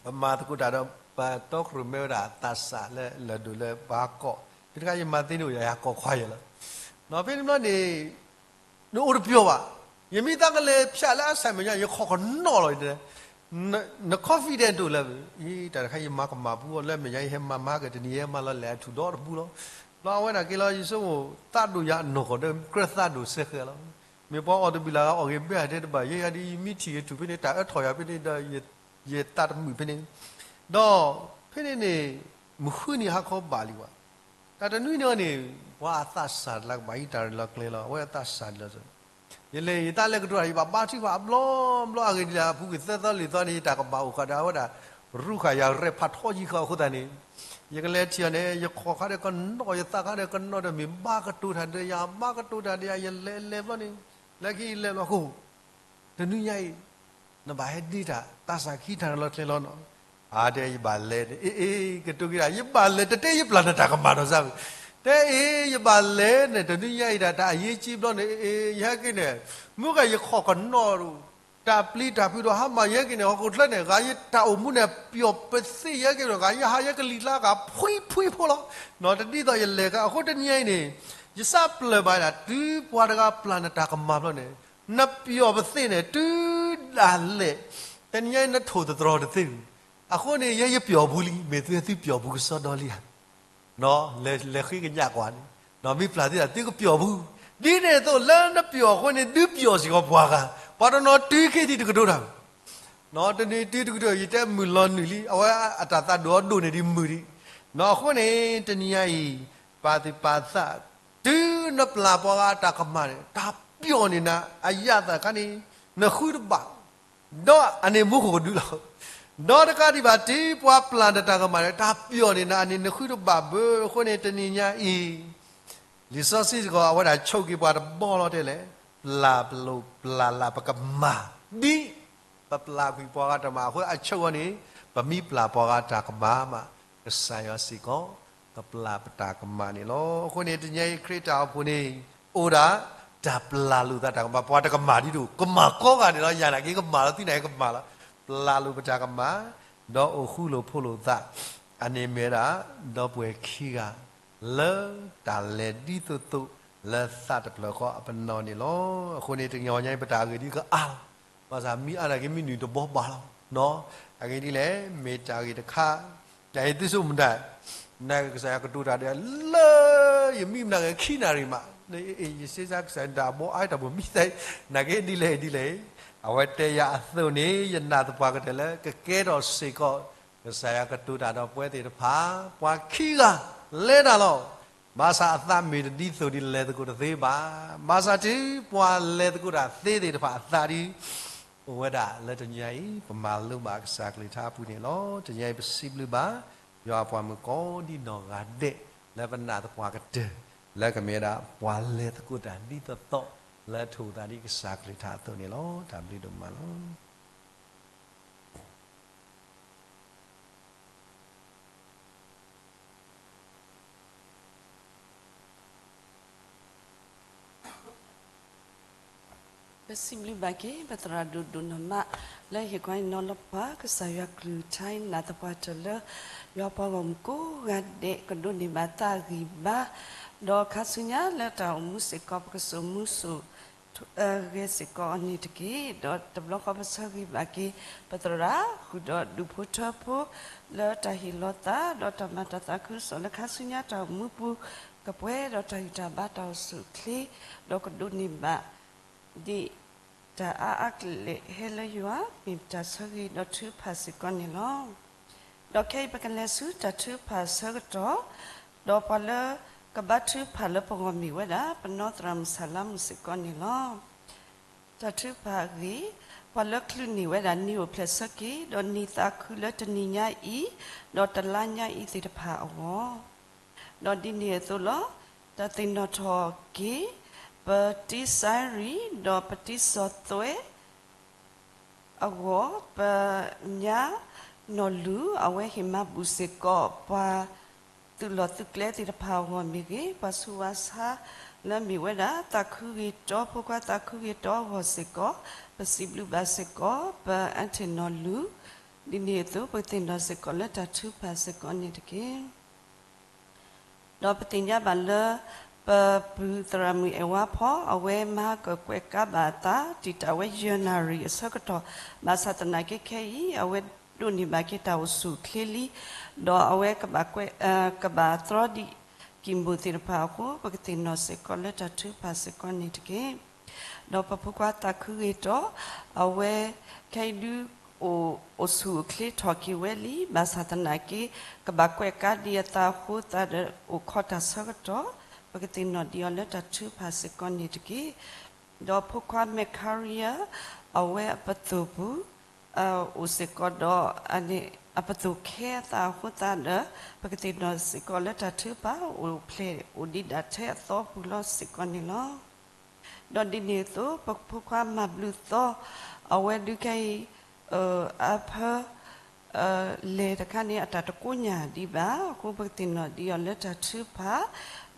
ပမၤသကိးတၢ်ဒီး ပတီခိၣ်ရိၣ်မဲဝဲဒၣ်သးစၢ်လၢလၢၢ်ဒိၣ်လၢပှၤကိး, ဖဲတခါယမၤသ့န့ၣ်အိၣ်ယၤ ယၤကိးခွါယဲလီၤ, ဒီးဖဲန့ၣ်ဘျီန့ၣ် နအိၣ်တပျီၤဘၣ်, ယမ့ၢ်သးကလဲၤဖျါလၢအဆၣ်မဲာ်ညါ ယခီၣ်ကနီၣ်လီၤ, န confident တအိၣ်လၢၤ, အံၤတၢ်တခါယမၤကမၣ်ပူၤအီၤလၢမဲာ်ညါ ယဟဲမၤမၤက့ၤတနံၤ ယဟဲမၤလီၤလဲၣ်အထူၣ်ဒီတပူၤလီၤ, ဘျီအဝဲဒၣ်က့ၤလီၤ ယဆိကမိၣ်သးဒိၣ်ယၤအနီၢ်ကီၢ်ဒီးကြၢးသးဒိၣ်စဲဃဲးလီၤ, မ့ၢ်ပှၤအီၣ်တဘံၣ်လၢ်ဂၤအီၣ်ဂ့ၤဘဲအတဲတဘၣ် ယဲယၤဒ်ယမ့ၢ်ထံၣ်ဂ့ၤထူၣ်ဖဲန့ၣ် တၢ်အၢထီၣ်ယၤဖဲန့ၣ်ဒီး ယသးတမုာ်ဖဲန့ၣ်, ဒီးဖဲန့ၣ်န့ၣ် မုၢ်ဃုနံၤဟါခီဘၣ်လံဝဲ, တၢ်တနွံန့ၣ်န့ၣ် ပှၤအသးစၢ်တလၢကဘၣ်ဟံးတၢ်ရဲၣ်လီၤကျဲၤလီၤ, အဝဲအသးစၢ်ဒ်လီၤ. ယလဲၤယတၢ်လဲၤကတိၤတၢ် ယဘၣ်ဘါထုကဖၣ်အဘျီဘျီ အဂ့ၢ်ဒ်လဲၣ် အပူၤကွံာ်သၢသီလွံၢ်သီန့ၣ် ယတၢ်ကမၣ်အိၣ်ဃာ်ဒီး အဝဲဒၣ် ရူၢ်ဃာ်ယၤရဲၣ်ဖးထီယံာ်ဃာ်အဃိသတးန့ၣ် ယကလဲၤထံၣ်အီၤန့ၣ် ယခိးခါဒီးကနီၣ် ယသးခါဒီးကနီၣ်ဒီး မ့ၢ်ဘါကတိၤတၢ်ဒီးယၤ ဘါကတိၤတၢ်ဒီးယၤ ယလဲၤလဲၤဘျီန့ၣ် လဲၤခံယလဲၤဘျီအဃိ တနွံညါအံၤ နဘၣ်ဟဲဒ့တၢ် သးစၢ်ကဟံးတၢ်ရဲၣ်လီၤကျဲၤလီၤနီၤ. အါ တဲယဘၣ်လဲၤန့ၣ် အ့ အ့ ကတိၤက့ၤဒၣ် ယဘၣ်လဲၤ တတဲယပျၢ်နတၢ်ကမၣ်ဒီးစၢ်ဝံၤ တဲအ့ ယဘၣ်လဲၤန့ၣ် တနွံညါအံၤဒၣ် တၢ်အရေးကြီးဘျီန့ၣ် အ့ ယဟဲက့ၤန့ၣ် မုၢ်ဂၤယခိးကနီၣ် တၢ်ပျံၤတၢ်ဖုးဒီးဟါမၢ်ယဲက့ၤန့ၣ် ဟီၣ်ခိၣ်ချၢန့ၣ် ဂၤယတၢ်အိၣ်မူန့ၣ် ပျီၣ်ပသ့ၣ်ယဲက့ၤဒီး ဂၤယဟးယဲကလံၤကျါဂၤ ဖှံဖှံဖိလီၤ. နီၤ တဒ်သိးယလဲၤကါ အဃိတနံၤညါအံၤန့ၣ် ယစးပျၢၤဘၣ်ဒၣ် တုၤပှၤတဂၤပျၢ်နတၢ်ကမၣ်ဘျီန့ၣ် နပျီၣ်ပသ့ၣ်န့ၣ် တုၤဒၣ်လဲာ် တနံၤညါအံၤ နထိၣ်သတြီၤတသ့ဝံၤ အဃိန့ၣ် ယဲယပျီၣ်ပူၤလံ မ့ၢ်သုသုပျီၣ်ပူၤကစီဒီလံဧါ လဲၤဃ့ကညးကွၢ်န့ၣ် မ့ၢ်ပျၢ်သ့ဒၣ်သုကပျီၣ်ပူၤ ဒ်န့ၣ်အသိးလၢနပျီၣ်အဃိန့ၣ် ဒုးပျီၣ်စ့ၢ်ကီးပှၤဂၤ ပှၤတနီၤတုၤခ့ထံတကတိၤတၢ် တနံၤတုၤတကတိၤ ယတဲမုၢ်လီၤနုာ်လံ အဝဲအတၢ်သးဒိၣ်အဒိၣ်န့ၣ်ဒ်မုၢ်ဒံး အဃိန့ၣ် တနံၤညါအံၤ ပာ်သူၣ်ပာ်သး တုၤနပျၢ်ပှၤဂၤအတၢ်ကမၣ်န့ၣ် တၢ်ပျီၣ်န့ၢ်နၤ အယၣ်သၣ်ခါန့ၣ် နဃုတဘၣ် ဒီးအန့ၣ်မူခိၣ်ကဒုလီၤ. ဒီးတကးဒံးဘၣ် တုၤပှၤပျၢ်နတၢ်ကမၣ်န့ၣ် တၢ်ပျီၣ်န့ၢ်နၤန့ၣ် နဃုတဘၣ်ဘၣ်. အဃိန့ၣ် တနံၤညါအံၤ လံာ်စီဆှံစ့ၢ်ကီး အဝဲဒၣ်ဆိးက့ၤပှၤတဘီလီၤတဲလဲၣ်, ပျၢ်ပလိာ်ပျၢ်လၢ်ပကမၣ် ဒ်ပပျၢ်ကွံာ်ပှၤဂၤတၢ်ကမၣ်အဃိ အဆိကမိၣ်န့ၣ် ပမ့ၢ်ပျၢ်ပှၤဂၤတၢ်ကမၣ်မး ကစၢ်ယွၤစ့ၢ်ကီး ကပျၢ်ပတၢ်ကမၣ်န့ၣ်လီၤ. အဃိန့ၣ် တနံၤညါအံၤခရံာ်တၢ်အိၣ်ဖှိၣ်န့ၣ် အိၣ်ဒၣ် တၢ်ပျၢ်လိာ်သးတၢ်ကမၣ် ပှၤတကမၣ်ဒ်ဒိၣ် ကမၣ်ကိးဂၤန့ၣ်လီၤ. ယၤနာ်က့ကမၣ်လီၤ သုနာ်က့ကမၣ်လီၤ. ပျၢ်လိာ်ပတၢ်ကမၣ် ဒီးအိၣ်ဃူလိာ်ဖိးလိာ်သး အန့ၣ်မ့ၢ်ဝဲဒၣ် ဒီပုၢ်ဝဲၢ်ခံဂၤ လၢတၢ်လဲၤဒ်သိးသိး လၢသးတဖျၢၣ်ဃီအပနီၣ်န့ၣ်လီၤ. အဃိန့ၣ် တနံၤညါအံၤ ပတၢ်အဂ့ၢ်ဒ်ကအါလီၤ. ဘၣ်ဆၣ် မ့ၢ်အါနာ်က့ မ့ၢ်နုာ်တဘီဘၣ်လီၤ. အဂ့ၢ်ဒ်လဲၣ် မ့ၢ်တၢ်ဂ့ၢ်တခါ ယၤအံၤသုဆိကမိၣ်ဒၣ် နာ်က့ကစၢ်ယွၤကတိၤတၢ်ဒီး လၢယမံမနၤဂ့ၤခံနၣ်ရံၣ်မး ယစ့စါကစၢ်ယွၤတၢ်ဘီအါတၢ်ဘိမံသး နာ်က့ဒ်လဲၣ်ဒ်လဲၣ် အဝဲတဲယၤအသိးန့ၣ် ယနာ်သပှၢ်ကတၢၢ်လၢကကဲထီၣ်စ့ၢ်ကီး ကစၢ်ယွၤကတိၤတၢ်ဒီးပဝဲသ့ၣ်တဖၣ် ပှၤခံဂၤလဲၤတၢ်လီၤ. ဘၣ်ဆၣ်အသးမ့ၢ်တဒ်သိးဒ်လဲၤသကိးတသ့ဘၣ်. ဘၣ်ဆၣ်တုၤပှၤလဲၤသကိးတၢ်သ့သ့ၣ်တဖၣ်အသးဒ် အိၣ်ဝဲဒၣ်လၢတနံၤညါအံၤ ပမၤလိဘၣ်ကစၢ်ကလုၢ်ကထါအပူၤန့ၣ်လီၤ. တနံၤညါအံၤ ပစံးဘျုးဘၣ် ယွၤအပှၤမုၣ်ကိးဒံနီၢ်ဂၤဒဲး လၢပနာ်သပှၢ်ကတၢၢ် လၢကမ့ၢ်ဝဲဒၣ်ပှၤလဲၤသကိးတၢ်ဒ်သိးသိး လၢထိၣ်သးဒ်ကစၢ်ကလုၢ်ကထါအသိးန့ၣ်လီၤ. တၢ်ဘျုးဒိၣ်မးလီၤ. ပစံးဘျုးဘၣ်က့ၤ ပသရၣ်ဒိၣ်ဒိၣ်နီၢ်မး လၢဟ့ၣ်ခီဟ့ၣ်နီၤလၢပှၤ ကစၢ်ယွၤကလုၢ်ကထါအံၤ နာ်သပှၢ်တၢၢ်လၢ ယွၤပှၤဂီၢ်မုၢ်ကိးဂၤဒဲး ကဒိးန့ၢ်ဘၣ်သးဂံၢ်ဘါ ဒီးခါဆူညါလၢတၢ်အိၣ်မူစ့ၢ်ကီး ပကစိာ်မူစိာ် ဂဲၤစ့ၢ်ကီးအီၤန့ၣ်တက့ၢ်. ဒီးတဘျီဃီပဆၢဂ့ၤဘၣ်က့ၤ ပသရၣ် ဃုာ်ဒီးဒူၣ်ဖိထၢဖိ လၢတၢ်ဟ့ၣ်လီၤသး ဒီးတၢ်မၤတၢ်သးခုကစီၣ်လၢခါဆူညါတၢ်အိၣ်မူပူၤ ကပှဲၤဒီးတၢ်ဂံၢ်တၢ်ဘါတၢ်အိၣ်ဆူၣ်အိၣ်ချ့ ဒီးကဒိးန့ၢ်ဘၣ် ဒ်တၢ်အါအါကလဲာ်ဟဲလၢယွၤ မ့ၢ်တၢ်ဆၢဂ့ၤဒီးထုကဖၣ်စ့ၢ်ကီးန့ၣ်လီၤ. ဒီးခဲအံၤပကလဲၤဆူတၢ်ထုကဖၣ်ဆၢကတီၢ်, ဒီးပှၤလၢကဘါထုကဖၣ်လၢပဂီၢ်မ့ၢ်ဝဲဒၣ် ပနီၢ်သရၣ်မုၣ်ဆၣ်လါမုၣ်စ့ၢ်ကီးန့ၣ်လီၤ. တၢ်ထုကဖၣ်အဂ့ၢ်, ပှၤလၢချုးန့ၢ်ဝဲဒၣ်နံၤအိၣ်ဖျဲၣ်ဆၢက့ၤ ဒီးနံၤသးခုလၢတနံၤညါအံၤ ဒီးတလါညါအံၤသ့ၣ်တဖၣ်အဂီၢ် ဒီးဒ်န့ၣ်အသိးလီၤ. တၢ်သ့ၣ်နီၣ်ထီၣ်က့ၤ ပတံစၢရံၣ် ဒီးပတံစီၤသွဲ အဂီၢ်, ပညါနီၢ်လူၤ အဝဲဟ့ၣ်မၤဘူၣ်စ့ၢ်ကီး ပှၤသုးလီၢ်သုးကျဲသ့ၣ်တဖၣ်အဂီၢ်မ့ၢ်ဂ့ၤ, ပှၤဆူးဝါဆါလၢမ့ၢ်ဝဲဒၣ်သးခုဂ့ၤတီ ဖိခွါသးခုဂ့ၤတီအဂီၢ်စ့ၢ်ကီး, ပစံးဘျုးဘၣ်စ့ၢ်ကီး ပအၢထံၣ်နီၢ်လူၤ, ဒ်န့ၣ်အသိး ပကသ့ၣ်နီၣ်စ့ၢ်ကီးလၢတၢ်ထုကဖၣ်စ့ၢ်ကီးန့ၣ်တက့ၢ်. ဒီးပသ့ၣ်ညါဘၣ်လၢ ပပုၢ်သရၣ်မုၣ်အဲၣ်ဝါဖီ အဝဲမၤဟါကၢၣ်ကွဲးကါဘၣ်အသး တံာ်တာ်ဝဲယဲၢ်နၣ်ရံၣ်အဆၢကတီၢ်, ဘၣ်ဆၣ်သနာ်က့ခဲအံၤ အဝဲဒိးန့ၢ်ဘၣ်က့ၤတၢ်အိၣ်ဆူၣ်အိၣ်ချ့လံ, ဒီးအဝဲကဘၣ်ကွဲး ကဘၣ်သြီဒံးကံၢ်မိၢ်သ့ၣ်တဖၣ်အဃိ ပကသ့ၣ်နီၣ်စ့ၢ်ကီးလၢတၢ်ထုကဖၣ်စ့ၢ်ကီးန့ၣ်တက့ၢ်. ဒီးပဖိခွါသးခုဂ့ၤတီ အဝဲခဲအံၤဒုး အိၣ်ဆူၣ်အိၣ်ချ့ထီၣ်က့ၤဝဲလံ, ဘၣ်ဆၣ်သနာ်က့ ကဘၣ်ကွဲးကါဒံးအသးအဃိသတးဒီး အိၣ်ခိးတၢ်ဆၢကတီၢ်, ပကသ့ၣ်နီၣ်ဒံးအီၤလၢတၢ်ထုကဖၣ်စ့ၢ်ကီးန့ၣ်တက့ၢ်. ဒီးဖိခွါ Mary Carey အဝဲအပသိၣ်ပူၤ အိၣ်စ့ၢ်ကီးဒီး အပသိၣ်ခဲအသးအဃိသတးဒီး ပကသ့ၣ်နီၣ်စ့ၢ်ကီးလၢတၢ်ထုကဖၣ်အိၣ်ဖျဲၣ်အိၣ်ဒံးဒၣ်ထဲအသီပူၤလီၤစ့ၢ်ကီးန့ၣ်လီၤ. ဒီးဒ်န့ၣ်အသိး ပဖိခွါမၤဘျုးသီ အဝဲဒုးခဲအံၤ အဖၢ လဲၤတခါန့ၣ် အတၢ်တကိညၢ်ဒံးဘၣ်အဃိ ပကသ့ၣ်နီၣ်ဒံးအီၤလၢတၢ်ထုကဖၣ်,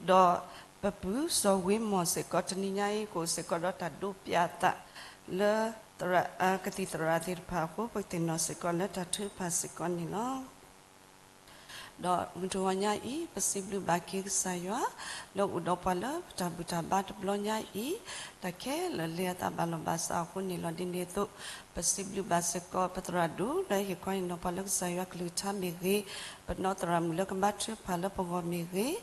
ဒီးပပုၢ်စီၤဝ့မီၢ်စ့ၢ်ကီး တနံၤညါအံၤ ကအိၣ်စ့ၢ်ကီးဒီးတၢ်ဒိးပျးအသးလၢ ကသံၣ်သရၣ်သ့ၣ်တဖၣ်အဃိ ပကသ့ၣ်နီၣ်စ့ၢ်ကီးလၢတၢ်ထုကဖၣ်စ့ၢ်ကီးန့ၣ်လီၤ. ဒီးမုၢ်တဂီၤညါအံၤ ပစံးဘျုးဘၣ်က့ၤကစၢ်ယွၤ လၢအိၣ်ဒီးပှၤလၢပတၢ်ဘူၣ်တၢ်ဘါတဘျီညါအံၤ, တၢ်ခဲလၢာ်လဲၤအသးဘၣ်လီၢ်ဘၣ်စးအဃိန့ၣ်လီၤ. ဒ်န့ၣ်အသိး ပစံးဘျုးဘၣ်စ့ၢ်ကီး ပသရၣ်ဒိၣ်လၢဟ့ၣ်ခီဟ့ၣ်နီၤပှၤလၢကစၢ်ယွၤကလုၢ်ကထါမ့ၢ်ဂ့ၤ, ပနီၢ်သရၣ်မုၣ်လၢကဘါထုကဖၣ်လၢပဂီၢ်မ့ၢ်ဂ့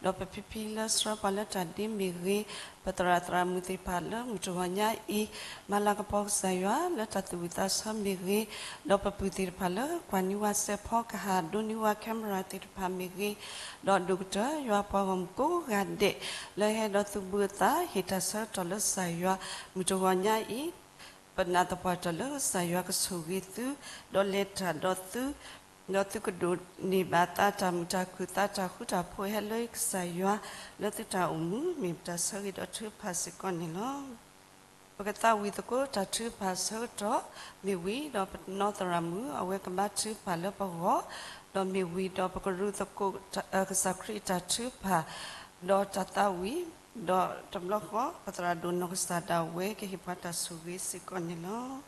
ၤ, ဒီးပဖံဖံလၢဆှၢပှၤလၢတၢ်ဒ့မ့ၢ်ဂ့ၤ, ပသရၣ်သရၣ်မုၣ်သ့ၣ်တဖၣ်လၢမုၢ်တဂီၤညါအံၤ မၤလၤကပီၤကစၢ်ယွၤလၢတၢ်သူၣ်ဝံၣ်သးဆၢမ့ၢ်ဂ့ၤ, ဒီးပပုၢ်သ့ၣ်တဖၣ်လၢကွၢ်န့ၢ်ဝဲစဲးဖီကဟၣ် ဒိးန့ၢ်ဝဲ camera သ့ၣ်တဖၣ်မ့ၢ်ဂ့ၤ, ဒီးဒိၣ်ကတၢၢ်ယွၤပှၤဂီၢ်မုၢ်ကိးဂၤဒဲး လၢဟဲဒီးသုးဘူးအသး ဟ့ၣ်တၢ်ဆၢကတီၢ်လၢကစၢ်ယွၤ မုၢ်တဂီၤညါအံၤ, ပနာ်သပှၢ်တၢၢ်လၢကစၢ်ယွၤကဆိၣ်ဂ့ၤသု, ဒီးလဲၤတၢ်ဒီးသု, ဒီးသုကဒိးန့ၢ်ဘၣ်သးတၢ်မုာ်တၢ်ခုၣ်သးတၢ်ဃူတၢ်ဖိးဟဲလၢကစၢ်ယွၤ လၢသုတၢ်အိၣ်မူ မ့ၢ်ပတၢ်ဆၢဂ့ၤဒီးထုကဖၣ်စ့ၢ်ကီးန့ၣ်လီၤ. ပကသးဝံၣ်သကိးတၢ်ထုကဖၣ်ဆၢကတီၢ်, မ့ၢ်ဝံၤဒီးပနီၢ်သရၣ်မုၣ် အဝဲကဘါထုကဖၣ်လၢပဂီၢ်, ဒီးမ့ၢ်ဝံၤဒီးပကရူၢ်သကိး ကစၢ်ခရံာ်အတၢ်ထုကဖၣ်, ဒီးတၢ်သးဝံၣ်, ဒီးတဘျီဃီ ပသရၣ်ဒိၣ်နီၢ်ကစၢ်ဒၣ်ဝဲကဟ့ၣ်ပှၤတၢ်ဆိၣ်ဂ့ၤစ့ၢ်ကီးန့ၣ်လီၤ.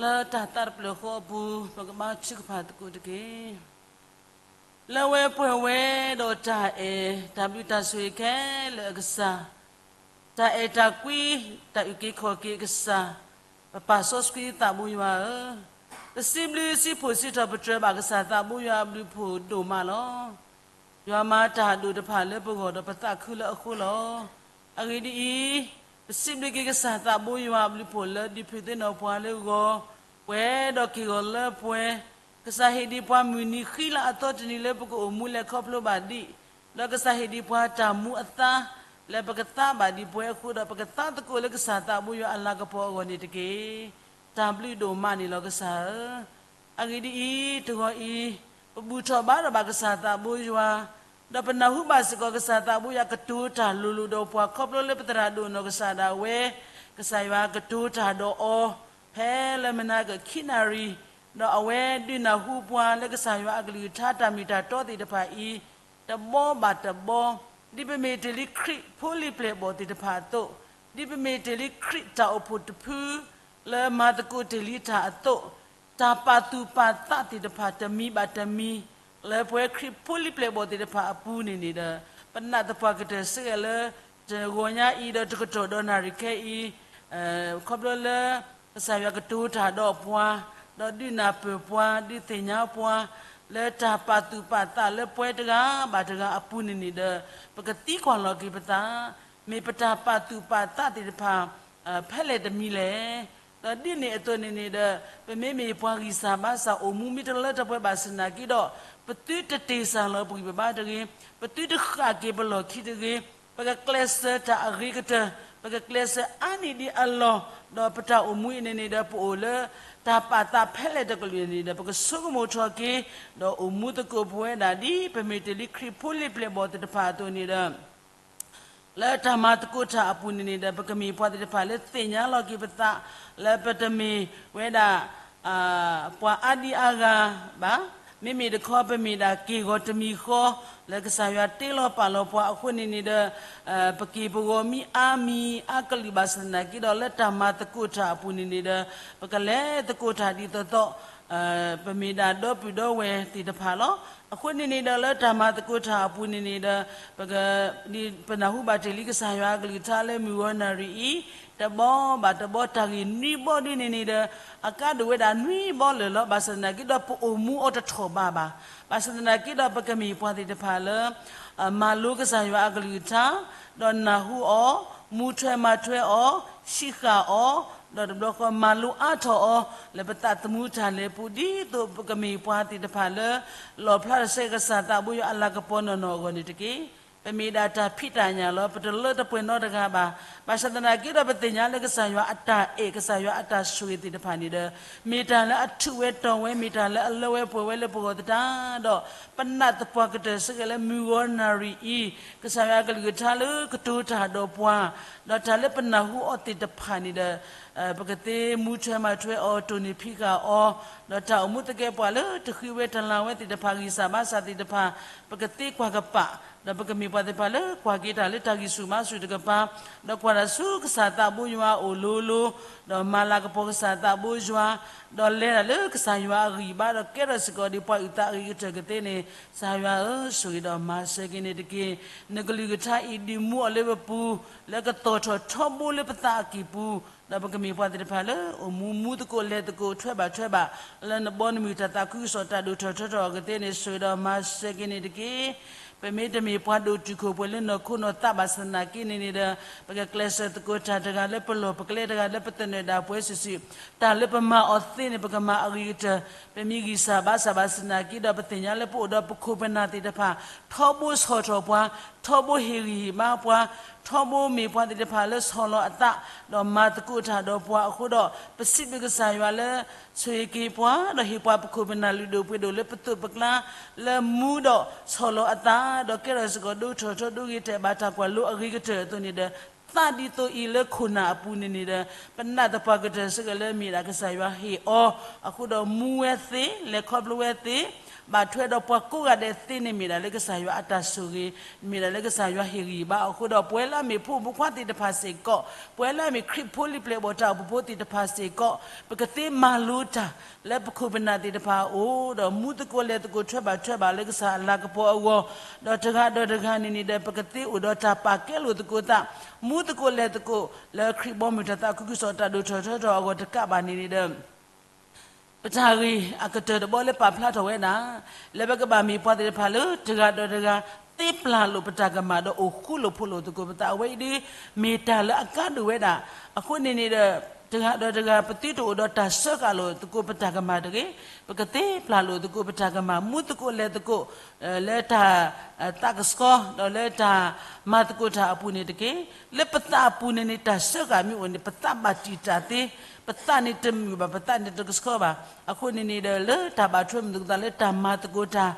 လၢတၢ်သးတဖျၢၣ်ဃီအပူၤ ပကဘါထုကဖၣ်သကိးတက့ၢ်. လၢအဝဲပှဲၤဝဲဒီးတၢ်အဲၣ်, တၢ်ဘျုးတၢ်ဆိၣ်ဂ့ၤခဲလၢာ်အကစၢ်, တၢ်အဲၣ်တၢ်ကွံ, တၢ်အုၣ်က့ၤခီၣ်က့ၤအကစၢ်, ပပၢ်စီဆှံသးဘိယွၤဧၢ, ပစံးဘျုးစံးဖှိၣ်စံးထီၣ်ပတြၢၤဘၣ်ကစၢ်သးဘိယွၤအဘျုးအဖှိၣ်ဒိၣ်မးလီၤ. ယွၤမၤတၢ်ဒိၣ်တဖၣ်လၢပဂီၢ်ဒီးပသးခုလၢအဃိလီၤ. အဂ့ၢ်ဒ်အံၤ, ပစံးဘျုးက့ၤကစၢ်သးဘိယွၤအဘျုးအဖှိၣ်လၢဒုးဖုးသ့ၣ်နီၣ်ပှၤလၢဂီၤ, ပှဲၤဒီးက့ၢ်ဂီၤလၢပှဲၤ, ကစၢ်ဟ့ၣ်ဒံးပှၤမုၢ်နံၤဃံလၤအသီတနံၤလၢပကအိၣ်မူလဲၤခီဖျိဘၣ်ဒံး, ဒီးကစၢ်ဟ့ၣ်ဒံးပှၤတၢ်မူအသါ လၢပကသါဘၣ်ဒံးပှဲၤအဃိဒီး ပကသါသကိးလၢကစၢ်သးဘိယွၤအလၤကပီၤအဂီၢ်န့ၣ်တက့ၢ်. တၢ်ဘျုးဒိၣ်မးန့ၣ်လီၤကစၢ်ဧၢ. အဂ့ၢ်ဒ်အံၤ, တဂီၤအံၤ, ပဘူၣ်ထီၣ်ဘါထီၣ်ဘၣ်ကစၢ်သးဘိယွၤ, ဒီးပနၢ်ဟူဘၣ်စ့ၢ်ကီးကစၢ်သးဘိယွၤကတိၤတၢ်လိၤလိၤဒီးပှၤခီဖျိလၢပသရၣ်ဒိၣ်နီၢ်ကစၢ်ဒၣ်ဝဲ, ကစၢ်ယွၤကတိၤတၢ်ဒီးအီၤ, ဖဲလၢမုၢ်နၤကခံနၣ်ရံၣ်, ဒီးအဝဲဒုးနၢ်ဟူပှၤလၢကစၢ်ယွၤအကလုၢ်ကထါတၢ်မ့ၢ်တၢ်တီသ့ၣ်တဖၣ်အံၤ, တဘီဘၣ်တဘီ, ဒ်ပမ့ၢ်တ့ၢ်လံခရံာ်ဖိလံၤပျဲၢ်ဘီၣ်သ့ၣ်တဖၣ်အသိး, ဒ်ပမ့ၢ်တ့ၢ်လံခရံာ်တၢ်အိၣ်ဖှိၣ်တဖု လၢမၤသကိးတ့ၢ်လံတၢ်အသိး, တၢ်ပာ်သူၣ်ပာ်သးသ့ၣ်တဖၣ်တမံၤဘၣ်တမံၤ, လၢပဝဲခရံာ်ဖိလံၤပျဲၢ်ဘီၣ်သ့ၣ်တဖၣ်အပူၤန့ၣ်န့ၣ်ဒီး, ပနာ်သပှၢ်ကတၢၢ်စ့ၢ်ကီးလၢ တဂီၤညါအံၤဒီးတကတီၢ်ဒီးနၣ်ရံၣ်ခဲအံၤ, ခီဖျိလၢ ကစၢ်ယွၤကတိၤတၢ်ဒီးပှၤ, ဒီးဒုးနၢ်ပၢၢ်ပှၤ, ဒုးသ့ၣ်ညါပှၤ, လၢတၢ်ပာ်သူၣ်ပာ်သးလၢပဝဲတဂၤဘၣ်တဂၤအပူၤန့ၣ်န့ၣ်ဒီး, ပကသံကွၢ်လီၤက့ၤပသး, မ့ၢ်ပတၢ်ပာ်သူၣ်ပာ်သးသ့ၣ်တဖၣ် ဖဲလဲၣ်တမံၤလဲၣ်. ဒီးဒ်န့ၣ်အသိးန့ၣ်န့ၣ်ဒီး ပမ့မ့ၢ်ပှၤဂံၢ်စၢ်ဘါစၢ် အိၣ်မူမ့ၢ်တလၢတပှဲၤဘၣ်ဆၣ်သနာ်က့ဒီး ပသုတတ့ၢ်စၢ်လီၤပဂံၢ်ပဘါတဂ့ၤ, ပသုတဃၣ်က့ၤပလီၢ်ခံတဂ့ၤ, ပကကျဲးစၢးတၢ်အဂ့ၤကတၢၢ်, ပကကျဲးစၢးအါန့ၢ်ဒံးအလီၢ်, ဒီးပတၢ်အိၣ်မူအံၤန့ၣ်န့ၣ်ဒီး ပအိၣ်လၢတၢ်ပာ်သးဖဲလဲၣ်တကလုာ်န့ၣ်ဒီး ပကဆိကမိၣ်ထီၣ်က့ၤ, ဒီးအိၣ်မူသကိးပဝဲဒၣ်ဒ် ပမ့ၢ်တ့ၢ်လံခရံာ်ဖိလံၤပျဲၢ်ဘီၣ်သ့ၣ်တဖၣ်အသိးန့ၣ်ဒီး လၢတၢ်မၤသကိးတၢ်အပူၤန့ၣ်န့ၣ်ဒီး ပကမ့ၢ်ပှၤသ့ၣ်တဖၣ်လၢသ့ၣ်ညါလီၤက့ၤပသး လၢပတမ့ၢ်ဝဲဒၣ် ပှၤအါဒံအါဂၤဘၣ်. မ့မ့ၢ်တခီ ပမ့ၢ်ဒၣ်က့ၢ်ဂီၤတမံၤဃီ လၢကစၢ်ယွၤတ့လီၤပာ်လီၤပှၤအဃိန့ၣ်န့ၣ်ဒီး ပက့ၢ်ပဂီၤမ့ၢ်အါမံၤအါကလုာ်ဘၣ်ဆၣ်သနာ်က့ဒီး လၢတၢ်မၤသကိးတၢ်အပူၤန့ၣ်န့ၣ်ဒီး ပကလဲၤသကိးတၢ်ဒ်သိးသိး ပမ့ၢ်ဒၣ်ဒီပုၢ်ဒီဝဲၢ်သ့ၣ်တဖၣ်လီၤ. အဃိန့ၣ်န့ၣ်ဒီး လၢတၢ်မၤသကိးတၢ်အပူၤန့ၣ်န့ၣ်ဒီး ပက ဒ်ပနၢ်ဟူဘၣ်တ့ၢ်လံကစၢ်ယွၤအကလုၢ်ကထါလၢမုၢ်ဂီၤနၣ်ရံၣ်အံၤ တဘီဘၣ်တဘီတၢ်ဂ့ၢ်နွံဘီဒ်န့ၣ်န့ၣ်ဒီး အကါဒိၣ်ဝဲဒၣ်နွံဘီလၢာ်လီၤ. ဘၣ်ဆၣ်သနာ်က့ဒီး ပအိၣ်မူအီၤတထီၣ်ဘးဘၣ်. ဘၣ်ဆၣ်သနာ်က့ဒီး ပကမ့ၢ်ပှၤသ့ၣ်တဖၣ်လၢ မၤလိကစၢ်ယွၤအကလုၢ်ကထါ ဒီးနၢ်ဟူအီၤ, မူထွဲမၤထွဲအီၤ, ဟံးဃာ်အီၤ, ဒီးတဘျီဃီမၤလိအါထီၣ်အီၤ လၢပသးသမူတၢ်လဲၤပူၤ ဒ်သိးပကမ့ၢ်ပှၤသ့ၣ်တဖၣ်လၢ လီၣ်ဖျါထီၣ်ဆၢကစၢ်သးဘိယွၤအလၤကပီၤနီၢ်နီၢ်အဂီၢ်န့ၣ်တက့ၢ်. ပမ့ၢ်ဒၣ်တၢ်ဖံးတၢ်ညၣ်လီၤ. ပတလၢတပှဲၤနီတဂၤဘၣ်. ဘၣ်ဆၣ်သနာ်က့ဒီး ပသ့ၣ်ညါလၢကစၢ်ယွၤအတၢ်အဲၣ် ကစၢ်ယွၤအတၢ်ဆိၣ်ဂ့ၤသ့ၣ်တဖၣ်န့ၣ်ဒီး မ့ၢ်တၢ်လၢအထူးဝဲတီၤဝဲ မ့ၢ်တၢ်လၢအလၢဝဲပှဲၤဝဲလၢပဂီၢ်သတးဒီး ပနာ်သပှၢ်ကတၢၢ်စ့ၢ်ကီးလၢမုၢ်ဂီၤနၣ်ရံၣ်အံၤ ကစၢ်ယွၤအကလုၢ်ကထါလၢကတိၤတၢ်ဒီးပှၤ ဒီးတၢ်လၢပနၢ်ဟူအီၤသ့ၣ်တဖၣ်န့ၣ်ဒီး ပကသ့မူထွဲမၤထွဲအီၤ တိၢ်န့ၢ်ဖံးဃာ်အီၤ, ဒီးတၢ်အိၣ်မူသကဲးပဝးလၢတဃ့ဝဲတလၤဝဲသ့ၣ်တဖၣ် ဂံၢ်စၢ်ဘါစၢ်သ့ၣ်တဖၣ် ပကသ့ကွၢ်ကပာ်, ဒီးပကမ့ၢ်ပှၤသ့ၣ်တဖၣ်လၢကွၢ်က့ၤတၢ်လၢတၢ်ဂံၢ်ဆူၣ်ဘါဆူၣ်တကပၤ, ဒီးကွၢ်တၢ်ဆူကစၢ်သးဘိယွၤအအိၣ်လိၤလိၤ, ဒီးမၤလၤကပီၤကစၢ်သးဘိယွၤ, ဒီးလဲၤတၢ်လၢကစၢ်ယွၤအဂံၢ်ဘါ, ဒီးကဲထီၣ်စ့ၢ်ကီးဒ်ပှၤအုၣ်သးအဂ့ၤကတၢၢ်ကသ့န့ၣ်, ကစၢ်ယွၤဧၢ, ဆိၣ်ဂ့ၤဒီးမၤစၢၤက့ၤန့ၣ်တက့ၢ်. နကလုၢ်ကထါအံၤဒုးမူအီၤလၢပပူၤ, လၢကသီၣ်ထီၣ်ထီဘိလၢပသးအကံၢ်ပူၤ, ဒီးပကမ့ၢ်ပှၤသ့ၣ်တဖၣ်လၢအိၣ်မူမူသကိးလဲၤသကိးထွဲဘၣ်ထွဲဘၣ်, လၢနဘီနမုၢ်တၢ်သးခုကစီၣ်တၢ်ဒိၣ်ထီၣ်ထီထီၣ်အဂ့ၤကသ့န့ၣ် ဆိၣ်ဂ့ၤဒီးမၤစၢၤက့ၤန့ၣ်တက့ၢ်. ပမ့ၢ်တမ့ၢ်ပှၤဒိၣ်တုာ်ခိၣ်ပှဲၤလၢနီၢ်ခိနီၢ်သးဘၣ်ဆၣ်သနာ်က့န့ၣ်န့ၣ်ဒီး ပကကျဲးစၢးသကိးတၢ်တဂၤလၢပလီၢ်ပကျဲ တဂၤလၢပသနၢၣ်ဒၣ်ပှဲၤစုာ်စုာ်, တၢ်လၢပမၤအီၤသ့န့ၣ် ပကမၤအဂ့ၤကတၢၢ်, ပမ့ၢ်ဂံၢ်စၢ်ဘါစၢ်ဘၣ်ဆၣ်သနာ်က့ဒီး ပသ့ၣ်ညါလၢပအိၣ်ဒီးပခိၣ်ပနၢ်သ့ၣ်တဖၣ် ထီဘိဆီၣ်ထီၣ်ပှၤ, ထီဘိဟ့ၣ်ဂံၢ်ဟ့ၣ်ဘါပှၤ, ထီဘိမ့ၢ်ပှၤသ့ၣ်တဖၣ်လၢဆီၣ်လီၤအသး, ဒီးမၤသကိးတၢ်ဒီးပှၤအဃိဒီး ပစံးဘျုးကစၢ်ယွၤလၢ ဆိၣ်ဂ့ၤက့ၤပှၤ ဒီးဟ့ၣ်ပှၤပခိၣ်ပနၢ်လုၢ်ဒိၣ်ပှ့ၤဒိၣ်လၢပသိးပကျါ လၢမူဒီးဆီၣ်လီၤအသး ဒီးကဲထီၣ်စ့ၢ်ကီးဒိၣ်ထီၣ်ထီဒိၣ်ဂ့ၤတဲာ်ဘၣ်တၢ်ကွၢ်လိအဂ့ၤကတၢၢ်အသိးန့ၣ်ဒီး သးဒ်သိးအံၤလၢခိၣ်နၢ်အပူၤန့ၣ်န့ၣ်ဒီး ပနာ်သပှၢ်ကတၢၢ်စ့ၢ်ကီးလၢမ့ၢ်ဒၣ်ကစၢ်ယွၤဟ့ၣ်အီၤ, အဃိဒီးမူဝဲသ့, လဲၤခီဖျိဝဲသ့, ဘၣ်ထွဲဒီးပှၤကိးဂၤဒဲးသ့န့ၣ်မ့ၢ်ဒၣ်လၢကစၢ်ယွၤအတၢ်ဆိၣ်ဂ့ၤ, မ့ၢ်ဒၣ်လၢကစၢ်ယွၤဟ့ၣ်ဂံၢ်ဘါအဃိဒီး ပဝဲလၢအမ့ၢ်ဖိမုၣ်ဖိခွါသ့ၣ်တဖၣ်စ့ၢ်ကီး, ပဝဲလၢအမ့ၢ်ခရံာ်ဖိလံၤပျဲၢ်ဘီၣ်တၢ်အိၣ်ဖှိၣ်ဖိသ့ၣ်တဖၣ်စ့ၢ်ကီး, ပကသ့မၤလိတၢ် လၢပခိၣ်ပနၢ်သ့ၣ်တဖၣ်အအိၣ်ဒီး မူသကိးလဲၤသကိးထွဲဘၣ်ထွဲဘၣ်လၢကစၢ်အလၤကပီၤအဂီၢ်, ဒီးတဂၤဒီးတဂၤန့ၣ်န့ၣ်ဒီး ပကသ့အိၣ်ဒီးတၢ်ပာ်ကဲလိာ်သကိးသး, မူသကိးလဲၤသကိးလၢခရံာ်ဘီမုၢ်တၢ်သးခုကစီၣ်တၢ်ဒိၣ်ထီၣ်ထီထီၣ်အဂီၢ်တကးဘၣ်န့ၣ်န့ၣ်ဒီး ပတၢ်ဂ့ၢ်အကတၢၢ်တဘီလၢပာ်ဖျါထီၣ်ဝဲဒၣ် လၢပကဘၣ်မ့ၢ်ပှၤသ့ၣ်တဖၣ်လၢတဂၤဒီးတဂၤ သ့ပျၢ်လိာ်ပတၢ်ကမၣ်ဒီးအိၣ်ဃူလိာ်ဖိးလိာ်သကိးပသး အဝဲအံၤဒ် မ့ၢ်တၢ်လၢအကါဒိၣ်ဝဲဒၣ်. အဃိန့ၣ်န့ၣ်ဒီး တဂၤဒီးတဂၤ ပသုတအိၣ်ဒီးတၢ်စၢဃာ်လိာ်သကိးပတၢ်ကမၣ်တဂ့ၤ, ပကသ့ပျၢ်လိာ်သကိးပတၢ်ကမၣ် မူသကိးလဲၤသကိး လၢတၢ် သးကဆှီ ဒီးလၢတၢ်မၤသကိးတၢ်အပူၤန့ၣ်တက့ၢ်. လၢပသးအပူၤန့ၣ်န့ၣ် တၢ်စၢဃာ်မ့ၢ်အိၣ်န့ၣ် ပသးဘၣ်တံာ်တာ်သ့, ပသးန့ၣ်တမုာ်ဘၣ်, ပသးန့ၣ်တကဆှီဘၣ်. အဃိန့ၣ်န့ၣ်ဒီး လၢတၢ်ဘၣ်ထွဲမုာ်သကိးသးလၢတၢ်မၤသကိးတၢ်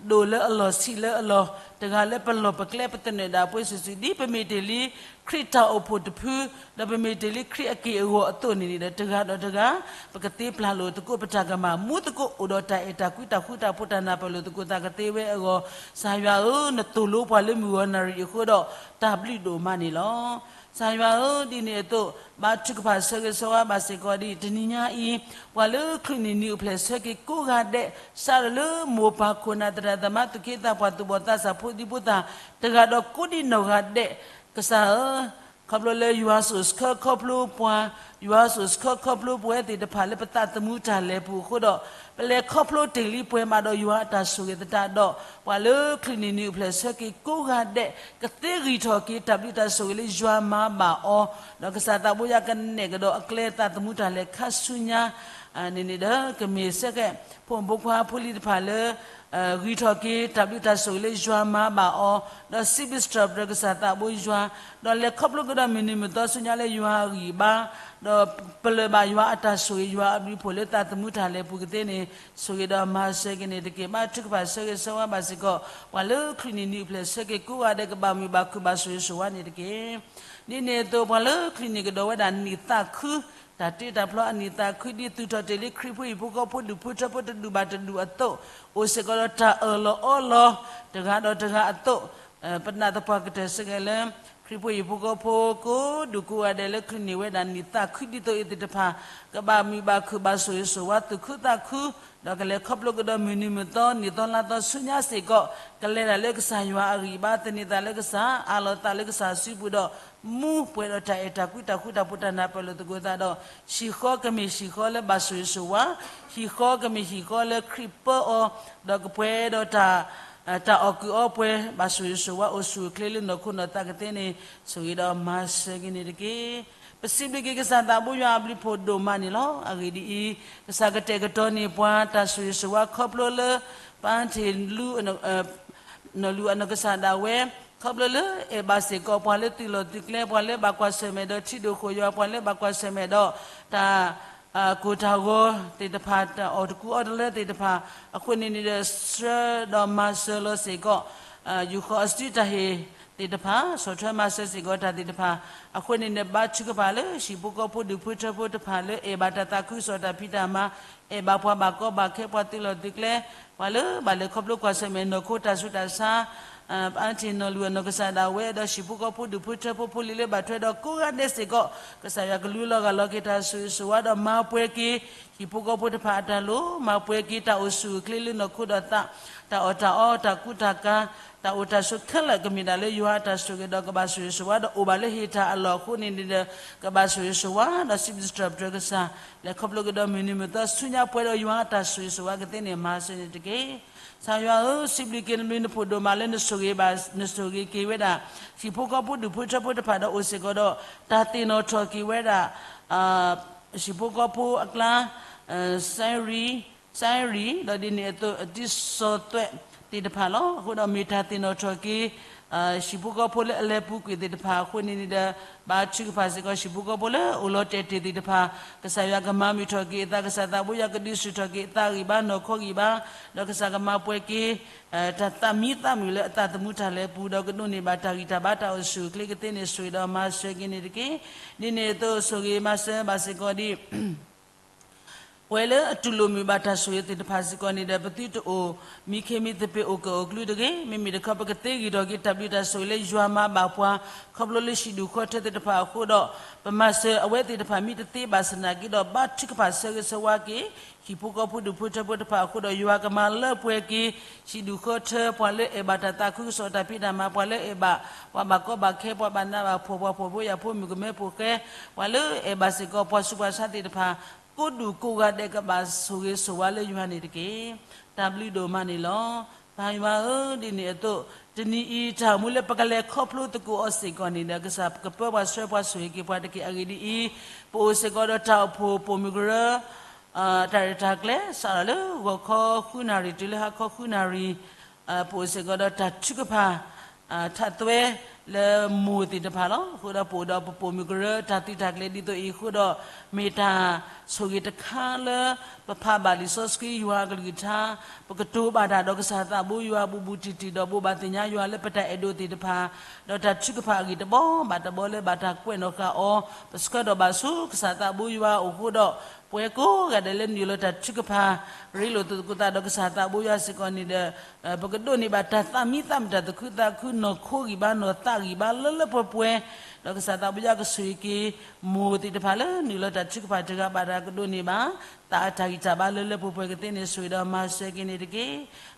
ဒိၣ်လၢအလီၢ်ဆံးလၢအလီၢ်, တဂၤလၢပလီၢ်ပကျဲ ပသနၢၣ်ဒၣ်ပှဲၤစုာ်စုာ် ဒ်ပမ့ၢ်တ့ၢ်လံ ခရံာ်တၢ်အိၣ်ဖှိၣ်တဖု ဒီးပမ့ၢ်တ့ၢ်လံခရံာ်အက့ၢ်အဂီၤအသိးန့ၣ်န့ၣ်ဒီး တဂၤဒီးတဂၤ ပကသ့ပျၢ်လိာ်သကိးပတၢ်ကမၣ် မူသကိးအိၣ်ဒီးတၢ်အဲၣ်တၢ်ကွံ တၢ်ဃူတၢ်ဖိး တၢ်နၢ်ပၢၢ်လိာ်သကိးသးကသ့ဝဲအဂီၢ်, ကစၢ်ယွၤဧၢ, နသိၣ်လိပှၤလၢမုၢ်ဂီၤနၣ်ရံၣ်အဃိဒီး တၢ်ဘျုးဒိၣ်မးန့ၣ်လီၤ. ကစၢ်ယွၤဧၢ, ဒ်န့ၣ်အသိး ဘါထုကဖၣ်ဆၢဂ့ၤဆၢဝါဘၣ်စ့ၢ်ကီးဒ်တနံၤညါအံၤ, ပှၤလၢချုးနံၣ်နံၤအိၣ်ဖျဲၣ်ဆၢက့ၤကိးဂၤဒဲး, စးထီၣ်လၢမိၢ်ပၢ်ခိၣ်နၢ်သရၣ်သမါသူၣ်က့သးပှၢ်သူၣ်ဘီၣ်သးစၢ်ဖိဒံဖိသၣ်, တဂၤဒီးကိးဒံနီၢ်ဂၤဒဲး, ကစၢ်ဧၢ, ခီဖျိလၢယွၤစိာ်ဆှၢခီဖျိပှၤ, ယွၤစိာ်ဆှၢခီဖျိပဝဲသ့ၣ်တဖၣ်လၢပသးသမူတၢ်လဲၤပူၤအဃိဒီး, ပလဲၤခီဖျိတ့ၢ်လံပှဲၤမးဒီးယွၤအတၢ်ဆိၣ်ဂ့ၤသတးဒီး, ပှၤလၢချုးနံၣ်နွံအဖျၢၣ်ဆၢက့ၤကိးဂၤဒဲး ကသ့ဂံၢ်ထီၣ်က့ၤတၢ်ဘျုးတၢ်ဆိၣ်ဂ့ၤလၢယွၤမၤဘၣ်အီၤ, ဒီးကစၢ်သးဘိယွၤကနဲၣ်ကဒီးအကျဲသးသမူတၢ်လဲၤခါဆူညါ န့ၣ်န့ၣ်ဒီး ကမ့ၢ်စ့ၢ်ကီး ဖိမုၣ်ဖိခွါဖိလံၤတဖၣ်လၢ ဂံၢ်ထီၣ်က့ၤတၢ်ဘျုးတၢ်ဆိၣ်ဂ့ၤလၢယွၤမၤဘၣ်အီၤ, ဒီးစံးဘျုးစံးထီၣ်ပတြၢၤကစၢ်သးဘိယွၤ, ဒီးလဲၤခီဖျိကဒီးမုၢ်နံၤမုၢ်သီဆူညါလၢယွၤအဂံၢ်အဘါ, ဒီးပလၢၢ်ဘၣ်ယွၤအတၢ်ဆိၣ်ဂ့ၤယွၤအဘျုးအဖှိၣ်လၢသးသမူတၢ်လဲၤပူၤကသ့န့ၣ် ဆိၣ်ဂ့ၤဒီးမၤစၢၤက့ၤန့ၣ်တက့ၢ်. ဘါထုကဖၣ်ဆၢဂ့ၤဆၢဝါဘၣ်စ့ၢ်ကီး ပှၤလၢချုးနံၣ်နွံအဖျၢၣ်ဆၢက့ၤကိးဂၤဒဲးကဘၣ်မုာ်ဘၣ်ခုၣ်ဘၣ်ဆိၣ်ဂ့ၤဆိၣ်ဝါန့ၣ်တက့ၢ်. ဒ်န့ၣ်အသိး ပှၤလၢချုးနံၣ်ကဒီးဝဲဒၣ်နံၣ်သးခု, တၢ်တ့တၢ်ဖျီအနံၣ်သးခု ဒ်သူၣ်ထီၣ်တ့ၢ်လံခရံာ်ဖိဟံၣ်ဖိဃီဖိဒူၣ်ဖိထၢဖိတဒူၣ်ဘၣ်တဒူၣ်အသိး, အိၣ်စ့ၢ်ကီးဒီးတၢ်အၢၣ်လီၤအီလီၤ တဂၤဒီးတဂၤအသိး, ပနာ်သပှၢ်ကတၢၢ်စ့ၢ်ကီးလၢ ခရံာ်ဖိဟံၣ်ဖိဃီဖိကိးဒူၣ်ကိးဂၤဒဲးလၢချုးနံၣ်ဝဲဒၣ်နံၣ်သးခုဒ်သိးအံၤသ့ၣ်တဖၣ် ကဘၣ်မုာ်ဘၣ်ခုၣ်ဘၣ်ဆိၣ်ဂ့ၤဆိၣ်ဝါသူၣ်ခုသးခု, ဒီးကလဲၤခီဖျိကဒီးမုၢ်နံၤမုၢ်သီ နံၣ်သီလါသီဆူညါစ့ၢ်ကီး ကလဲၤတၢ်လၢကစၢ်ယွၤအဂံၢ်အဘါ သန့ၤသးလၢကစၢ် အးလီၤသးလၢကစၢ်စုပူၤဒီး မူပှဲၤဒီးတၢ်အဲၣ်တၢ်ကွံတၢ်ဃူတၢ်ဖိးတၢ်နၢ်ပၢၢ်လိာ်သကိးသးဒီး ဟံၣ်ဃီကမ့ၢ်ဟံၣ်ဃီလၢဘၣ်ဆိၣ်ဂ့ၤဆိၣ်ဝါ, ဟံၣ်ဃီကမ့ၢ်ဟံၣ်ဃီလၢခရံာ်ပၢအီၤ, ဒီးကပှဲၤဒီးတၢ် တၢ်အီၣ်ကုးအီပှဲၤ ဘၣ်ဆိၣ်ဂ့ၤဆိၣ်ဝါအိၣ်ဆူၣ်အိၣ်ချ့လၢနီၢ်ခိနီၢ်သးကသ့န့ၣ် ဆိၣ်ဂ့ၤဒီးမၤစၢၤက့ၤန့ၣ်တက့ၢ်. ပစံးဘျုးက့ၤကစၢ်သးဘိယွၤအဘျုးဖှိၣ်ဒိၣ်မးန့ၣ်လီၤ. အဂ့ၢ်ဒ်အံၤ, ကစၢ်ကတဲာ်ကတီၤန့ၢ်ပှၤတၢ်ဆိၣ်ဂ့ၤဆိၣ်ဝါခီဖျိလၢ ပၣ်ထ့ၣ်လူ နီၢ်လူၤအနီၢ်ကစၢ်ဒၣ်ဝဲ, ခီဖျိလၢအဲၣ်ဘၣ်စ့ၢ်ကီးပှၤလၢသုးလီၢ်သုးကျဲ, ပှၤလၢဘၣ်ကွၢ်ဆၢၣ်မဲာ်ဒီးထံဒိၣ်ဃိၣ်ယွၤ, ပှၤလၢဘၣ်ကွၢ်ဆၢၣ်မဲာ်ဒီးတၢ် ကိၢ်တၢ်ဂီၤသ့ၣ်တဖၣ်, တၢ်အီၣ်တကူအီတလၢသ့ၣ်တဖၣ်, အဃိန့ၣ်န့ၣ်ဒီး ဆှၢဒီးမၤစၢၤလီၤစ့ၢ်ကီး ယူၢ်ဃီအစုတၢ်ဟ့ၣ်သ့ၣ်တဖၣ်, ဆီၣ်ထွဲမၤစၢၤစ့ၢ်ကီးတၢ်သ့ၣ်တဖၣ်, အဃိန့ၣ်န့ၣ် ဘါထုကဖၣ်လၢဟံၣ်ဖိဃီဖိဒူၣ်ဖိထၢဖိတဖၣ်လၢအဲၣ်ဘၣ်တၢ်သးခုကစီၣ်တၢ်ဖံးတၢ်မၤ, အဲၣ်ဘၣ်ပှၤဘၣ်ကီဘၣ်ခဲပှၤသုးလီၢ်သုးကျဲ, ပှၤလၢဘၣ်လဲၤခီဖျိကွၢ်ဆၢၣ်မဲာ်နီၢ်ခိတၢ်ဆူးတၢ်ဆါ ပၣ်ထ့ၣ်နီၢ်လူၤအနီၢ်ကစၢ်ဒၣ်ဝဲဒီးဟံၣ်ဖိဃီဖိဒူၣ်ဖိထၢဖိဖိလံၤလၢဘၣ်ထွဲဒီးကိးဂၤဒဲးစ့ၢ်ကီး, ကစၢ်ယွၤကလူလီၤဂာ်လီၤက့ၤတၢ်ဆိၣ်ဂ့ၤဆိၣ်ဝါဒီးမၤပှဲၤက့ၤ ဟံၣ်ဖိဃီဖိတဖၣ်အတၢ်လိၤ, မၤပှဲၤက့ၤတၢ်အိၣ်ဆူၣ်အိၣ်ချ့လၢနီၢ်ခိဒီးသး, တၢ်အီၣ်တၢ်အီ, တၢ်ကူတၢ်ကၤ, တၢ်အိၣ်တၢ်ဆိးခဲလၢာ်ကမ့ၢ်ဒၣ်လၢယွၤအတၢ်ဆိၣ်ဂ့ၤဒီးကဘၣ်ဆိၣ်ဂ့ၤဆိၣ်ဝါဒီး အိၣ်ဘၣ်လၢဟ့ၣ်တၢ်အလီၢ်အဃိန့ၣ်န့ၣ်ဒီး ကဘၣ်ဆိၣ်ဂ့ၤဆိၣ်ဝါဒီးစံးဘျုးစံးထီၣ်ပတြၢၤကစၢ်, လဲၤခီဖျိကဒီးမုၢ်နံၤမုၢ်သီဆူညါပှဲၤဒီးယွၤအတၢ်ဆိၣ်ဂ့ၤဆိၣ်ဝါကသ့န့ၣ် မၤစၢၤန့ၣ်တက့ၢ်. ကစၢ်ယွၤဧၢ, စံးဘျုးက့ၤနဘျုးနဖှိၣ်ဒိၣ်မးလၢနဆိၣ်ဂ့ၤဘၣ်, နဆိၣ်ဂ့ၤက့ၤဝဲဒၣ် ဟံၣ်ဖိဃီဖိဒူၣ်ဖိထၢဖိတဖၣ်ဒီးအိၣ်စ့ၢ်ကီးဒီး တၢ်သ့ၣ်နီၣ်ထီၣ်က့ၤဝဲဒၣ် ဟံၣ်ဖိဃီဖိအကျါ, စဲရံ, စဲရံ, ဒီးဒ်န့ၣ်အသိး အတံစီသွဲးသ့ၣ်တဖၣ်လီၤ. အဃိဒီးမ့ၢ်တၢ်သ့ၣ်နီၣ်ထီၣ်က့ၤ ဟံၣ်ဖိဃီဖိလၢအလဲၤပူၤကွံာ်သ့ၣ်တဖၣ်အဃိန့ၣ်န့ၣ်ဒီး ဘါထုကဖၣ်စ့ၢ်ကီး ဟံၣ်ဖိဃီဖိလၢအိၣ်လီၤတဲာ်တ့ၢ်သ့ၣ်တဖၣ်, ကစၢ်ယွၤကမၤမုာ်ထီၣ်က့ၤအသး, ကစၢ်သးဘိယွၤကဒုးဆူၣ်ထီၣ်က့ၤအသးဂံၢ်ဘါနီၢ်ခိဂံၢ်ဘါ, ဒီးကစၢ်ကမၤပှဲၤက့ၤ တၢ်သးမံသးမုာ်လၢအသးသမူတၢ်လဲၤပူၤဒီးကဒိးန့ၢ်ဘၣ်တၢ်ဂံၢ်တၢ်ဘါတၢ်အိၣ်ဆူၣ်အိၣ်ချ့ကသ့န့ၣ် ဆိၣ်ဂ့ၤဒီးမၤစၢၤက့ၤန့ၣ်တက့ၢ်. ဒ်န့ၣ်အသိးဆိၣ်ဂ့ၤမၤစၢၤဘၣ်စ့ၢ်ကီးဒ် ပဝဲလၢအတူၢ်လိာ်မုာ်ဘၣ်တၢ်ဆိၣ်ဂ့ၤသ့ၣ်တဖၣ်စ့ၢ်ကီးန့ၣ်ဒီး ပသုတအိၣ်မံခ့မံသပ့ၤအိၣ်ကၢၣ်အိၣ်ကျူတဂ့ၤ. မ့မ့ၢ်တခီ ပကသ့ဂံၢ်ထီၣ်က့ၤတၢ်ဘျုးတၢ်ဆိၣ်ဂ့ၤလၢယွၤမၤဘၣ်ပှၤ ခီဖျိလၢဟံၣ်ဒူၣ်ဃီထၢသ့ၣ်တဖၣ်အဃိဒီး ပမၤစၢၤအဝဲသ့ၣ်တဖၣ်မ့ၢ်တသ့ဘၣ်ဆၣ်သနာ်က့ဒီး ဘါထုကဖၣ်ဆၢဂ့ၤဆၢဝါက့ၤ ဟံၣ်ဖိဃီဖိဒူၣ်ဖိထၢဖိတဖၣ်အဃိဒီး ယွၤကမၤလၢပှဲၤက့ၤ ဟံၣ်ဒူၣ်ဃီထၢ ပှၤလၢအဲၣ်ဘၣ်တၢ်သးခုကစီၣ်တၢ်ဖံးတၢ်မၤ ပှၤလၢအဲၣ်ဘၣ် ပှၤဘၣ်ကီဘၣ်ခဲ ပှၤဘၣ်နးဘၣ်ဖှီၣ် ပှၤဖှီၣ်ဖိယာ်ဖိ မုၣ်ကမဲဖိဃဲ ပှၤလၢအဲၣ်ဘၣ်စ့ၢ်ကီး ပှၤဆူးပှၤဆါသ့ၣ်တဖၣ် ကိးဒူၣ်ကိးဂၤဒဲးကဘၣ်ဆိၣ်ဂ့ၤဆိၣ်ဝါလၢယွၤန့ၣ်တက့ၢ်. တၢ်ဘျုးဒိၣ်မးန့ၣ်လီၤ. ပၢ်ယွၤဧၢ, ဒ်န့ၣ်အသိး တနံၤအံၤတၢ်အိၣ်မူလၢပကလဲၤခီဖျိသကိးအီၤစ့ၢ်ကီးန့ၣ်ဒီး ကစၢ်ကပၢပှၤဆှၢပှၤဆိၣ်ဂ့ၤက့ၤပှၤတက့ၢ်. အဂ့ၢ်ဒ်အံၤ, ပအိၣ်စ့ၢ်ကီးဒီးတၢ်အိၣ်ဖှိၣ်ပိာ်မုၣ်ကရၢ တၢ်ရဲၣ်တၢ်ကျဲၤ စးထီၣ်လၢဂီၤခီဃုနၣ်ရံၣ် တုၤလၢဟါခီဃုနၣ်ရံၣ် ပအိၣ်စ့ၢ်ကီးဒီးတၢ်ထုကဖၣ် ထးသွဲလၢမိၢ်သ့ၣ်တဖၣ်လီၤ. အဃိဒီးပအိၣ်ဒီးပပိာ်မုၣ်ကရၢ တၢ်သုးတၢ်ကျဲၤဒ်သိးအံၤအဃိဒီး မ့ၢ်တၢ်ဆိၣ်ဂ့ၤတခါလၢ ပဖးဘၣ်လံာ်စီဆှံယွၤအကလုၢ်ကထါ ပကတိၤဘၣ်တၢ်ဒီးကစၢ်သးဘိယွၤဘူးဘူးတံၢ်တံၢ်ဒီး ဘိးဘၣ်သ့ၣ်ညါယွၤလၢပတၢ်အဲၣ်ဒိးသ့ၣ်တဖၣ် ဒီးတၢ်ထုကဖၣ်အဂ့ၢ်တဘီဘၣ်တဘီလၢဘၣ်တၢ်ကွဲးနီၣ်ဃာ်အီၤ ပဆှၢဒီးဘၣ်ဆူကစၢ်သးဘိယွၤအအိၣ်အဃိဒီး ပဝဲကိးဂၤဒဲးလၢနုာ်လီၤတၢ်ထုကဖၣ် ရ့လိာ်သကိးသးဒီးကစၢ်သးဘိယွၤစ့ၢ်ကီးန့ၣ်ဒီး ပကဒိးန့ၢ်ဘၣ်တၢ်သးမံသးမုာ် တၢ်သူၣ်ခုသးခု နီၢ်ခိဂံၢ်ဘါ နီၢ်သးဂံၢ်ဘါလၢလၢပှဲၤပှဲၤ ဒီးကစၢ်သးဘိယွၤကဆိၣ်ဂ့ၤက့ၤ မိၢ်သ့ၣ်တဖၣ်လၢနုာ်လီၤတၢ်ထုကဖၣ်တဂၤဘၣ်တဂၤကဒိးန့ၢ်ဘၣ် သးအတၢ်ဂံၢ်တၢ်ဘါလၢလၢပှဲၤပှဲၤကသ့န့ၣ် ဆိၣ်ဂ့ၤဒီးမၤစၢၤက့ၤန့ၣ်တက့ၢ်.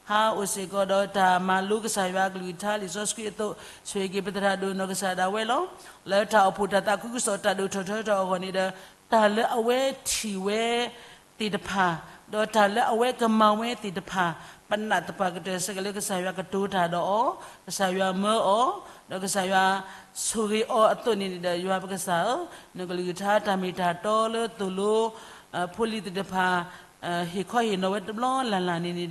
ဟါအိၣ်စ့ၢ်ကီးဒီးတၢ်မၤလိကစၢ်ယွၤအကလုၢ်ကထါလံာ်စီဆှံအသိး ဆိၣ်ဂ့ၤက့ၤပသရၣ်ဒိၣ်နီၢ်ကစၢ်ဒၣ်ဝဲလီၤ. လၢတၢ်အိၣ်ဖှိၣ်တၢ်သးခုကစီၣ်တၢ်ဒိၣ်ထီၣ်ထီထီၣ်အဂီၢ်န့ၣ်ဒီး တၢ်လၢအဝဲထံၣ်ဝဲ သ့ၣ်တဖၣ်, ဒီးတၢ်လၢအဝဲကမၤဝဲသ့ၣ်တဖၣ်, ပနာ်သပှၢ်ကတၢၢ်စ့ၢ်ကီးလၢကစၢ်ယွၤကတိၤတၢ်ဒီးအီၤ, ကစၢ်ယွၤမၢအီၤ, ဒီးကစၢ်ယွၤဆိၣ်ဂ့ၤအီၤအသိးန့ၣ်န့ၣ်ဒီး ယွၤပကစၢ်ဧၢ, နကလုၢ်ကထါတၢ်မ့ၢ်တၢ်တီလၢသိၣ်လိ ဖိလံၤသ့ၣ်တဖၣ် ဟ့ၣ်ခီဟ့ၣ်နီၤဝဲတဘျီလၢ်လၢ်န့ၣ်န့ၣ်ဒီး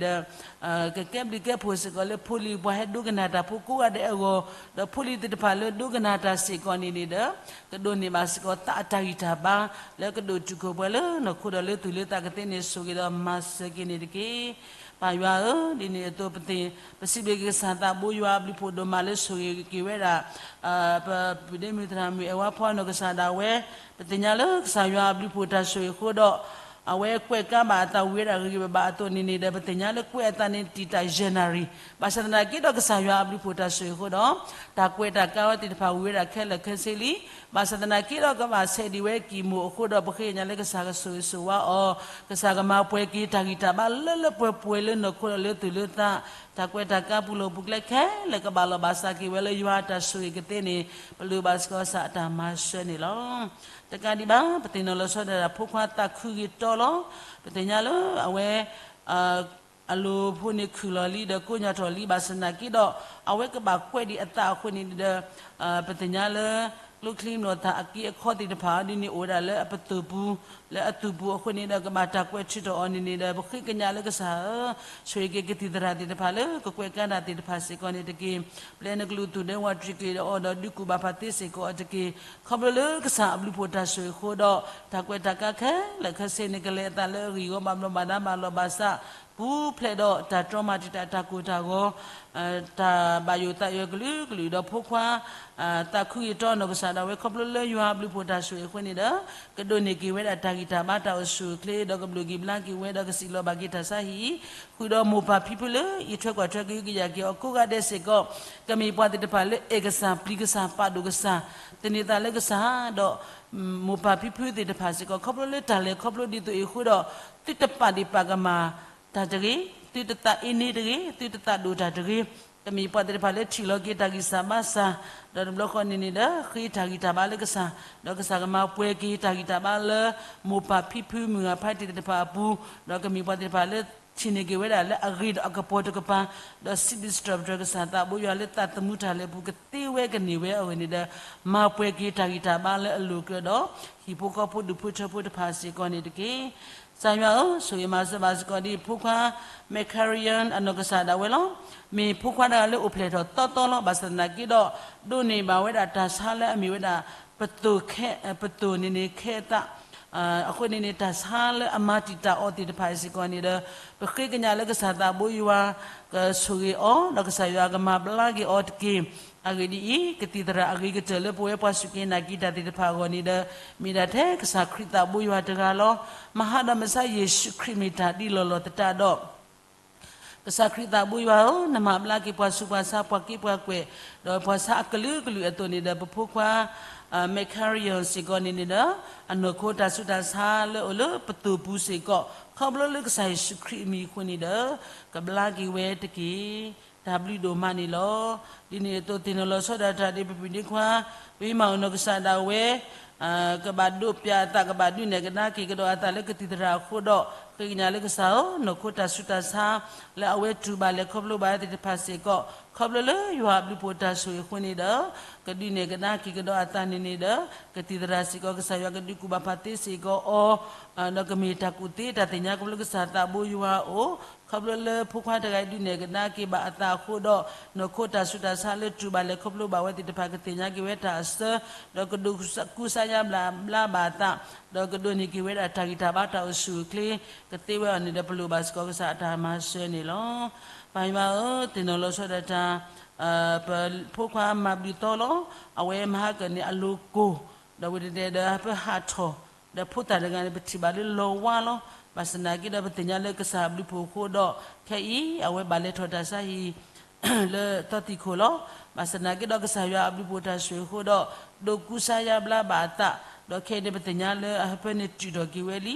ကကဲဘျုးကဲဖှိၣ်စ့ၢ်ကီးလၢဖိလံၤပှၤဟဲဒိကနၣ်တၢ်ဖိကိးဂၤဒဲးအဂီၢ်, ဒီးဖိလံၤသ့ၣ်တဖၣ်လၢဒိကနၣ်တၢ်စ့ၢ်ကီးန့ၣ်န့ၣ်ဒီး ကဒိးန့ၢ်ဘၣ်စ့ၢ်ကီးသးအတၢ်ဂံၢ်တၢ်ဘါ လၢကဒိၣ်တုာ်ခိၣ်ပှဲၤလၢနီၢ်ခိဒီးလၢသူၣ်လၢသးကသ့န့ၣ် ဆိၣ်ဂ့ၤဒီးမၤစၢၤက့ၤန့ၣ်တက့ၢ်. ပၢ်ယွၤဧၢ, ဒ်န့ၣ်အသိးပသ့ၣ် ပစံးဘျုးက့ၤကစၢ်သးဘိယွၤအဘျုးဖှိၣ်ဒိၣ်မးလၢဆိၣ်ဂ့ၤက့ၤဝဲဒၣ် ပပုၢ်ဒ့မုၣ်သရၣ်မုၣ်အဲၣ်ဝါဖီနီၢ်ကစၢ်ဒၣ်ဝဲ, ပသ့ၣ်ညါလၢကစၢ်ယွၤအဘျုးဖှိၣ်တၢ်ဆိၣ်ဂ့ၤအဃိဒီး အဝဲကွဲးကါဘၣ်အသးဝံၤဝဲဒၣ်ဂ့ၤဂ့ၤဘၣ်ဘၣ်အသိးန့ၣ်န့ၣ်ဒီး ပသ့ၣ်ညါလၢကွဲးအသးန့ၣ်တံာ်တာ် January, ဘၣ်ဆၣ်သနာ်က့ဒီးကစၢ်ယွၤအဘျုးဖှိၣ်တၢ်ဆိၣ်ဂ့ၤအဃိဒီး တၢ်ကွဲးတၢ်ကါဝဲသ့ၣ်တဖၣ်ဝံၤဝဲဒၣ်ခဲလၢာ်ခဲဆ့လံ, ဘၣ်ဆၣ်သနာ်က့ဒီးကဘၣ်ဆဲးဒံးဝဲကံၢ်မိၢ်အဃိဒီး ပဃ့ကညးလၢကစၢ်ကဆိၣ်ဂ့ၤဆိၣ်ဝါအီၤ, ကစၢ်ကမၤပှဲၤက့ၤတၢ်ဂံၢ်တၢ်ဘါလၢလၢပှဲၤပှဲၤလၢနီၢ်ခိဒီးလၢသူၣ်လၢသး, တၢ်ကွဲးတၢ်ကါပူၤလီၢ်ပူၤကျဲခဲလၢာ်ကဘၣ်လီၤဘၣ်စးက့ၤဝဲလၢယွၤတၢ်ဆိၣ်ဂ့ၤကသ့န့ၣ် ပလိၣ်ဘၣ်စ့ၢ်ကီးကစၢ်အတၢ်မၤစၢၤန့ၣ်လီၤ. တကးဒံးဘၣ် ပသ့ၣ်နီၣ်လီၤဆီဒၣ်တၢ်ဖိခွါသးခုဂ့ၤတီလီၤ. ပသ့ၣ်ညါလၢအဝဲ အလိၤဖိန့ၣ်ခုၣ်လီၤလံဒီးကိးညါထီၣ်လံ ဘၣ်ဆၣ်သနာ်က့ဒီး အဝဲကဘၣ်ကွဲးဒံးအသးအဃိန့ၣ်ဒီး ပသ့ၣ်ညါလၢ ကျိချံမျိာ်သၣ်အက့အခီသ့ၣ်တဖၣ်ဒ်န့ၣ်အိၣ်ဝဲဒၣ်လၢအပသိၣ်ပူၤ, လၢအသိၣ်ပူၤအဃိန့ၣ်ဒီး ကဘၣ်တၢ်ကွဲးထုးထီၣ်အီၤန့ၣ်န့ၣ်ဒီး ပဃ့ကညးလၢကစၢ်ဧၢ, ဆိၣ်ဂ့ၤက့ၤကသံၣ်သရၣ်သ့ၣ်တဖၣ်လၢကကွဲးကါတၢ်သ့ၣ်တဖၣ်စ့ၢ်ကီးန့ၣ်တက့ၢ်. ပျဲနကလုၢ်သူၣ်ဒဲဝးတြံၤက့ၤဒီးအီၤဒီးဒုးကူၣ်ဘၣ်ဖးသ့စ့ၢ်ကီးအီၤတက့ၢ်. ခီဖျိလၢကစၢ်အဘျုးဖှိၣ်တၢ်ဆိၣ်ဂ့ၤအဃိဒီး တၢ်ကွဲးတၢ်ကါခဲလၢာ်ခဲဆ့န့ၣ် ကလဲၤအသးလၢအဂံၢ်အဂီၢ်ဘၣ်ဘျီးဘၣ်ဒါဘၣ်လီၤဘၣ်စး ပူၤဖျဲးဒီးတၢ်တြီမၤတံာ်တာ် တၢ်ကိၢ်တၢ်ဂီၤ တၢ်ဘၣ်ယိၣ်သးယိၣ်ကလုာ်ကလုာ်ဒီးဖိခွါ သးခုဂ့ၤတီနီၢ်ကစၢ်ဒၣ်ဝဲ ခီဖျိလၢယွၤအဘျုးဖှိၣ်တၢ်ဆိၣ်ဂ့ၤအဃိန့ၣ်ဒီး ကဒိးန့ၢ်က့ၤဝဲဒၣ်တၢ်ဂံၢ်တၢ်ဘါတၢ်အိၣ်ဆူၣ်အိၣ်ချ့ ဒီးကဘျုးက့ၤဘျါက့ၤဝဲဒီးကစံးလီၤဘၣ်က့ၤတၢ်ဆါဟံၣ် ဃုာ်ဒီးမိၢ်ပၢ်ဖံဖုလၢအံးထွဲကွၢ်ထွဲကဟုကယာ်က့ၤအီၤကိးဂၤဒဲးစ့ၢ်ကီး ကမ့ၢ်ပှၤသ့ၣ်တဖၣ်လၢအဲၣ်ကစၢ် ပျံၤကစၢ် ပာ်ဒိၣ်ကစၢ် သန့ၤသးလၢကစၢ် ဒီး မိၢ်ပၢ်ဖံဖုသ့ၣ်တဖၣ်စ့ၢ်ကီး ခီဖျိလၢတၢ်လဲၤခီဖျိဒ်သိးအံၤအဃိဒီး သုတပာ်ဒံးပာ်ကမၣ်တၢ်တဂ့ၤ, သုတသးအ့န့တဂ့ၤ, သုတသးဒိၣ်တၢ်တဂ့ၤ, ကမ့ၢ်ပှၤသ့ၣ်တဖၣ်လၢထံၣ်လီၤက့ၤတၢ်ဂံၢ်စၢ်ဘါစၢ်, ဒီးတဘျီဃီန့ၣ်န့ၣ်ဒီး ဃ့တၢ်ဂံၢ်တၢ်ဘါလၢကစၢ်, ဒီးကစၢ်ကမၤပှဲၤက့ၤတၢ်ဂံၢ်တၢ်ဘါလၢ မိၢ်ပၢ်ဖံဖုမုၢ်ဂၢ်ဖါတံၢ်သ့ၣ်တဖၣ်အပူၤ, ဒီးကမ့ၢ်ပှၤသ့ၣ်တဖၣ်လၢ ထံၣ်န့ၢ်က့ၤဝဲဒၣ်လၢအဂ့ၤဒီးအကပီၤတကပၤ, ဒီးစံးဘျုးစံးထီၣ်ပတြၢၤကစၢ်သးဘိယွၤလၢသးသမူတၢ်လဲၤပူၤကသ့ဝဲကန့ၢ်ဝဲအဂ့ၢ်န့ၣ်ဒီး မၤပှဲၤက့ၤတၢ်ဂံၢ်တၢ်ဘါလၢအလိၤကြၢးဒီး ဟံၣ်ဖိဃီဖိဒူၣ်ဖိထၢဖိတဖၣ်စ့ၢ်ကီးန့ၣ်တက့ၢ်. ကစၢ်ယွၤဧၢ, ဆိၣ်ဂ့ၤမၤစၢၤဘၣ်စ့ၢ်ကီးဒ်ဖိခွါ Mekarian အနီၢ်ကစၢ်ဒၣ်ဝဲလီၤ. မ့ၢ်ဖိခွါတဂၤလၢအိၣ်ဖျဲၣ်ထီၣ်သီသီလီၤ. ဘၣ်ဆၣ်သနာ်က့ဒီး ဒိးန့ၢ်ဘၣ်ဝဲဒၣ်တၢ်ဆါလၢအမ့ၢ်ဝဲဒၣ် ပသိၣ်ခဲ, ပသိၣ်န့ၣ်န့ၣ်ခဲအသး အဃိန့ၣ်န့ၣ် တၢ်ဆါလၢအမၤတံာ်တာ်အီၤသ့ၣ်တဖၣ်စ့ၢ်ကီးန့ၣ်ဒီး ပဃ့ကညးလၢကစၢ်သးဘိယွၤ ကဆိၣ်ဂ့ၤအီၤ ဒီးကစၢ်ယွၤကမၤဘျါက့ၤအီၤတက့ၢ်. အဂ့ၢ်ဒ်အံၤ, ကသံၣ်သရၣ်အဂ့ၤကတၢၢ်လၢပဝဲပှၤစူၢ်က့ၤနာ်က့ၤတၢ်သ့ၣ်တဖၣ်အဂီၢ်န့ၣ်ဒီး မ့ၢ်ဒၣ်ထဲကစၢ်ခရံာ်သးဘိယွၤတဂၤလီၤ. မဟါဒီးမဆါယ့ၣ်ၡူးခရံာ်မ့ၢ်တၢ်ဒ်လီၢ်လီၢ်သတးဒီး ကစၢ်ခရံာ်သးဘိယွၤဧၢ, နမၤဘျါက့ၤပှၤဆူးပှၤဆါ ပှၤက့ၤပှၤကွဲး, ဒီးပှၤဆါအကလုာ်ကလုာ်အသိးန့ၣ်ဒီး ပဖိခွါ Mekarian စ့ၢ်ကီးန့ၣ်န့ၣ်ဒီး အနီၢ်ခိတၢ်ဆူးတၢ်ဆါလၢအိၣ်လၢပသိၣ်ပူၤစ့ၢ်ကီး ခီဖျိလၢကစၢ်ယ့ၣ်ၡူးခရံာ်အမံၤအဃိန့ၣ်ဒီး ကဘျါက့ၤဝဲတက့ၢ်. တၢ်ဘျုးဒိၣ်မးန့ၣ်လီၤ. ဒ်န့ၣ်အသိးသ့ၣ်နီၣ်လီၤဆီဒၣ်တၢ်ဒ်ပပုၢ်ဒ့ခွါ ပမၤအီၤနီၢ်ကစၢ်ဒၣ်ဝဲ ကဘၣ်ဒိးပျၢ်အသး ကဘၣ်ဒုးနဲၣ်ကဒါက့ၤကဒီးအသးလၢကသံၣ်သရၣ်အဃိဒီး ဃ့ကညးလၢကစၢ်ဧၢ, နီၢ်ခိတၢ်ဆူးတၢ်ဆါ လၢအဝဲတူၢ်ဘၣ်လဲၤခီဖျိဘၣ်ဝဲသ့ၣ်တဖၣ်စ့ၢ်ကီး ခီဖျိလၢယွၤအဘျုးဖှိၣ်တၢ်ဆိၣ်ဂ့ၤအဃိန့ၣ်ဒီး ကဒုးနဲၣ်ကဒါက့ၤကဒီးအသးန့ၣ်န့ၣ်ဒီး ကသံၣ်သရၣ်စ့ၢ်ကီး ကစၢ်ယွၤကဒုးကူၣ်ဘၣ်ဖးသ့စ့ၢ်ကီးအီၤ ဒီးကမ့ၢ်တၢ်ကူၣ်သ့တၢ်သ့ၣ်ညါ ခီဖျိလၢကစၢ်သးဘိယွၤအအိၣ် ခီဖျိလၢဖိခွါတဂၤအံၤဒုးနဲၣ်ကဒါက့ၤဘၣ်အသးအဃိဒီး နီၢ်ခိတၢ်ဆူးတၢ်ဆါလၢတူၢ်ဘၣ်လဲၤခီဖျိဘၣ်ဝဲသ့ၣ်တဖၣ်ကသ့ၣ်ညါက့ၤဝဲတၢ်အဆၢ ဒီးကဒိးကူစါယါဘျါဘၣ်အသး ဒီးကဒိးန့ၢ်က့ၤဝဲဒၣ်တၢ်ဂံၢ်တၢ်ဘါတၢ်အိၣ်ဆူၣ်အိၣ်ချ့ ကသ့ဝဲအီၤန့ၣ်ဒီး ပလိၣ်ဘၣ်စ့ၢ်ကီးကစၢ်အတၢ်မၤစၢၤန့ၣ်လီၤ. ပၢ်ယွၤဧၢ, သ့ၣ်နီၣ်လီၤဆီဒၣ်တၢ် ပဖိခွါမၤဘျုးသီလီၤ. အဝဲမဟါကၢန့ၣ်အလိၤကိၢ် ဒီးဝံၤတတဲဒီးပဟးထီၣ် ဒီးဖိသၣ်တဂၤန့ၣ် ပထံၣ်ဘၣ်လၢလီၤဝါလီၤ. ဘၣ်ဆၣ်သနာ်က့ဒီး ပသ့ၣ်ညါလၢကစၢ်အဘျုးဖှိၣ်အဃိဒီး ခဲအံၤ အဝဲဘၣ်လဲၤထီၣ်တၢ်ဆါဟံၣ် လၢတီသံၣ်ခိၣ်လီၤ. ဘၣ်ဆၣ်သနာ်က့ဒီး ကစၢ်ယွၤအဘျုးဖှိၣ်တၢ်ဆိၣ်ဂ့ၤအဃိဒီး ဒိးကူစါယါဘျါဘၣ်အသး, ဒီးခဲအံၤန့ၣ် ပသ့ၣ်ညါလၢအဟၢဖၢန့ၣ်တုာ်ထီၣ်က့ၤဝဲလံ.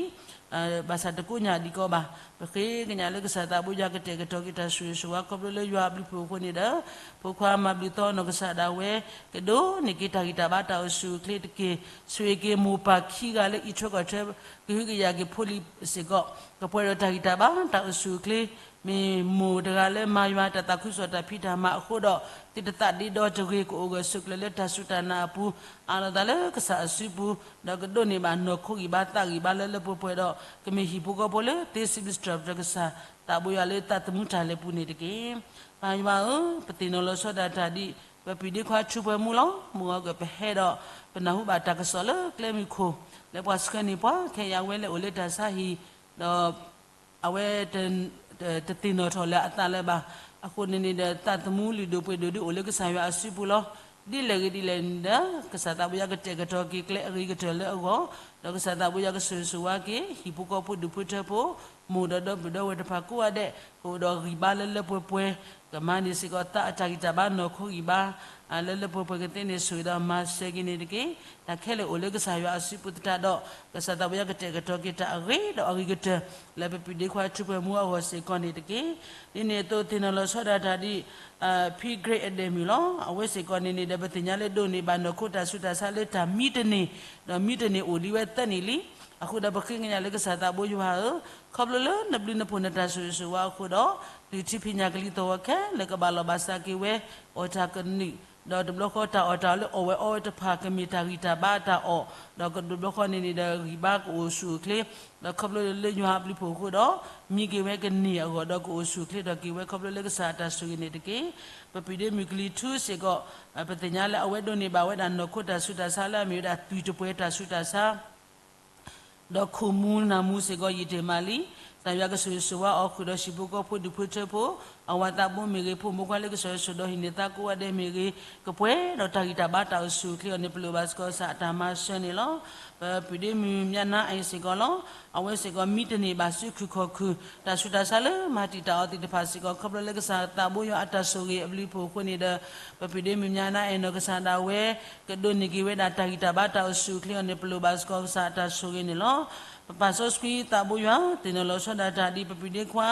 ဘၣ်ဆၣ်တကိးညၣ်ဒံးကီးဘၣ်. ပဃ့ကညးလၢကစၢ်သးဘိယွၤကတဲာ်ကတီၤက့ၤတၢ်ဆိၣ်ဂ့ၤဆိၣ်ဝါ ခီဖျိလၢယွၤအဘျုးဖှိၣ်အဃိန့ၣ်ဒီး ဖိခွါမၤဘျုးသီနီၢ်ကစၢ်ဒၣ်ဝဲ ကဒိးန့ၢ်က့ၤတၢ်ဂံၢ်တၢ်ဘါတၢ်အိၣ်ဆူၣ်အိၣ်ချ့တက့ၢ်. ဆိၣ်ဂ့ၤက့ၤမိၢ်ပၢ်ခံဂၤလၢအံးထွဲကွၢ်ထွဲ ကဟုကယာ်က့ၤဖိလံၤစ့ၢ်ကီး ကပှဲၤဒီးတၢ်ဂံၢ်တၢ်ဘါတၢ်အိၣ်ဆူၣ်အိၣ်ချ့ မ့ၢ်မိၢ်တဂၤလၢမၤယွၤတၢ်သးခုကစီၣ်တၢ်ဖံးတၢ်မၤအဃိဒီး သုတသးဒ့ဒီတဂ့ၤ ကအိၣ်ဂၢၢ်ဆိးကျၢၤလၢတၢ်စူၢ်တၢ်နာ်အပူၤ အးလီၤသးလၢကစၢ်အစုပူၤ, ဒီးကဒိးန့ၢ်ဘၣ်နီၢ်ခိဂံၢ်ဘါသးဂံၢ်ဘါလၢလၢပှဲၤပှဲၤဒီး ကမ့ၢ်ဟံၣ်ဖိဃီဖိလၢသ့စံးဘျုးစံးထီၣ်ပတြၢၤကစၢ်သးဘိယွၤလၢသးသမူတၢ်လဲၤပူၤန့ၣ်တက့ၢ်. ပၢ်ယွၤဧၢ, ပသ့ၣ်နီၣ်လီၤဆီဒၣ်တၢ်ဒ် ပပျံၤဒ့ခွါထူပှဲၤမူလီၤ. မုၢ်ဂီၤကပဟဲဒီး ပနၢ်ဟူဘၣ်တၢ်ကစီၣ်လၢကျဲမုၢ်ခိၣ် လၢပှၤဆှၢန့ၢ်ပှၤ ခဲအံၤအဝဲလဲၤအိၣ်လၢတၢ်ဆါဟံၣ် ဒီး အဝဲ တသ့ၣ်နီၣ်ထီၣ်လၢအသးလၢၤဘၣ်. အဃိန့ၣ်န့ၣ်ဒီး သးသမူလုၢ်ဒိၣ်ပှ့ၤဒိၣ်ဒုးအိၣ်လၢကစၢ်ယွၤအစုပူၤလီၤ. ဒ်လဲၣ်ဂ့ၤဒ်လဲၣ်န့ၣ်ဒီး ကစၢ်သးဘိယွၤကတဲာ်ကတီၤက့ၤကျဲအဂ့ၤကတၢၢ်လၢအဂီၢ်, ဒီးကစၢ်သးဘိယွၤကဆိၣ်ဂ့ၤဆိၣ်ဝါက့ၤ ဟံၣ်ဖိဃီဖိဒူၣ်ဖိထၢဖိ မိၢ်ဒီးဒီပုၢ်ဒီဝဲၢ်တဖၣ်ကိးဂၤဒဲး ကအိၣ်ဒီးဂံၢ်ဘါလၢလၢပှဲၤပှဲၤ, ကမၤန့ၢ်စ့ၢ်ကီးသးအတၢ်ဂံၢ်တၢ်ဘါနီၢ်ခိဂံၢ်ဘါ လၢလၢပှဲၤပှဲၤကသ့န့ၣ် ဆိၣ်ဂ့ၤဒီးမၤစၢၤက့ၤန့ၣ်တက့ၢ်. တၢ်ခဲလၢာ်အိၣ်လၢကစၢ်ယွၤအစုပူၤသတးဒီး ကစၢ်သးဘိယွၤကတဲာ်ကတီၤက့ၤတၢ်အဂ့ၤဒီးအဂ့ၤကတၢၢ် လၢပပျံၤဒ့ခွါထူပှဲၤမူအဂီၢ်စ့ၢ်ကီးန့ၣ်တက့ၢ်. ဒ်န့ၣ်အသိး သ့ၣ်နီၣ်လီၤဆီဒၣ်တၢ်ဒ် ဖံကြ့အဒဲးမုၢ်လီၤ. အဝဲစ့ၢ်ကီးန့ၣ်န့ၣ်ဒီး ပသ့ၣ်ညါလၢဒိးန့ၢ်ဘၣ်နီၢ်ခိတၢ်ဆူးတၢ်ဆါလၢတၢ်မံတန့ၢ်, ဒီးမံတန့ၢ်အိၣ်လံဝဲသၢနံၣ်လံ. အဃိဒီးပဃ့ကညးလၢကစၢ်သးဘိယွၤဧၢ, ခီဖျိလၢနဘျုးနဖှိၣ်နတၢ်ဆိၣ်ဂ့ၤဆိၣ်ဝါအဃိဒီး လုၢ်ထံဖံးညၣ်ကလံၤသီၣ်ဂီၤခဲလၢာ်ကဘၣ်လီၢ်ဘၣ်စးက့ၤဝဲ အီၣ်တၢ်ကနုာ်, ဒီးတဘျီဃီတၢ်အီၣ်တၢ်အီလၢအီၣ်ဝဲအီဝဲတဖၣ် ကမ့ၢ်တၢ်ဂံၢ်တၢ်ဘါတၢ်အီၣ်, ဒီးတဘျီဃီန့ၣ်န့ၣ်ဒီး ဂံၢ်ဘါကအိၣ်ဆူၣ်အိၣ်ချ့, ဒီးခီဖျိလၢယွၤအဘျုးဖှိၣ်အဃိဒီး မံက့ၤဝဲကန့ၢ်အဂီၢ်ဒီးကအိၣ်ဆူၣ်အိၣ်ချ့ထီၣ်က့ၤဝဲ ခီဖျိလၢကစၢ်အတၢ်ဆိၣ်ဂ့ၤန့ၣ်တက့ၢ်. ပပျံၤဒ့မုၢ်ကလံၤထူစ့ၢ်ကီး ပသ့ၣ်ညါလၢအဝဲဒိးန့ၢ်ဘၣ်ဝဲဒၣ်နီၢ်ခိတၢ်ဆူးတၢ်ဆါလၢအမ့ၢ်ဝဲဒၣ်သွံၣ်တပှဲၤတၢ်ဆူးတၢ်ဆါ ဒီးခိၣ်မူနၢ်မူစ့ၢ်ကီး ယံာ်တ့ၢ်မးလံ. ကစၢ်ယွၤကဆိၣ်ဂ့ၤဆိၣ်ဝါအီၤ ဃုာ်ဒီးဟံၣ်ဖိဃီဖိဒူၣ်ဖိထၢဖိ, အဝၤသးဘိမ့ၢ်ဂ့ၤ, ဖိမုၣ်ဖိခွါလၢကဆိၣ်ဂ့ၤဆိၣ်ဒီးဟံးန့ၢ်သးကိးဂၤဒဲးမ့ၢ်ဂ့ၤ, ကပှဲၤဒီးတၢ်ဂံၢ်တၢ်ဘါတၢ်အိၣ်ဆူၣ်အိၣ်ချ့အီၤန့ၣ် ပလိၣ်ဘၣ်စ့ၢ်ကီးကစၢ်အတၢ်မၤစၢၤန့ၣ်လီၤ. ပပျံၤဒ့မုၢ်မၠါနါအ့ၣ်စ့ၢ်ကီးလီၤ. အဝဲစ့ၢ်ကီးမံတန့ၢ်ဘၣ်ဆူခုၣ်ခီၣ်ခုၣ် တၢ်ဆူးတၢ်ဆါလၢမၤတံာ်တာ်အီၤသ့ၣ်တဖၣ်စ့ၢ်ကီး ခီဖျိလၢကစၢ်သးဘိယွၤအတၢ်ဆိၣ်ဂ့ၤအဘျုးအဖှိၣ်အဃိန့ၣ်ဒီး ပပျံၤဒ့မုၢ်မၠါနါအ့ၣ်နီၢ်ကစၢ်ဒၣ်ဝဲ ကဒိးန့ၢ်က့ၤဝဲဒၣ်တၢ်ဂံၢ်တၢ်ဘါတၢ်အိၣ်ဆူၣ်အိၣ်ချ့အီၤန့ၣ် ပလိၣ်ဘၣ်စ့ၢ်ကီးကစၢ်အတၢ်ဆိၣ်ဂ့ၤန့ၣ်လီၤ. ပပၢ်စီဆှံသးဘိယွၤ သ့ၣ်နီၣ်လီၤဆီဒၣ်တၢ်ဒ်ပပျံၤဒ့ခွါ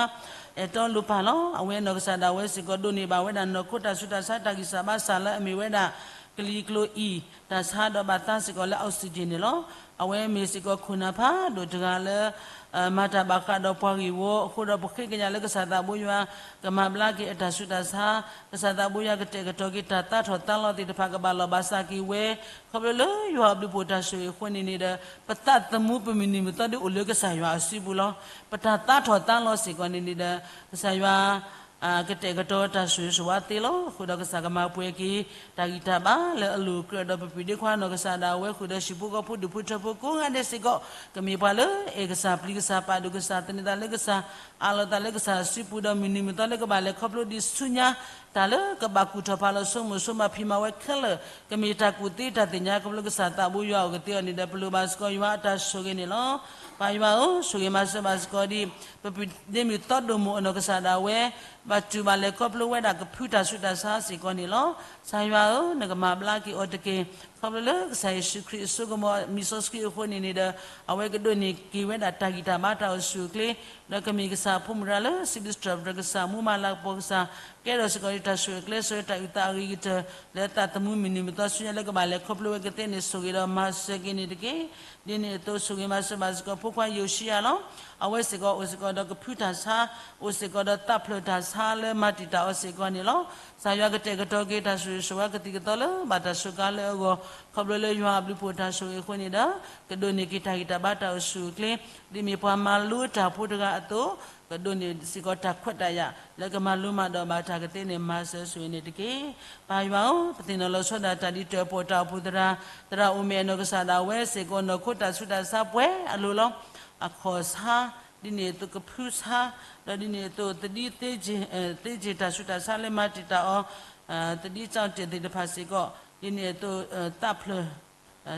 အဲၣ်တီလိၤပၢ်လီၤ. အဝဲနီၢ်ကစၢ်ဒၣ်ဝဲစ့ၢ်ကီး ဒိးန့ၢ်ဘၣ်ဝဲဒၣ်နီၢ်ခိတၢ်ဆူးတၢ်ဆါတၢ်ဂံၢ်စၢ်ဘါစၢ်လၢအမ့ၢ်ဝဲဒၣ် ကလံၤကျိၤအံၣ် တၢ်ဆါဒီးဘၣ်သးစ့ၢ်ကီးလၢ oxygen န့ၣ်လီၤ. အဝဲမ့ၢ်စ့ၢ်ကီးခိၣ်နၢ်ဖးဒိၣ်တဂၤလၢ မၤတၢ်ဘၣ်ဃးဒီးပှၤဂ့ၢ်ဝီအဃိဒီး ပဃ့ကညးလၢကစၢ်သးဘိယွၤ ကမၤဘျါက့ၤအတၢ်ဆူးတၢ်ဆါ, ကစၢ်သးဘိယွၤကတဲာ်ကတီၤက့ၤတၢ်သးထီၣ်သးလီၤသ့ၣ်တဖၣ် ကဘၣ်လီၢ်ဘၣ်စးက့ၤဝဲ, ခီဖျိလၢယွၤအဘျုးဖှိၣ်တၢ်ဆိၣ်ဂ့ၤအဃိန့ၣ်န့ၣ်ဒီး ပသးသမူပမုၢ်နံၤမုၢ်သီဒ်အိၣ်လၢကစၢ်ယွၤအစုပူၤလီၤ. ပတၢ်သးထီၣ်သးလီၤစ့ၢ်ကီးန့ၣ်န့ၣ်ဒီး ကစၢ်ယွၤ ကတဲာ်ကတီၤတၢ်ဆိၣ်ဂ့ၤဆိၣ်ဝါသ့လီၤ. အဃိဒီးကစၢ်ကမၤပှဲၤက့ၤ တၢ်ဂံၢ်တၢ်ဘါလၢအလိၤကြၢးဒီး ပပျံၤဒ့ခွါနီၢ်ကစၢ်ဒၣ်ဝဲဃုာ်ဒီးဟံၣ်ဖိဃီဖိဒူၣ်ဖိထၢဖိကိးဂၤဒဲးစ့ၢ်ကီး ကမ့ၢ်ပှၤလၢအဲၣ်ကစၢ်ပျံၤကစၢ်ပာ်ဒိၣ်ကစၢ်သန့ၤသးလၢကစၢ် အးလီၤသးလၢကစၢ်အစုပူၤဒီး မုၢ်နံၤမုၢ်သီလၢကဘၣ်လဲၤခီဖျိဒ်ဆူညါ တၢ်လၢကဘၣ်ကူၣ်ထီၣ်ဖးလီၤဆိကမိၣ်ဆိကမးဖံးမၤဝဲခဲလၢာ် ကမ့ၢ်တၢ်ကူၣ်သ့တၢ်သ့ၣ်ညါ ခီဖျိကစၢ်သးဘိယွၤအိၣ်ကသ့အီၤန့ၣ်ဒီး ပလိၣ်ဘၣ်စ့ၢ်ကီးယွၤအတၢ်ဆိၣ်ဂ့ၤန့ၣ်လီၤ. ပၢ်ယွၤဧၢ, ဆိၣ်ဂ့ၤမၤစၢၤဘၣ်စ့ၢ်ကီးဒ် ပပျံၤဒ့မုၢ်သီဒိၣ်မိၢ်အနီၢ်ကစၢ်ဒၣ်ဝဲ ဘၣ်တူၢ်ဘၣ်လဲၤခီဖျိဝဲဒၣ်ကဖုတၢ်ဆူးတၢ်ဆါစ့ၢ်ကီးန့ၣ်လီၤ. ကစၢ်ယွၤဧၢ, နကမၤဘျါက့ၤအီၤတက့ၢ်. ခီဖျိလၢကစၢ်ယ့ၣ်ၡူးခရံာ်အစိကမီၤ မံၤစီဆှံအဃိန့ၣ်န့ၣ်ဒီး အဝဲကဒိးန့ၢ်က့ၤဝဲဒၣ်တၢ်ဂံၢ်တၢ်ဘါတၢ်အိၣ်ဆူၣ်အိၣ်ချ့ ဒီးကမ့ၢ်ကစၢ်အဖိမုၣ်တဂၤလၢ စံးဘျုးစံးထီၣ်ပတြၢၤကစၢ် မူမၤလၤကပီၤကစၢ် ကဲထီၣ်စ့ၢ်ကီးတၢ်ဆိၣ်ဂ့ၤကျဲဆိၣ်ဂ့ၤတၢ်အုၣ်သးအဂ့ၤကတၢၢ် လၢသးသမူမုၢ်နံၤမုၢ်သီဆူညါလၢကဘၣ်လဲၤခီဖျိဝဲကသ့န့ၣ် ဆိၣ်ဂ့ၤဒီးမၤစၢၤက့ၤန့ၣ်တက့ၢ်. ဒ်န့ၣ်အသိး ဆိၣ်ဂ့ၤမၤစၢၤဘၣ်စ့ၢ်ကီး ဖိခွါယိၤၡံယၤလီၤ. အဝဲစ့ၢ်ကီးအိၣ်စ့ၢ်ကီးဒီးကဖုတၢ်ဆါ, အိၣ်စ့ၢ်ကီးဒီးသးဖျၢၣ်တၢ်ဆါလၢမၤတံာ်တာ်အီၤစ့ၢ်ကီးန့ၣ်လီၤ. ကစၢ်ယွၤကတဲာ်ကတီၤက့ၤတၢ်ဆိၣ်ဂ့ၤဆိၣ်ဝါကသံၣ်ကသီလၢဘၣ်တၢ်စူးကါလၢအဂီၢ် ခီဖျိလၢယွၤအဘျုးဖှိၣ်တၢ်ဆိၣ်ဂ့ၤအဃိန့ၣ်ဒီး ကဒိးန့ၢ်က့ၤတၢ်ဂံၢ်တၢ်ဘါတၢ်အိၣ်ဆူၣ်အိၣ်ချ့ ဒ်မ့ၢ်ပှၤမၤလိတၢ်ဖိတဂၤအသိး ကဒိးန့ၢ်စ့ၢ်ကီးတၢ်ခွဲးတၢ်ယာ် လၢကမၤလိမၤဒိးဘၣ်တၢ်ကသ့န့ၣ် မၤစၢၤဆိၣ်ဂ့ၤန့ၣ်တက့ၢ်. ပၢ်ယွၤဧၢ, ပသ့ၣ်နီၣ်လီၤဆီဒၣ်တၢ်ဒ်တၢၣ်ပီၣ်တၢ်အိၣ်ဖှိၣ်သရၣ်, သရၣ်အိၣ်မ့ၢ်အနီၢ်ကစၢ်ဒၣ်ဝဲစ့ၢ်ကီး နီၢ်ခိတၢ်ဆူးတၢ်ဆါပှဲၤအလိၤလီၤ. အခီၣ်ဆါ, ဒ်န့ၣ်အသိးကဖုဆါ, ဒီးဒ်န့ၣ်အသိးသဒံးသ့က့ၤ, သ့က့ၤတၢ်ဆူးတၢ်ဆါလၢမၤတံာ်တာ်အီၤ, သဒံးကၠီၣ်တဲၣ်သ့ၣ်တဖၣ်စ့ၢ်ကီး, ဒ်န့ၣ်အသိး သးဖျၢၣ်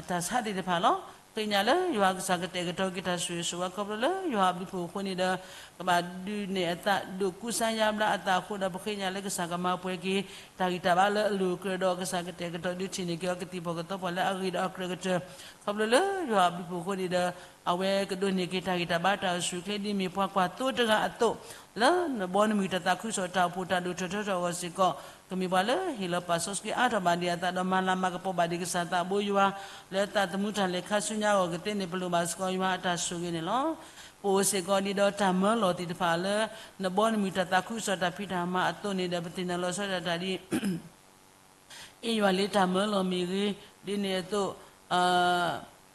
တၢ်ဆါသ့ၣ်တဖၣ်လီၤ. ပဃ့ကညးလၢယွၤကစၢ်ကတဲာ်ကတီၤက့ၤတၢ်ဆိၣ်ဂ့ၤဆိၣ်ဝါခီဖျိလၢယွၤအဘျုးအဖှိၣ်အဃိန့ၣ်ဒီး ကဘၣ်ဒုးနဲၣ်အသးဒိၣ်ကူစါယါဘျါအသးအဃိဒီး ပဃ့ကညးလၢကစၢ်ကမၤပှဲၤက့ၤ တၢ်ဂံၢ်တၢ်ဘါလၢအလိၤအကြၢးဒီး ကစၢ်ကတဲာ်ကတီၤဒုးထံၣ်န့ၢ်က့ၤအီၤကသံၣ်ဖီၣ်ကသီဖီၣ်လၢအဂ့ၤဒီးအကြၢးကတၢၢ် ခီဖျိလၢယွၤအဘျုးအဖှိၣ်အဃိန့ၣ်ဒီး အဝဲကဒိးန့ၢ်က့ၤတၢ်ဂံၢ်တၢ်ဘါတၢ်အိၣ်ဆူၣ်အိၣ်ချ့ ဒ်မ့ၢ်ပှၤကွၢ်သိတဂၤအသိး လၢနဘီနမုၢ်တၢ်သးခုကစီၣ်တၢ်အိၣ်ဖှိၣ်တၢ်ဒိၣ်ထီၣ်ထီထီၣ်အဂီၢ်စ့ၢ်ကီး ကမ့ၢ်ပှၤလၢဟ့ၣ်လီၤပာ်စီဆှံအါထီၣ်ဘၣ်ဒံးအသးဒီးမၤလၤမၤကပီၤဘၣ်ဒံးကစၢ်သးဘိယွၤ လၢသးသမူတၢ်လဲၤခါဆူညါအဂီၢ်ကသ့န့ၣ် ပလိၣ်ဘၣ်စ့ၢ်ကီးယွၤအတၢ်ဆိၣ်ဂ့ၤန့ၣ်လီၤ. ပအိၣ်စ့ၢ်ကီးဒံးဒီးတၢ်မၢလီၤသ့ၣ်တဖၣ်လၢ နဘီနမုၢ်တၢ်သးခုကစီၣ်တၢ်ဖံးတၢ်မၤအသိးန့ၣ်ဒီး ပသ့ၣ်နီၣ်လီၤဆီဒၣ်တၢ်ဒ် အ့ၣ်ယွၤလ့တၢ်မၢလီၤမ့ၢ်ဂ့ၤ, ဒ်န့ၣ်အသိး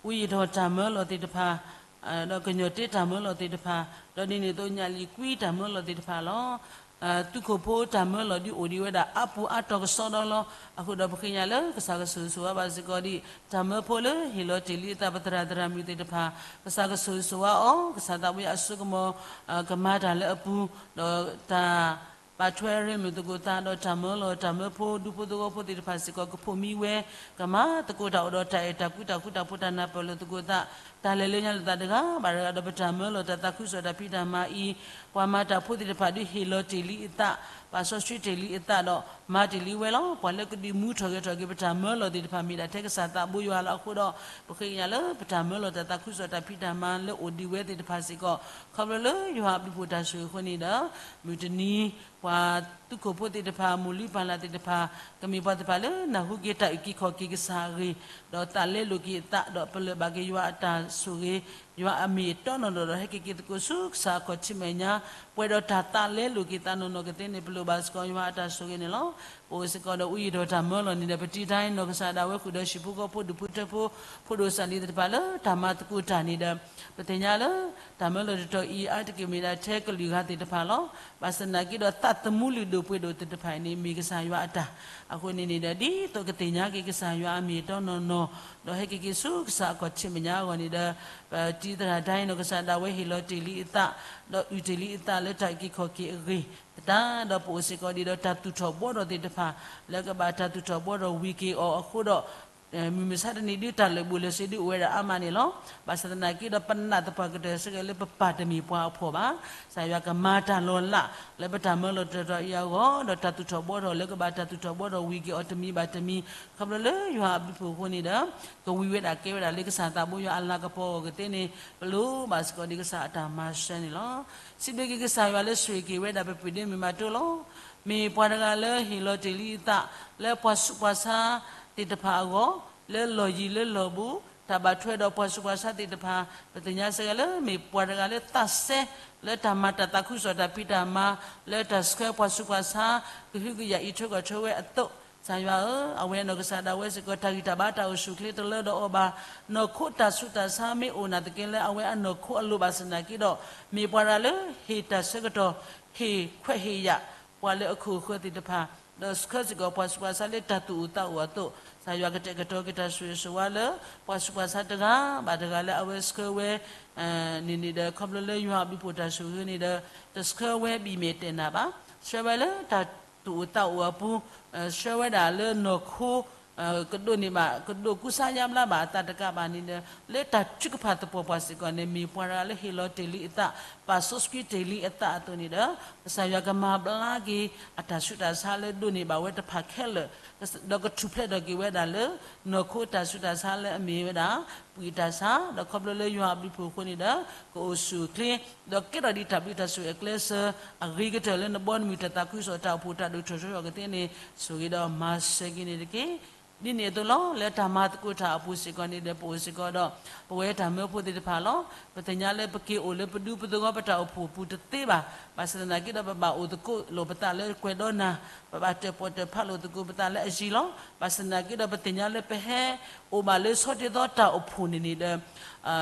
ဝံယံၤထီၣ်တၢ်မၢလီၤသ့ၣ်တဖၣ်, ဒီးကညီၣ်တ့တၢ်မၢလီၤသ့ၣ်တဖၣ်, ဒီးဒ်န့ၣ်အသိး ညၣ်လံာ်ကွံတၢ်မၢလီၤသ့ၣ်တဖၣ်လီၤ. သုးခိၣ်ဖိတၢ်မၢလီၤဒုးအိၣ်ဒံးဝဲဒၣ်အါပူၤအါတီၤကစီဒီလီၤ. အဃိဒီးပဃ့ကညးလၢကစၢ်ကဆိၣ်ဂ့ၤဆိၣ်ဝါဘၣ်စ့ၢ်ကီးဒံး တၢ်မၢဖိလၢဟ့ၣ်လီၤတ့ၢ်လံအသးပသရၣ်သရၣ်မုၣ်သ့ၣ်တဖၣ်, ကစၢ်ကဆိၣ်ဂ့ၤဆိၣ်ဝါအီၤ, ကစၢ်သးဘိယွၤအစိကမီၤ ကမၤတၢ်လၢအပူၤ, ဒီးတၢ် ဘၣ်ထွဲရ့လိာ်သကိးသးဒီးတၢ်မၢလီၤတၢ်မၢဖိဒူဖိသဝီဖိသ့ၣ်တဖၣ်စ့ၢ်ကီး ကဖိးမံဝဲ, ကမၤသကိးတၢ်အိၣ်ဒီးတၢ်အဲၣ်တၢ်ကွံတၢ်ဃူတၢ်ဖိးတၢ်နၢ်ပၢၢ်လိာ်သကိးသး, တၢ်လဲၤလၢညါလိာ်သးတဂၤဘၣ်တဂၤဒီးပတၢ်မၢလီၤတၢ်သးခုကစီၣ်တၢ်ဖံးတၢ်မၤအံၤ, ပှၤမၤတၢ်ဖိသ့ၣ်တဖၣ်ဒုးဟ့ၣ်လီၤတ့ၢ်လံအသး, ပာ်စီဆှံတ့ၢ်လံအသးဒီး မၤတ့ၢ်လံဝဲလီၤ. ပှၤလၢကဒုးမူထီၣ်ဂဲၤထီၣ်က့ၤပတၢ်မၢလီၤသ့ၣ်တဖၣ်မ့ၢ်ဒၣ်ထဲကစၢ်သးဘိယွၤလီၤ. အဃိဒီး ပဃ့ကညးလၢပတၢ်မၢလီၤတၢ်သးခုကစီၣ်တၢ်ဖံးတၢ်မၤလၢအိၣ်ဒံးဝဲသ့ၣ်တဖၣ်စ့ၢ်ကီး ခီဖျိလၢယွၤအဘျုးအဖှိၣ်တၢ်ဆိၣ်ဂ့ၤအဃိန့ၣ်ဒီး မုၢ်တနံၤ ပှၤသုးခိၣ်ဖိသ့ၣ်တဖၣ် မိၢ်လုၢ်ပၢ်လၢ်သ့ၣ်တဖၣ် ကမ့ၢ်ပှၤသ့ၣ်တဖၣ်လၢနၢ်ဟူက့ၤတၢ်အုၣ်က့ၤခီၣ်က့ၤကစၢ်အဂ့ၢ်, ဒီးသးလဲလိာ်က့ၤအသး ဒီးပလၢၢ်ဘၣ်က့ၤယွၤအတၢ်ဆိၣ်ဂ့ၤ, ယွၤအမ့ၢ်အတီနီၢ်နီၢ်ဒီးဟဲက့ၤက့ၤသကိးဆူကစၢ်အခီၣ်ထံးမဲာ်ညါ, ပှဲၤဒီးတၢ်သးလဲလိာ်က့ၤသးနီၢ်နီၢ်ကသ့န့ၣ် ပလိၣ်ဘၣ်စ့ၢ်ကီးယွၤအတၢ်ဆိၣ်ဂ့ၤန့ၣ်လီၤ. ပအိၣ်စ့ၢ်ကီးဒီးဝံယံၤထီၣ်တၢ်မၢလီၤန့ၣ်ဒီး ပတံၤတၢ်အံၤနီၢ်ကစၢ်ဒၣ်ဝဲဃုာ်ဒီးဟံၣ်ဖိဃီဖိဒူၣ်ဖိထၢဖိ ဖိဒိၣ်စၢ်လံၤသ့ၣ်တဖၣ်လၢတၢ်မၤသကိးတၢ်န့ၣ်ဒီး ပသ့ၣ်ညါလၢ တၢ်မၢလီၤတတီၤအံၤ အါတက့ၢ်မ့ၢ်ဒၣ်ထဲကလုာ်ဂၤသ့ၣ်တဖၣ်လီၤ. ဘၣ်ဆၣ်သနာ်က့ဒီးသးသမူလုၢ်ဒိၣ်ပှ့ၤဒိၣ်သ့ၣ်တဖၣ်အံၤန့ၣ် မ့ၢ်ကစၢ်ယွၤအတၢ်, အဃိန့ၣ်န့ၣ်ဒီး ဒ်သိးကသ့ၣ်ညါက့ၤကစၢ်ယွၤအမ့ၢ်အတီနီၢ်နီၢ်, ဒီးဟဲက့ၤက့ၤဆူကစၢ်အခီၣ်ထံးမဲာ်ညါအဂီၢ်န့ၣ်ဒီး ပတံၤသရၣ်ဒၣ်အံၤနီၢ်ကစၢ်ဒၣ်ဝဲဟ့ၣ်လီၤတ့ၢ်လံအသး, ဒီးအုၣ်တ့ၢ်လံအသးလၢတၢ်အုၣ်က့ၤခီၣ်က့ၤအဂ့ၢ်, သတးဒီးပအိၣ်စ့ၢ်ကီးဒံးဒီးတၢ်သူၣ်ထီၣ်ဘှီထီၣ်သ့ၣ်တဖၣ် လၢကဘၣ်တၢ်သူၣ်ထီၣ်ဘှီထီၣ်ဝံၤက့ၤအီၤအဃိဒီး မုၢ်မဆါတနံၤဒုးတၢ်လၢာ်ဘူၣ်လၢာ်စ့ဒုးအိၣ်ဝဲဒၣ်အါမးန့ၣ်လီၤ. ဘၣ်ဆၣ်သနာ်က့ဒီးပနာ်သပှၢ်ကတၢၢ်စ့ၢ်ကီးလၢပပၢ်တမ့ၢ်ပှၤအဖှီၣ်ဘၣ်. ကစၢ်ယွၤကမၤတၢ်လီၤလး လၢပတၢ်မၢလီၤတတီၤအံၤအဂီၢ် ဒီးတၢ်သူၣ်ထီၣ်ဘှီထီၣ်လၢကဘၣ်တၢ်သူၣ်ထီၣ်ဘှီထီၣ်ဝံၤက့ၤအီၤတမံၤဘၣ်တမံၤ ခီဖျိလၢယွၤအဘျုးအဖှိၣ်အဃိန့ၣ်ဒီး ကဝံၤဝဲဒၣ်ကဲဝဲဒၣ်လၢကစၢ်သးဘိယွၤအလၤကပီၤအဂီၢ်ကသ့န့ၣ် ပလိၣ်ဘၣ်စ့ၢ်ကီးဒံးကစၢ်အတၢ်မၤစၢၤန့ၣ်လီၤ. စံးဘျုးက့ၤကစၢ်ယွၤလၢဆိၣ်ဂ့ၤက့ၤဝဲဒၣ်ပပှ့ၤဒ့မုၢ်မးတိၢ်လီၤ. မ့ၢ်ပှၤတဂၤလၢဟ့ၣ်လီၤတ့ၢ်လံအသး လၢပှၤဆူးပှၤဆါသ့ၣ်တဖၣ်အဂီၢ်, လၢလီၢ်ယံၤလၢလီၢ်ဘူး, တၢ်ဘၣ်ထွဲဒီးပှၤဆူးပှၤဆါသ့ၣ်တဖၣ်, ပသ့ၣ်ညါစ့ၢ်ကီးလၢမ့ၢ်ပှၤတဂၤလၢသးစဲ လၢတၢ်မၤတၢ်သးခုကစီၣ်တၢ်ဖံးတၢ်မၤ, လၢတၢ်ဆှၢပှၤဆူးပှၤဆါ ကဟုကယာ်အံးထွဲကွၢ်ထွဲဝဲအသိး, ကစၢ်ယွၤဧၢ, အဝဲနီၢ်ကစၢ်ဒၣ်ဝဲစ့ၢ်ကီး တၢ်ဂံၢ်တၢ်ဘါတၢ်အိၣ်ဆူၣ်အိၣ်ချ့တလၢဒီးအီၤဘၣ်. နီၢ်ခိတၢ်ဆူးတၢ်ဆါမ့ၢ်အိၣ်နာ်သက့လၢအဝဲအနီၢ်ခိအလိၤဘၣ်ဆၣ်သနာ်က့ဒီး မ့ၢ်ပှၤတဂၤလၢဟ့ၣ်တၢ်ဆၢကတီၢ် ဟ့ၣ်ခွဲးဟ့ၣ်ယာ် ပှၤလၢအခိၣ်အဃၢၤသ့ၣ်တဖၣ်, ဒီးဆှၢစ့ၢ်ကီးပှၤဆူးပှၤဆါလၢတၢ်သူၣ်အိၣ်သးအိၣ်အသိး, ကစၢ်ယွၤကတဲာ်ကတီၤက့ၤတၢ်ဆိၣ်ဂ့ၤဆိၣ်ဝါလၢ ပှၤဆူးပှၤဆါတဂၤဘၣ်တဂၤလၢအဝဲဆှၢဝဲ န့ၣ်န့ၣ်ဒီး ခီဖျိလၢယွၤအဘျုးအဖှိၣ်တၢ်ဆိၣ်ဂ့ၤန့ၣ်ဒီး တဆှၢဝဲဘံၣ်မဲာ်တဲာ်နၢ်ဘၣ်, ဆှၢဝဲလၢတၢ်သူၣ်အိၣ်သးအိၣ်အပူၤ, ဆှၢဝဲဒၣ်လၢနီၢ်ခိ ကဒိးန့ၢ်ဘၣ် ကဒိးကူစါယါဘျါဘၣ်အသးတကးဘၣ်န့ၣ်ဒီး လၢတၢ်ထုကဖၣ်သပှၢ်ပှၢ်စ့ၢ်ကီးန့ၣ် မ့ၢ်ပှၤတဂၤလၢဟ့ၣ်လီၤတ့ၢ်လံအသး, ပာ်စီဆှံတ့ၢ်လံအသးအသိးန့ၣ်ဒီး ကစၢ်ယွၤကမၤဘျါက့ၤ အတၢ်ဆူးတၢ်ဆါလၢဒိးန့ၢ်ဘၣ်ဝဲတဖၣ်ခဲလၢာ်, ဒီးကထူၣ်ဖျဲးထီၣ်က့ၤဝဲဒၣ်လၢ နီၢ်ခိတၢ်ဆူးတၢ်ဆါလၢအမ့ၢ်ဝဲဒၣ် ပှံာ်တၢ်ဆါ, ဒီးခီဖျိလၢယွၤအဘျုးအဖှိၣ်အဃိန့ၣ်ဒီး ကအိၣ်ဆူၣ်အိၣ်ချ့, ဒီးကဲထီၣ်ဒံးတၢ်ဘျုးတၢ်ဆိၣ်ဂ့ၤအကျဲစၢၤ အဂ့ၤကတၢၢ်လၢနဘီနမုၢ်တၢ်သးခုကစီၣ်တၢ်အိၣ်ဖှိၣ်တၢ်ဒိၣ်ထီၣ်ထီထီၣ်ကသ့န့ၣ် ဆိၣ်ဂ့ၤဒီးမၤစၢၤက့ၤန့ၣ်တက့ၢ်. ဒ်န့ၣ်အသိးလီၤ လၢတၢ်မၤသကိးတၢ်အပူၤစ့ၢ်ကီးန့ၣ်ဒီး ပအိၣ်စ့ၢ်ကီးဒီး ပဝဲတၢ်မၢဖိသ့ၣ်တဖၣ်လီၤ. ပသ့ၣ်ညါလၢပက့ၤအိၣ်လၢပဒူပသဝီပတၢ်အိၣ်ဖှိၣ်ပူၤတသ့ဘၣ်. ဘၣ်ဆၣ်သနာ်က့ဒီး ပဘၣ်အိၣ်သကိးလိာ်ပသးလၢကွဲးဒီးနၤ, ပဘၣ်တၢၣ်ပီၣ်တၢၣ်ဖးလိာ်သကိးပသးလၢအယံၤလီၤ. ဘၣ်ဆၣ်သနာ်က့ဒီး ပသ့ၣ်ညါလၢပဟဲအိၣ်ဘၣ်လၢဆီတလဲသီတၢ်အိၣ်ဖှိၣ်န့ၣ်န့ၣ်ဒီး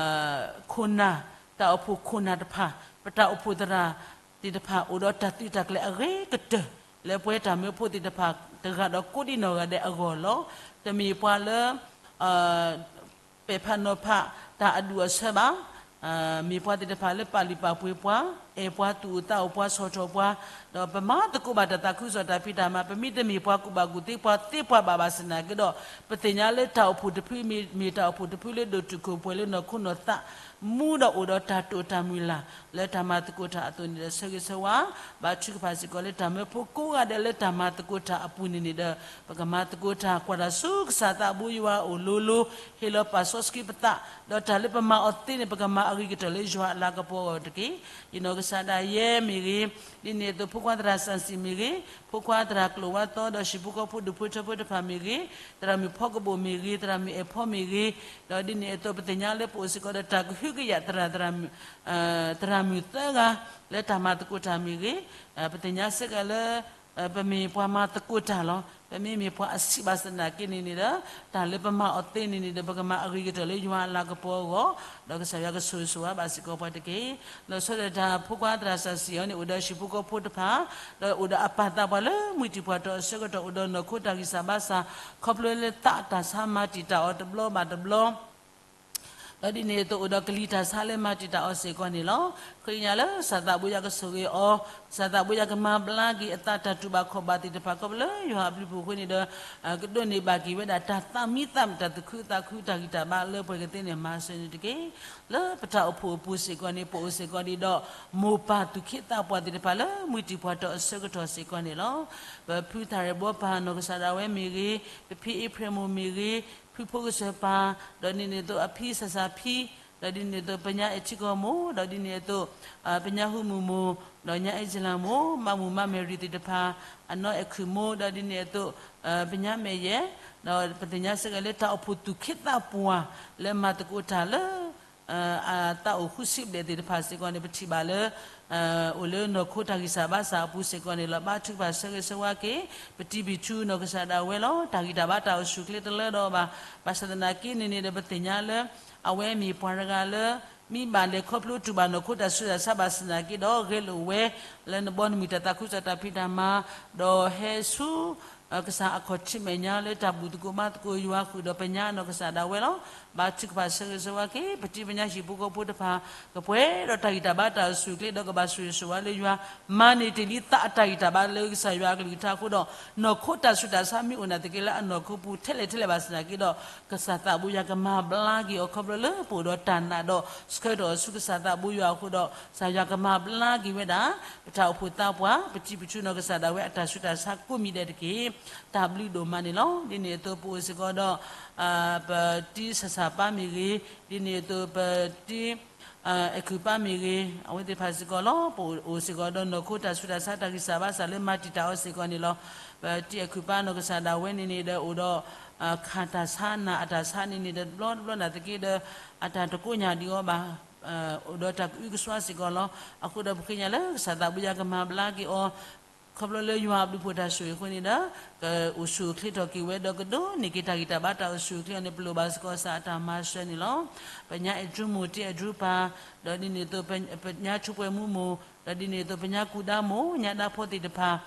ခိၣ်နၢ်, တၢ်အိၣ်ဖှိၣ်ခိၣ်နၢ်တဖၣ်, ပတၢ်အိၣ်ဖှိၣ်သရၣ်သ့ၣ်တဖၣ် အိၣ်ဒီးတၢ်သုးတၢ်ကျဲၤအဂ့ၤကတၢၢ် လၢပဝဲတၢ်မၢဖိသ့ၣ်တဖၣ် တဂၤဒီးကိးဒံနီၢ်ဂၤဒဲးအဂီၢ်လီၤ. တမ့ၢ်ပှၤလၢ ပဲာ်ဖးနီၤဖးတၢ်အဒူၣ်အဆၢဘၣ်, မ့ၢ်ပှၤသ့ၣ်တဖၣ်လၢပာ်လုၢ်ပာ်ပှ့ၤပှၤ, အဲၣ်ပှၤ, သူၣ်အိၣ်သးအိၣ်ပှၤ, ဆီၣ်ထီၣ်ပှၤ, ဒီးပမၤသကိးဘၣ်တၢ်သးခုကစီၣ်တၢ်ဖံးတၢ်မၤ, ပမ့တမ့ၢ်ပှၤကူၣ်ဘၣ်ကူၣ်သ့, ပှၤသ့ပှၤဘၣ်ဘၣ်ဆၣ်သနာ်က့ဒီး, ပသ့ၣ်ညါလၢတၢ်အိၣ်ဖှိၣ်တဖုမ့ၢ်, မ့ၢ်တၢ်အိၣ်ဖှိၣ်တဖုလၢဒိၣ်တုာ်ခိၣ်ပှဲၤလၢနီၢ်ခိနီၢ်သး, မူဒီးအိၣ်ဒီးတၢ်တိာ်တၢ်မုၢ်လၢ် လၢတၢ်မၤသကိးတၢ်အသိးန့ၣ်ဒီး ဆၢဂ့ၤဆၢဝါ ဘါထုကဖၣ်စ့ၢ်ကီးလၢတၢ်မၢဖိကိးဂၤဒဲးလၢတၢ်မၤသကိးတၢ်အပူၤန့ၣ်န့ၣ်ဒီး, ပကမၤသကိးတၢ်ကွၢ်တၢ်ဆူကစၢ်သးဘိယွၤအအိၣ်လိၤလိၤ, ဟ့ၣ်လီၤပာ်စီဆှံပသး, ဒီးတၢ်လၢပမၤအီၤသ့န့ၣ် ပကမၤအဂ့ၤကတၢၢ်လၢယွၤအလၤကပီၤအဂီၢ်တက့ၢ်. ယနီၢ်ကစၢ်ဒၣ်ယဲမ့ၢ်ဂ့ၤ, ဒ်န့ၣ်အသိးဖိခွါသရၣ်စၣ်စံၣ်မ့ၢ်ဂ့ၤ, ဖိခွါသရၣ်ကျိာ်ဝါသီ ဒီးဟံၣ်ဖိဃီဖိဒူၣ်ဖိထၢဖိတဖၣ်မ့ၢ်ဂ့ၤ, သရၣ်မုၣ်ဖီကဘိၣ်မ့ၢ်ဂ့ၤ, သရၣ်မုၣ်အဲၣ်ဖီမ့ၢ်ဂ့ၤ, ဒီးဒ်န့ၣ်အသိးပသ့ၣ်ညါလၢပအိၣ်စ့ၢ်ကီးဒီးတၢ်ကဟုကယာ်သရၣ် သရၣ်မုၣ်သၢဂၤ လၢတၢ်မၤသကိးတၢ်မ့ၢ်ဂ့ၤ, ပသ့ၣ်ညါစ့ၢ်ကီးလၢ ပမ့ၢ်ပှၤမၤသကိးတၢ်လီၤ. ပမ့မ့ၢ်ပှၤအဆံးဘၣ်ဆၣ်သနာ်က့န့ၣ်န့ၣ်ဒီး, တၢ်လၢပမၤအီၤသ့န့ၣ်န့ၣ်ဒီး ပကမၤအဂ့ၤကတၢၢ်လၢယွၤအလၤကပီၤအဂီၢ်, ဒီးကစၢ်ယွၤကဆိၣ်ဂ့ၤဆိၣ်ဝါဘၣ်စ့ၢ်ကီးပှၤတက့ၢ်. လီၤဆီဒၣ်တၢ်ဖိခွါသရၣ်စၢ်စံၣ်အီၤန့ၣ် အိၣ်ဒီးဟံၣ်ဖိဃီဖိတဖၣ်, ဒီးအိၣ်ဒီးအပၢ်သးပှၢ်လၢမုၢ်တံၢ်ပှၢ်တီၤအဆၢကတီၢ် အိၣ်ဒီးနီၢ်ခိတၢ်ဂံၢ်စၢ်ဘါစၢ်, ခီဖျိလၢသးတၢ်ဆါမၤတံာ်တာ်အီၤတဘျီဘၣ်တဘျီ ဒီးဒ်န့ၣ်အသိးအိၣ်ဒီးကလံၤတၢ်ဆါလၢမၤတံာ်တာ်အီၤစ့ၢ်ကီးန့ၣ်လီၤ. ဃ့ကညးလၢကစၢ်သးဘိယွၤကဆိၣ်ဂ့ၤအီၤ, ကစၢ်သးဘိယွၤကမၤဘျါက့ၤအသးတၢ်တူၢ်ဘၣ်ခီၣ်ဘၣ်သ့ၣ်တဖၣ် ခီဖျိလၢယွၤအဘျုးအဖှိၣ်အဃိန့ၣ်ဒီး, ကဒိးန့ၢ်ဘၣ်က့ၤဝဲဒၣ်တၢ်သးမံသးမုာ်တၢ်သူၣ်ခုသးခုတၢ်ဂံၢ်တၢ်ဘါလၢပှဲၤကသ့န့ၣ် မၤစၢၤန့ၣ်တက့ၢ်. လၢပတၢ်အိၣ်ဖှိၣ်အပူၤစ့ၢ်ကီးန့ၣ် ပအိၣ်စ့ၢ်ကီးဒံးဒီး မိၢ်ပၢ်သူၣ်က့သးပှၢ်သ့ၣ်တဖၣ်လၢမုၢ်တံၢ်ပှၢ်တီၤအဆၢကတီၢ်စ့ၢ်ကီးန့ၣ်လီၤ. ပဖုသၣ်ရဲၣ်ဘီပၢ်နီၢ်ကစၢ်ဒၣ်ဝဲမ့ၢ်ဂ့ၤ, ပဖံအ့ဖြ့ၣ်မိၢ်မ့ၢ်ဂ့ၤ, ဖုဖိကစၢၢ်ပၢ်, ဒီးဒ်န့ၣ်အသိးအဖံစၢ်စၢ်ဖံ, ဒီးဒ်န့ၣ်အသိးပညါအဲၣ်ထံကီၢ်မိၢ်, ဒီးဒ်န့ၣ်အသိး ပညါဟူမုၢ်မိၢ်, ဒီးညါအဲၣ်ကလၢမိၢ်, မါမုၢ်မါမဲာ်ရံၤသ့ၣ်တဖၣ်, အနီၢ်အဲၣ်ခုၣ်မိၢ်, ဒီးဒ်န့ၣ်အသိး ပညါမဲာ်ယဲၢ်, ဒီးပသ့ၣ်ညါစ့ၢ်ကီးလၢတၢ်အိၣ်ဖှိၣ်သူၣ်က့သးပှၢ် လၢမၤသကိးတၢ်လၢ အသးအိၣ်ဃုဆံဘျဲၣ်သ့ၣ်တဖၣ်စ့ၢ်ကီးန့ၣ် ပထံၣ်ဘၣ်လၢ အိၣ်လၢနီၢ်ခိတၢ်ဂံၢ်စၢ်ဘါစၢ်အပူၤစ့ၢ်ကီးန့ၣ်လီၤ. ဘါထုကဖၣ်ဆၢဂ့ၤဆၢဝါက့ၤ ပတံၤပံၤထူနီၢ်ကစၢ်ဒၣ်ဝဲလီၤ. တၢ်ဂံၢ်တၢ်ဘါတၢ်အိၣ်ဆူၣ်အိၣ်ချ့တလၢဒီးဘၣ်. ဘၣ်ဆၣ်သနာ်က့န့ၣ်န့ၣ်ဒီး ပသ့ၣ်ညါလၢ အဝဲမ့ၢ်ပှၤတဂၤလၢ မ့ၢ်ဘၣ်လဲၤခီဖျိတူၢ်ဘၣ်နီၢ်ခိတၢ်ဆူးတၢ်ဆါဘၣ်ဆၣ်သနာ်က့ဒီး ဂဲၤလိာ်ဝဲ လၢနဘီနမုၢ်တၢ်သးခုကစီၣ်တၢ်ဖံးတၢ်မၤ ဒီးဟဲဆူ ကစၢ်အခီၣ်ထံးမဲာ်ညါလၢတၢ်ဘူၣ်သကိးဘါသကိးယွၤဃုာ်ဒီးပညါနီၢ်ကစၢ်ဒၣ်ဝဲလီၤ. ဘါထုကဖၣ်ဆၢဂ့ၤဆၢဝါက့ၤ ပတံၤပညါဟံၣ်ဖိဃီဖိတဖၣ် ကပှဲၤဒီးတၢ်ဂံၢ်တၢ်ဘါတၢ်အိၣ်ဆူၣ်အိၣ်ချ့ ဒီးကဘၣ်ဆိၣ်ဂ့ၤဆိၣ်ဝါလၢယွၤ မၤန့ၢ်တ့ၢ်လံသးအတၢ်ဂံၢ်တၢ်ဘါလၢကစၢ်ယွၤအကလုၢ်ကထါအဃိဒီး နီၢ်ခိတၢ်ဆူးတၢ်ဆါမ့ၢ်အိၣ်နာ်သက့လၢအနီၢ်ခိပူၤထဲလဲၣ်ထဲလဲၣ်ဘၣ်ဆၣ်သနာ်က့ဒီး ကစၢ်သးဘိယွၤကမၤဘျါက့ၤအီၤခီဖျိလၢပအိၣ်ဒီးတၢ်နာ်ဒီး ဆှၢထီၣ်အီၤဆူကစၢ်သးဘိယွၤအဃိဒီး ကစၢ်ယွၤကမၤဘျါက့ၤဝဲဒၣ် ပတၢ်အိၣ်ဖှိၣ်သးပှၢ် ပတံၤပထူနီၢ်ကစၢ်ဒၣ်ဝဲအတၢ်ဆူးတၢ်ဆါကိးမံၤဒဲးတက့ၢ်. တၢ်ဘျုးဒိၣ်မးန့ၣ်လီၤ. ဒ်န့ၣ်အသိးပအိၣ်စ့ၢ်ကီးဒီး ပတံၤဆၣ်ဆၣ်ပၢ်မ့ၢ်ဂ့ၤ, ဒ်န့ၣ်အသိးပတံၤ အဲၣ်ခုၣ်ပၢ်မ့ၢ်ဂ့ၤ, အဝဲသ့ၣ်တဖၣ်စ့ၢ်ကီးလီၤ. ပအိၣ်စ့ၢ်ကီးဒီးနီၢ်ခိတၢ်ဆူးတၢ်ဆါတၢ်ဂံၢ်စၢ်ဘါစၢ်လၢမၤတံာ်တာ်အီၤစ့ၢ်ကီးန့ၣ်လီၤ. ပတံၤအဲၣ်ခုၣ်ပၢ်နီၢ်ကစၢ်ဒၣ်ဝဲန့ၣ်န့ၣ်ဒီးအိၣ်ဒီး ခးတၢ်ဆါနၢ်အတၢ်ဆါန့ၣ်န့ၣ်ဒီးတဘျီတဘျီနာ်သက့ဒီး အတၢ်တကိးညၣ်ဒံးအီၤဘၣ် အိၣ်ဒီးတၢ်ကအုကစွါစ့ၢ်ကီးလီၤ. အဃိဒီးပဃ့ကညးလၢကစၢ်သးဘိယွၤကမၤဘျါက့ၤအီၤ ခီဖျိလၢယွၤအဘျုးအဖှိၣ်တၢ်ဆိၣ်ဂ့ၤအဃိန့ၣ်ဒီး ကအိၣ်ဆူၣ်အိၣ်ချ့ထီၣ်က့ၤဝဲဒီးကဒိးန့ၢ်က့ၤတၢ်ဂံၢ်တၢ်ဘါတၢ်အိၣ်ဆူၣ်အိၣ်ချ့အီၤန့ၣ် ပလိၣ်ဘၣ်စ့ၢ်ကီးကစၢ်အတၢ်မၤစၢၤန့ၣ်လီၤ. ပညါအဲၣ်ဒြူမိၢ် တံၤအဲၣ်ဒြူပၢ် ဒီးဒ်န့ၣ်အသိး ပညါထူးပှဲၤမူမိၢ် ဒီးဒ်န့ၣ်အသိး ပညါကူဒါမိၢ် ညါဒါဖိသ့ၣ်တဖၣ်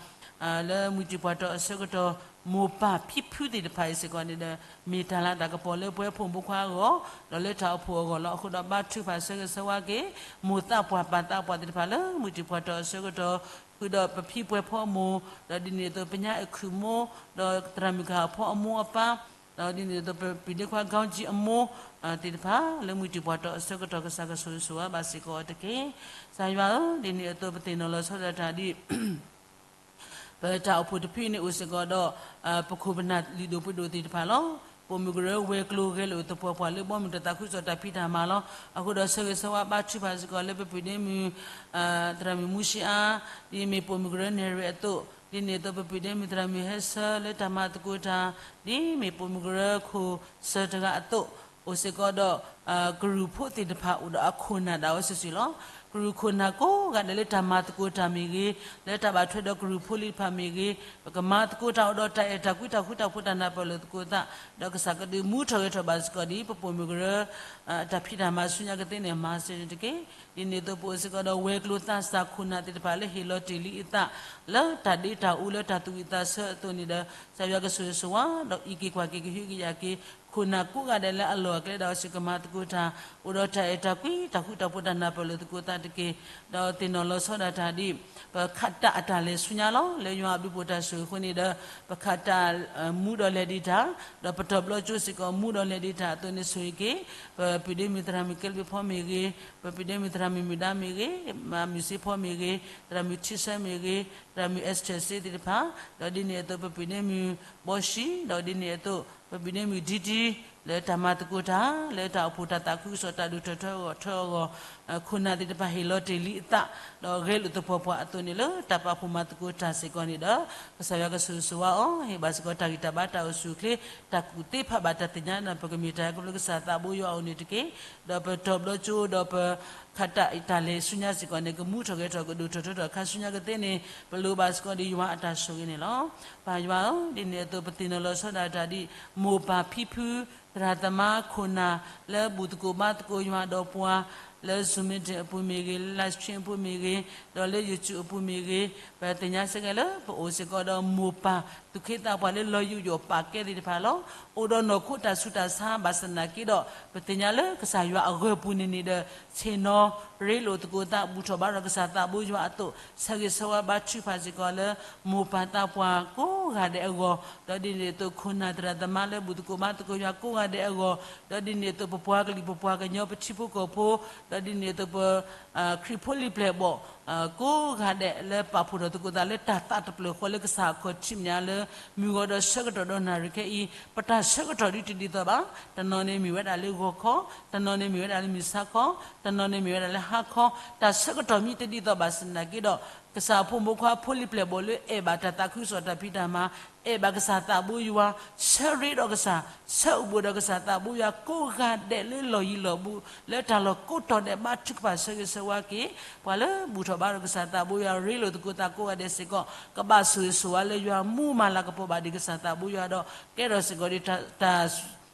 လၢမုၢ်တံၢ်ပှၢ်တီၤအဆၢကတီၢ် မိၢ်ပၢ်ဖံဖုသ့ၣ်တဖၣ်အံၤစ့ၢ်ကီးန့ၣ်ဒီး မ့ၢ်တၢ်လၤတၢ်ကပီၤလၢပဝဲဖိမုၣ်ဖိခွါအဂီၢ် ဒီးလၢတၢ်အိၣ်ဖှိၣ်အဂီၢ်လီၤ. အဃိဒီးဘါထုကဖၣ်ဆၢဂ့ၤဆၢဝါက့ၤ မိၢ်သးပှၢ်ပၢ်သးပှၢ်သ့ၣ်တဖၣ်လၢမုၢ်တံၢ်ပှၢ်တီၤအဆၢကတီၢ် ဃုာ်ဒီးပဖံပှဲၤဖီအမိၢ် ဒီးဒ်န့ၣ်အသိး ပညါအဲၣ်ခုၣ်မိၢ် ဒီးသရၣ်မုၣ်ကဟၣ်ဖီအမိၢ်အပၢ် ဒီးဒ်န့ၣ်အသိး ပပျုၢ်ဒ့ခွါ ကီကၠံ အမိၢ်သ့ၣ်တဖၣ် လၢမုၢ်တံၢ်ပှၢ်တီၤအဆၢကတီၢ် ကစၢ်ကဆိၣ်ဂ့ၤဆိၣ်ဝါဘၣ်စ့ၢ်ကီးအီၤတက့ၢ်. ကစၢ်ယွၤဧၢ, ဒ်န့ၣ်အသိးပသ့ၣ်နီၣ်လီၤဆီဒၣ်တၢ်ဒ် ပတၢ်အိၣ်ဖှိၣ်တဖုန့ၣ်အိၣ်စ့ၢ်ကီးဒီး ပခိၣ်ပနၢ်လုၢ်ဒိၣ်ပှ့ၤဒိၣ်သ့ၣ်တဖၣ်လီၤ. ပိာ်မုၣ်ကရၢဝဲၤကျိၤဂဲၤလိာ်သပှၢ်ပှၢ်လၢဘီမုၢ်တၢ်သးခုကစီၣ်တၢ်ဖံးတၢ်မၤလီၤ. အဃိဒီးဆၢဂ့ၤဆၢဝါဘါထုကဖၣ်စ့ၢ်ကီးလၢပပုၢ်ဒ့မုၣ် သရၣ်မုၣ်မူၡ့အါ, ဒ်မ့ၢ်ပိာ်မုၣ်ကရၢနဲၣ်ရွဲၣ်အသိး, ဒ်န့ၣ်အသိးပပုၢ်ဒ့မုၣ်သရၣ်မုၣ်ဟဲဆၢလၢတၢ်မၤသကိးတၢ်, ဒ်မ့ၢ်ပိာ်မုၣ်ကရၢခိၣ်ဆၢတဂၤအသိး, အိၣ်စ့ၢ်ကီးဒီး ကရူၢ်ဖိသ့ၣ်တဖၣ်အိၣ်ဒီးအခိၣ်နၢ်ဒၣ်ဝဲစုာ်စုာ်လီၤ. ကရူၢ်ခိၣ်နၢ်ကိးဂၤဒဲးလၢတၢ်မၤသကိးတၢ်မ့ၢ်ဂ့ၤ, လၢတၢ်ဘၣ်ထွဲဒီးကရူၢ်ဖိလံၤတဖၣ်မ့ၢ်ဂ့ၤ, ပကမၤသကိးတၢ်အိၣ်ဒီးတၢ်အဲၣ်တၢ်ကွံ တၢ်ဃူတၢ်ဖိး တၢ်နၢ်ပၢၢ်လိာ်သကိးသး, ဒီးကစၢ်ကဒုးမူထီၣ်ဂဲၤထီၣ်ဘၣ်စ့ၢ်ကီးဒ် ပပိာ်မုၣ်ကရၢ တၢ်ဖံးတၢ်မၤဆူညါကသ့န့ၣ် မၤစၢၤန့ၣ်တက့ၢ်. ဒ်န့ၣ်အသိးပအိၣ်စ့ၢ်ကီးဒီးဝဲၤကျိၤသးစၢ်ခိၣ်နၢ်သ့ၣ်တဖၣ်လၢဟ့ၣ်လီၤတ့ၢ်လံအသး လၢတၢ်ဒ့တၢ်အူလၢတၢ်သူၣ်ဝံၣ်သးဆၢအသိးန့ၣ်ဒီး ကစၢ်ယွၤကဆိၣ်ဂ့ၤဆိၣ်ဝါ ဒီးအံးက့ၤကွၢ်က့ၤကဟုကယာ်က့ၤ ခိၣ်နၢ်ကိးဂၤဒဲးလၢအလီၢ်အကျဲဒီးစ့ၢ်ကီးမၤသကိးတၢ်, အိၣ်ဒီးတၢ်အဲၣ်တၢ်ကွံ တၢ်ဃူတၢ်ဖိးတၢ်နၢ်ပၢၢ်လိာ်သကိးသးတက့ၢ်. ဒီးသ့ၣ်နီၣ်လီၤဆီဒၣ်တၢ်ဒ် ပခးတၢ်အတၢ်လဲၤဆူညါလီၤ. လၢယွၤအဘျုးဖှိၣ်တၢ်ဆိၣ်ဂ့ၤအဃိန့ၣ်ဒီး ပခးတၢ်မူဒီးလဲၤဒံးတၢ်, ဒီးပတီၢ်ဘျီကၠိစ့ၢ်ကီးမူဒီးလဲၤဒံးတၢ်အသိးန့ၣ်ဆိၣ်ဂ့ၤက့ၤ ပပုၢ်ဒ့မုၣ်သရၣ်မုၣ်ကဲလံဖီမ့ၢ်ဂ့ၤ, ပပုၢ်ဒ့မုၣ်သရၣ်မုၣ်မုၢ်ဒါမ့ၢ်ဂ့ၤ, မုၢ်စ့ဖီမ့ၢ်ဂ့ၤ, သရၣ်မုၣ်ထံဆၢမ့ၢ်ဂ့ၤ, သရၣ်မုၣ်အဲစထၢၣ်စ့သ့ၣ်တဖၣ်, ဒီးဒ်န့ၣ်အသိးပပုၢ်ဒ့မုၣ်ဘီၡံ, ဒီးဒ်န့ၣ်အသိး ပပုၢ်ဒ့မုၣ်ဒံတံ လၢတၢ်မၤသကိးတၢ် လၢတၢ်အိၣ်ဖှိၣ်တၢ်သးခုကစီၣ်တၢ်ဒိၣ်ထီၣ်ထီထီၣ်အဂီၢ်, ခိၣ်နၢ်သ့ၣ်တဖၣ်ဟ့ၣ်လီၤတ့ၢ်လံအသး ဒီးဂဲၤလိာ်သပှၢ်ပှၢ်အသိးန့ၣ် လၢတၢ်ပာ်ဖှိၣ်မၤသကိးတၢ်စ့ၢ်ကီးန့ၣ်ဒီး ကစၢ်ယွၤကဆိၣ်ဂ့ၤဆိၣ်ဝါအီၤ, ဟ့ၣ်ဘၣ်စ့ၢ်ကီးတၢ်ဂံၢ်တၢ်ဘါတၢ်အိၣ်ဆူၣ်အိၣ်ချ့, တၢ်ကူၣ်သ့ဖးဘၣ်တၢ်သ့ၣ်ညါန့ၣ် ပကမ့ၢ်တၢ်အဲၣ်ကဖျိလၢကစၢ်သးဘိယွၤအအိၣ်န့ၣ်တက့ၢ်. ဒီးပတီၢ်ဘျီကၠိဒီးပ ခးတၢ်အတၢ်လဲၤဆူညါစ့ၢ်ကီးန့ၣ် ကမူထီၣ်ဂဲၤထီၣ်ကဒိၣ်ထီၣ်ထီထီၣ်ခါဆူညါကသ့န့ၣ် ပလိၣ်ဘၣ်စ့ၢ်ကီးဒ်ယွၤအတၢ်ဆိၣ်ဂ့ၤန့ၣ်လီၤ. ပၢ်ယွၤဧၢ, ဒ်န့ၣ်အသိးပသ့ၣ်နီၣ်လီၤဆီဒၣ်တၢ်ဒ် မိၢ်ပၢ်ဖံဖု သရၣ်သမါခိၣ်နၢ် လၢဘူၣ်သကိးဘါသကိးယွၤဒီးပှၤ လၢ Zoom meeting အပူၤမ့ၢ်ဂ့ၤ, live stream အပူၤမ့ၢ်ဂ့ၤ, ဒီးလၢ YouTube အပူၤမ့ၢ်ဂ့ၤ, ပသ့ၣ်ညါစ့ၢ်ကီးလၢ ပအိၣ်စ့ၢ်ကီးဒီးမိၢ်ပၢ်သူၣ်က့သးပှၢ်လၢလီၤယိးယိးပာ်ကဲသ့ၣ်တဖၣ်လီၤ. အိၣ်ဒီးနီၢ်ခိတၢ်ဆူးတၢ်ဆါဘၣ်ဆၣ်သနာ်က့ဒီး ပသ့ၣ်ညါလၢကစၢ်ယွၤအဂၢၤပူၤန့ၣ်န့ၣ်ဒီး ဆ့ၣ်နီၤရ့လိာ်သကိးသး ဘူၣ်ထီၣ်ဘါထီၣ်ကစၢ်သးဘိယွၤအသိး ဆၢဂ့ၤဆၢဝါဘါထုကဖၣ်စ့ၢ်ကီးလၢ မိၢ်ပၢ်သးပှၢ်ကိးဂၤဒဲးအဂီၢ်, ဒီးဒ်န့ၣ်အသိး ခိၣ်နၢ်သရၣ်သမါလၢဘူၣ်သကိးဘါသကိးယွၤကိးဂၤဒဲးအဂီၢ်, ဒီးဒ်န့ၣ်အသိး ပပှၤကလုာ်ပပှၤကညီပထံဖိကီၢ်ဖိ, ဒီးဒ်န့ၣ်အသိးပ ခရံာ်ဖိလံၤပျဲၢ်ဘီၣ် ကိးဂၤဒဲးလၢပာ်ဖှိၣ်ထီၣ်သကိးသးလၢတၢ်သးတဖျၢၣ်ဃီလၢကစၢ်အခီၣ်ထံးမဲာ်ညါလၢ မုၢ်ဂီၤဒီးဆၢကတီၢ်ဒီးနၣ်ရံၣ်ခဲအံၤ, ပတၢ်ဆၢကတီၢ်ဒ်တဒ်သိးဘၣ်. တနီၤန့ၣ်မ့ၢ်ဝဲဒၣ်လၢဂီၤခီ, တနီၤန့ၣ်မ့ၢ်ဝဲဒၣ်လၢမုၢ်ဆါခီ, တနီၤန့ၣ်မ့ၢ်ဝဲဒၣ်လၢဟါခီ, တၢ်ဆၢကတီၢ်မ့ၢ်တဒ်သိးဘၣ်ဆၣ်သနာ်က့ဒီး ကစၢ်အဖိမုၣ်ဖိခွါဖိလံၤပျဲၢ်ဘီၣ်လၢအဲၣ်ဘၣ်တၢ်သးခုကစီၣ်တၢ်ဖံးတၢ်မၤ, အဲၣ်ဘၣ်ကစၢ်သးဘိယွၤ, ဆၢရ့ဒီးကစၢ်, ဆၢအိၣ်ဘူးဒီးကစၢ်သးဘိယွၤကိးဂၤဒဲးလၢလီၢ်ယံၤလီၢ်ဘူး လၢတၢ်လီၢ်ကိးတီၤဒဲး ဘါထုကဖၣ်ဆၢဂ့ၤဆၢဝါက့ၤ ပှၤလၢဘူၣ်ထီၣ်ဘါထီၣ်ကစၢ်သးဘိယွၤ ရ့လိာ်သကိးသးကိးဂၤဒဲးစ့ၢ်ကီး ကဘၣ်ဆိၣ်ဂ့ၤဆိၣ်ဝါလၢယွၤမူမၤလၤကပီၤဘၣ်ဒံးကစၢ်သးဘိယွၤဒီး ကဲထီၣ်စ့ၢ်ကီးဒ်တၢ်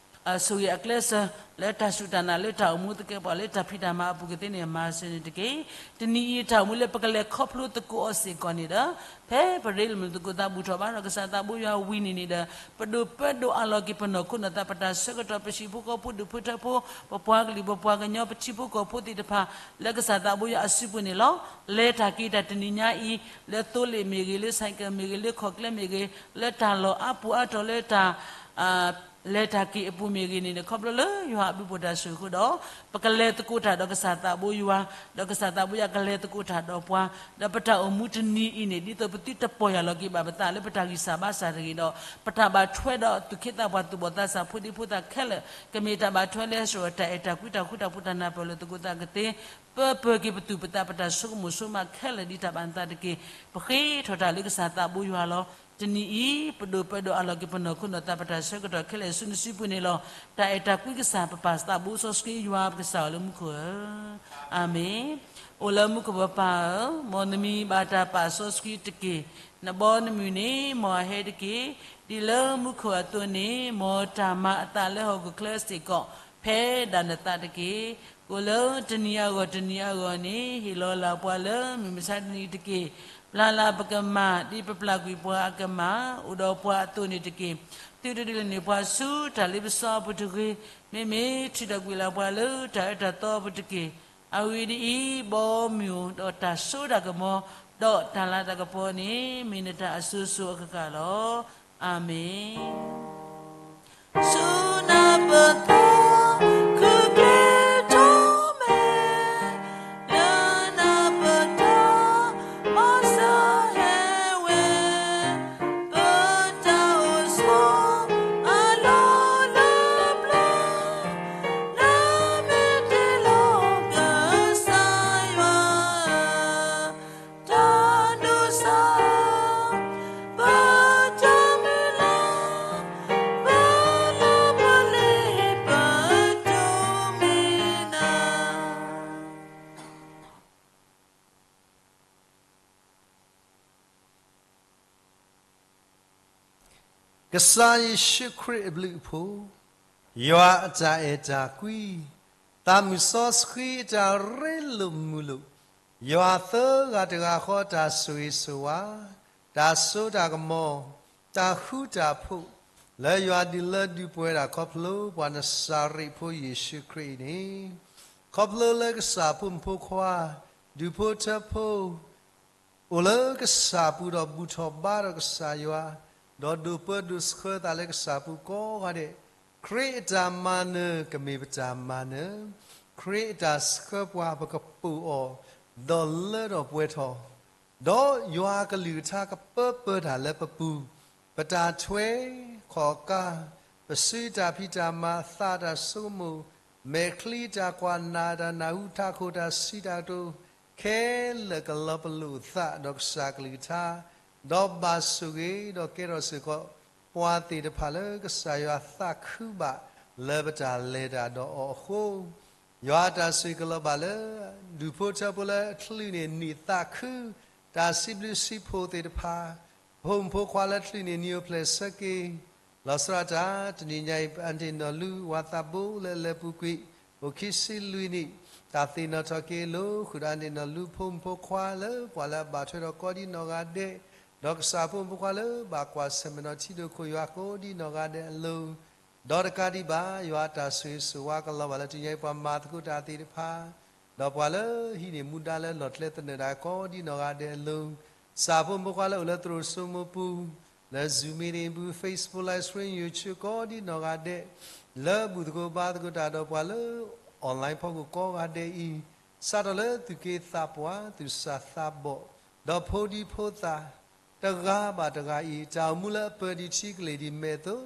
ဆိၣ်ဂ့ၤအကျဲစၢၤ လၢတၢ်စူၢ်တၢ်နာ်လၢတၢ်အိၣ်မူသကဲးပဝးလၢတၢ်ဖံးတၢ်မၤအပူၤကသ့န့ၣ် မၤစၢၤန့ၣ်တက့ၢ်. တနံၤအံၤတၢ်အိၣ်မူလၢပကလဲၤခီဖျိသကိးအီၤစ့ၢ်ကီးန့ၣ်ဒီး ဖဲပရ့လိာ်မုာ်သကိးသးဘူၣ်ထီၣ်ဘါထီၣ်ကစၢ်သးဘိယွၤဝံၤန့ၣ်န့ၣ်ဒီး ပဒိၣ်ပၢဒိၣ်အလီၢ်က့ၤပနီၢ်ခိနီၢ်သး ပတၢ်ဆၢကတီၢ် ပဟံၣ်ဖိဃီဖိဒူၣ်ဖိထၢဖိ ပပှၤကလုာ်ပပှၤကညီပထံဖိကီၢ်ဖိသ့ၣ်တဖၣ် လၢကစၢ်သးဘိယွၤအစုပူၤန့ၣ်လီၤ. လဲၤတၢ်က့ၤတၢ်တနံၤညါအံၤ လၢသိလ့ၣ်မ့ၢ်ဂ့ၤ လၢဆဲးကဲးမ့ၢ်ဂ့ၤ လၢခီၣ်ကျဲမ့ၢ်ဂ့ၤ လၢတၢ်လီၢ်အါပူၤအါတီၤလၢတၢ် လဲၤတၢ်က့ၤအပူၤမ့ၢ်ဂ့ၤန့ၣ်န့ၣ် ခီဖျိလၢယွၤအဘျုးဖှိၣ်တၢ်ဆိၣ်ဂ့ၤအဃိဒီး ပကလဲၤသကိးတၢ်ဒီးကစၢ်သးဘိယွၤ, ဒီးကစၢ်သးဘိယွၤကလဲၤသကိးတၢ်ဒီးပှၤ, ဒီးပတၢ်အိၣ်မူတနံၤအံၤန့ၣ် ဒ်သိးပသုတပီၢ်ယၢ်လီၤက့ၤဘၣ်ပသးလၢပတၢ်ဂံၢ်စၢ်ဘါစၢ်တဂ့ၤဒီး ပတၢ်ဘၣ်ထွဲဒီးသူၣ်က့သးပှၢ်သူၣ်ဘီၣ်သးစၢ်ဖိဒံဖိသၣ်ခဲလၢာ် ကမ့ၢ်တၢ်ဘၣ်ထွဲလၢဟဲစိာ်တၢ်အဲၣ်တၢ်ကွံတၢ်ဃူတၢ်ဖိးတၢ်နၢ်ပၢၢ်လိာ်သကိးသးကသ့ ပၢပၢၢ်က့ၤပသူၣ်ပသး ပတၢ်ဆိကမိၣ်ဆိကမးခဲလၢာ်ဒ်တၢ်ဘၣ်နသးတက့ၢ်. ပဃ့ထီၣ်တၢ်လၢကစၢ်သးဘိယွၤလီၤ. တနံၤအံၤ ပဒိၣ်ပၢဒိၣ်အလီၢ်က့ၤပနီၢ်ခိနီၢ်သး ပတၢ်ဆၢကတီၢ်ခဲလၢာ်ဆူနစုပူၤန့ၣ်လီၤ. တၢ်အဲၣ်တၢ်ကွံကစၢ် ပပၢ်သးဘိစီဆှံယွၤပကစၢ်အီၤလၢမူခိၣ်ဧၢ, အၤမ့ၣ်. အိၣ်လၢမူခိၣ်ပပၢ်ဧၢ, မ်နမံၤဘၣ်တၢ်ပာ်စီဆှံတက့ၢ်. နဘီနမုၢ်န့ၣ် မ်အဟဲတက့ၢ်. ဒ်လၢမူခိၣ်အသိးန့ၣ် မ်တၢ်မၤအသးလၢဟီၣ်ခိၣ်ချၢစ့ၢ်ကီး ဖဲဒၣ်နသးတက့ၢ်. ကိးလၢတနံၤအဂီၢ်တနံၤအဂီၢ်န့ၣ် ဟ့ၣ်လီၤလၢပှၤလၢမုၢ်မဆါတနံၤတက့ၢ်. ပျၢ်လၢပကမၢ်ဒ်ပပျၢ်ကွံာ်ပှၤအကမၢ် အိၣ်ဒီးပှၤအသိးန့ၣ်တက့ၢ်. သုတဒုးလဲၤန့ၢ်ပှၤဆူတၢ်လ့ပစီအပူၤတဂ့ၤ. မ့မ့ၢ်ထုးထီၣ်ကွံာ်လၢပှၤလၢတၢ်အၢတၢ်သီအပူၤတက့ၢ်. အဂ့ၢ်ဒ်အံၤ, ဘီမုၢ်ဒီးတၢ်စိတၢ်ကမီၤ ဒီးတၢ်လၤတၢ်ကပီၤန့ၣ် မ့ၢ်နတၢ်အစိၤစိၤအဃၣ်ဃၣ်လီၤ. အၤမ့ၣ်. ဆူနၢ်ပၢၢ်သီ ခုၣ်ကျဲထီၣ်မဲာ် လၢနၢ်ပၢၢ်တၢ် မၤစၢၤဟဲဝဲ ပတၢ်အိၣ်ဆိး အလီၢ်လၢပျၢၤ နမ့ၢ်တ့လီၤကစၢ်ယွၤဧၢ, တၢ်ဒိၣ်စၢ် ပတၢ်မုၢ်လၢ် ပလၢပှဲၤလၢပတိၢ်မံၤနၤ ကစၢ်ယ့ၣ်ၡူးခရံာ်အဘျုးအဖှိၣ်, ယွၤအတၢ်အဲၣ်တၢ်ကွံ, သးမုၢ်စီဆှံအတၢ်ရ့လိာ်မုာ်လိာ်, ယွၤသၢဂၤတဂၤဃီတၢ်ဆိၣ်ဂ့ၤဆိၣ်ဝါ, တၢ်စိတၢ်ကမီၤ, တၢ်ဃူတၢ်ဖိး, လၢယွၤဒုးလၢဒုးပှဲၤဒၣ်ခီဖျိပှၤနစၤရ့းဖိယ့ၣ်ၡူးခရံာ်အံၤန့ၣ်, ခီဖျိလၢကစၢ်ဖိမုၣ်ဖိခွါ, ဒူၣ်ဖိထၢဖိ, အိၣ်လၢကစၢ်ပူၤဒီးဘူၣ်ထီၣ်ဘါထီၣ်ကစၢ်ယွၤ, ဒီးဒိးပၢဒိးဆှၢသးလၢကစၢ်ပူၤကိးဂၤဒဲး, ခရံာ်အတၢ်မၤနၢၤကမ့ၢ်ပတၢ်မၤနၢၤ, ခရံာ်အတၢ်ဆှၢပှၤပကပိာ်အီၤ, ဒီးလၢထီၣ်ပှဲၤထီၣ် ဒီးယွၤအကလုၢ်ကထါကပၢပၢတၢ်လၢပပူၤ, ပတၢ်ထွဲ, ခီၣ်ကါ, ပစုတၢ်ဖံးတၢ်မၤ သးတၢ်ဆိကမိၣ်, မဲာ်ချံတၢ်ကွၢ် နၢ်တၢ်နၢ်ဟူ ထးခိၣ်တၢ်စံးတၢ်ကတိၤ, ခဲလၢာ်ကလီၤပလိာ်သးဒီးကစၢ်ကလုၢ်ကထါ, ဒီးဘၣ်ဆိၣ်ဂ့ၤဒီးကဲထီၣ်စ့ၢ်ကီး ပှၤသ့ၣ်တဖၣ်လၢကစၢ်ယွၤသးခုဘၣ်လၢပတၢ်လဲၤတၢ်ဒီးအီၤအဃိ, ယွၤအတၢ်ဆိၣ်ဂ့ၤကလီၤဘၣ်လၢ ဒူၣ်ဖိထၢဖိလၢအချုးန့ၢ်နံၣ်သးခု တၢ်စံးဘျုးစံးဖှိၣ်သ့ၣ်တဖၣ်, ပဖိမုၣ်ဖိခွါလၢချုးန့ၢ်နံၣ်အိၣ်ဖျဲၣ်ဆၢက့ၤ, လီၤဆီဒၣ်တၢ် တနံၤညါအံၤ ပအၣ်တ့ၣ်နီၢ်လူ ဝၤသးဘိလၢအလဲၤပူၤကွံာ် အိၣ်ခံဆံလွံၢ်နံၣ်, တၢ်သ့ၣ်နီၣ်ထီၣ်က့ၤအလိၤ ဃုာ်ဒီးအၣ်တ့ၣ်နီၢ်လူ ဖိမုၣ်ဖိခွါလၢပှၤလၢအဘၣ်ထွဲဒီးကိးဒံနီၢ်ဂၤဒဲး, ဒီးကစၢ်ဖိမုၣ်ဖိခွါလၢဘၣ်ကွၢ်ဆၢၣ်မဲာ်ဒီးထံဒိၣ်ခိၣ်ယွၤကိးဒံနီၢ်ဂၤဒဲးအလိၤ ဒီးတကးဒံးဘၣ် ယွၤအတၢ်ဆိၣ်ဂ့ၤဆိၣ်ဝါကလီၤဘၣ်လၢတနံၤညါအံၤ ပှၤမၤသကိးတၢ်သ့ၣ်တဖၣ်, ဒီးပှၤလၢဟံးန့ၢ်မူဒါလၢလီၢ်ကျဲသနၢၣ်တၢ်ကိးဒံနီၢ်ဂၤဒဲးအလိၤ, ကစၢ်ဖိမုၣ်ဖိခွါလၢအိၣ်လၢသရိာ်စိမိၤပူၤ, လၢ Zoom meeting ပူၤ Facebook live stream YouTube ကိးဒံနီၢ်ဂၤဒဲး, လၢဘူၣ်သကိးဘါသကိးတၢ်ဒီးပှၤလၢ online ဖီခိၣ်ကိးဂၤဒဲးအံၤ, စးထီၣ်လၢသူၣ်က့သးပှၢ် သူၣ်စၢ်သးဘီၣ်, ဒီးဖိဒံဖိသၣ် တဂၤဘၣ်တဂၤအံၤ တၢ်အိၣ်မူလၢအပၢၤဒံးထံကလ့ၢ်ဒံးမဲာ်အသိး,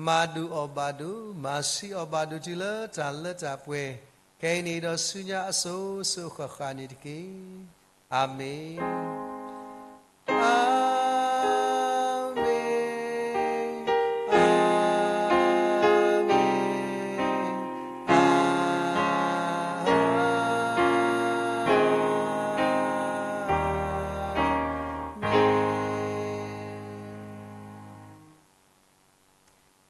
မၤဒိၣ်အီၣ်ဘၣ်ဒိၣ်, မၤဆံးအီၣ်ဘၣ်ဒိၣ်တုၤလၢတၢ်လၢတၢ်ပှဲၤ, ခဲအံၤန့ၣ်ဒီးဆူညါအစိၤစိၤဃၣ်ဃၣ်န့ၣ်တက့ၢ်. အၤမ့ၣ်.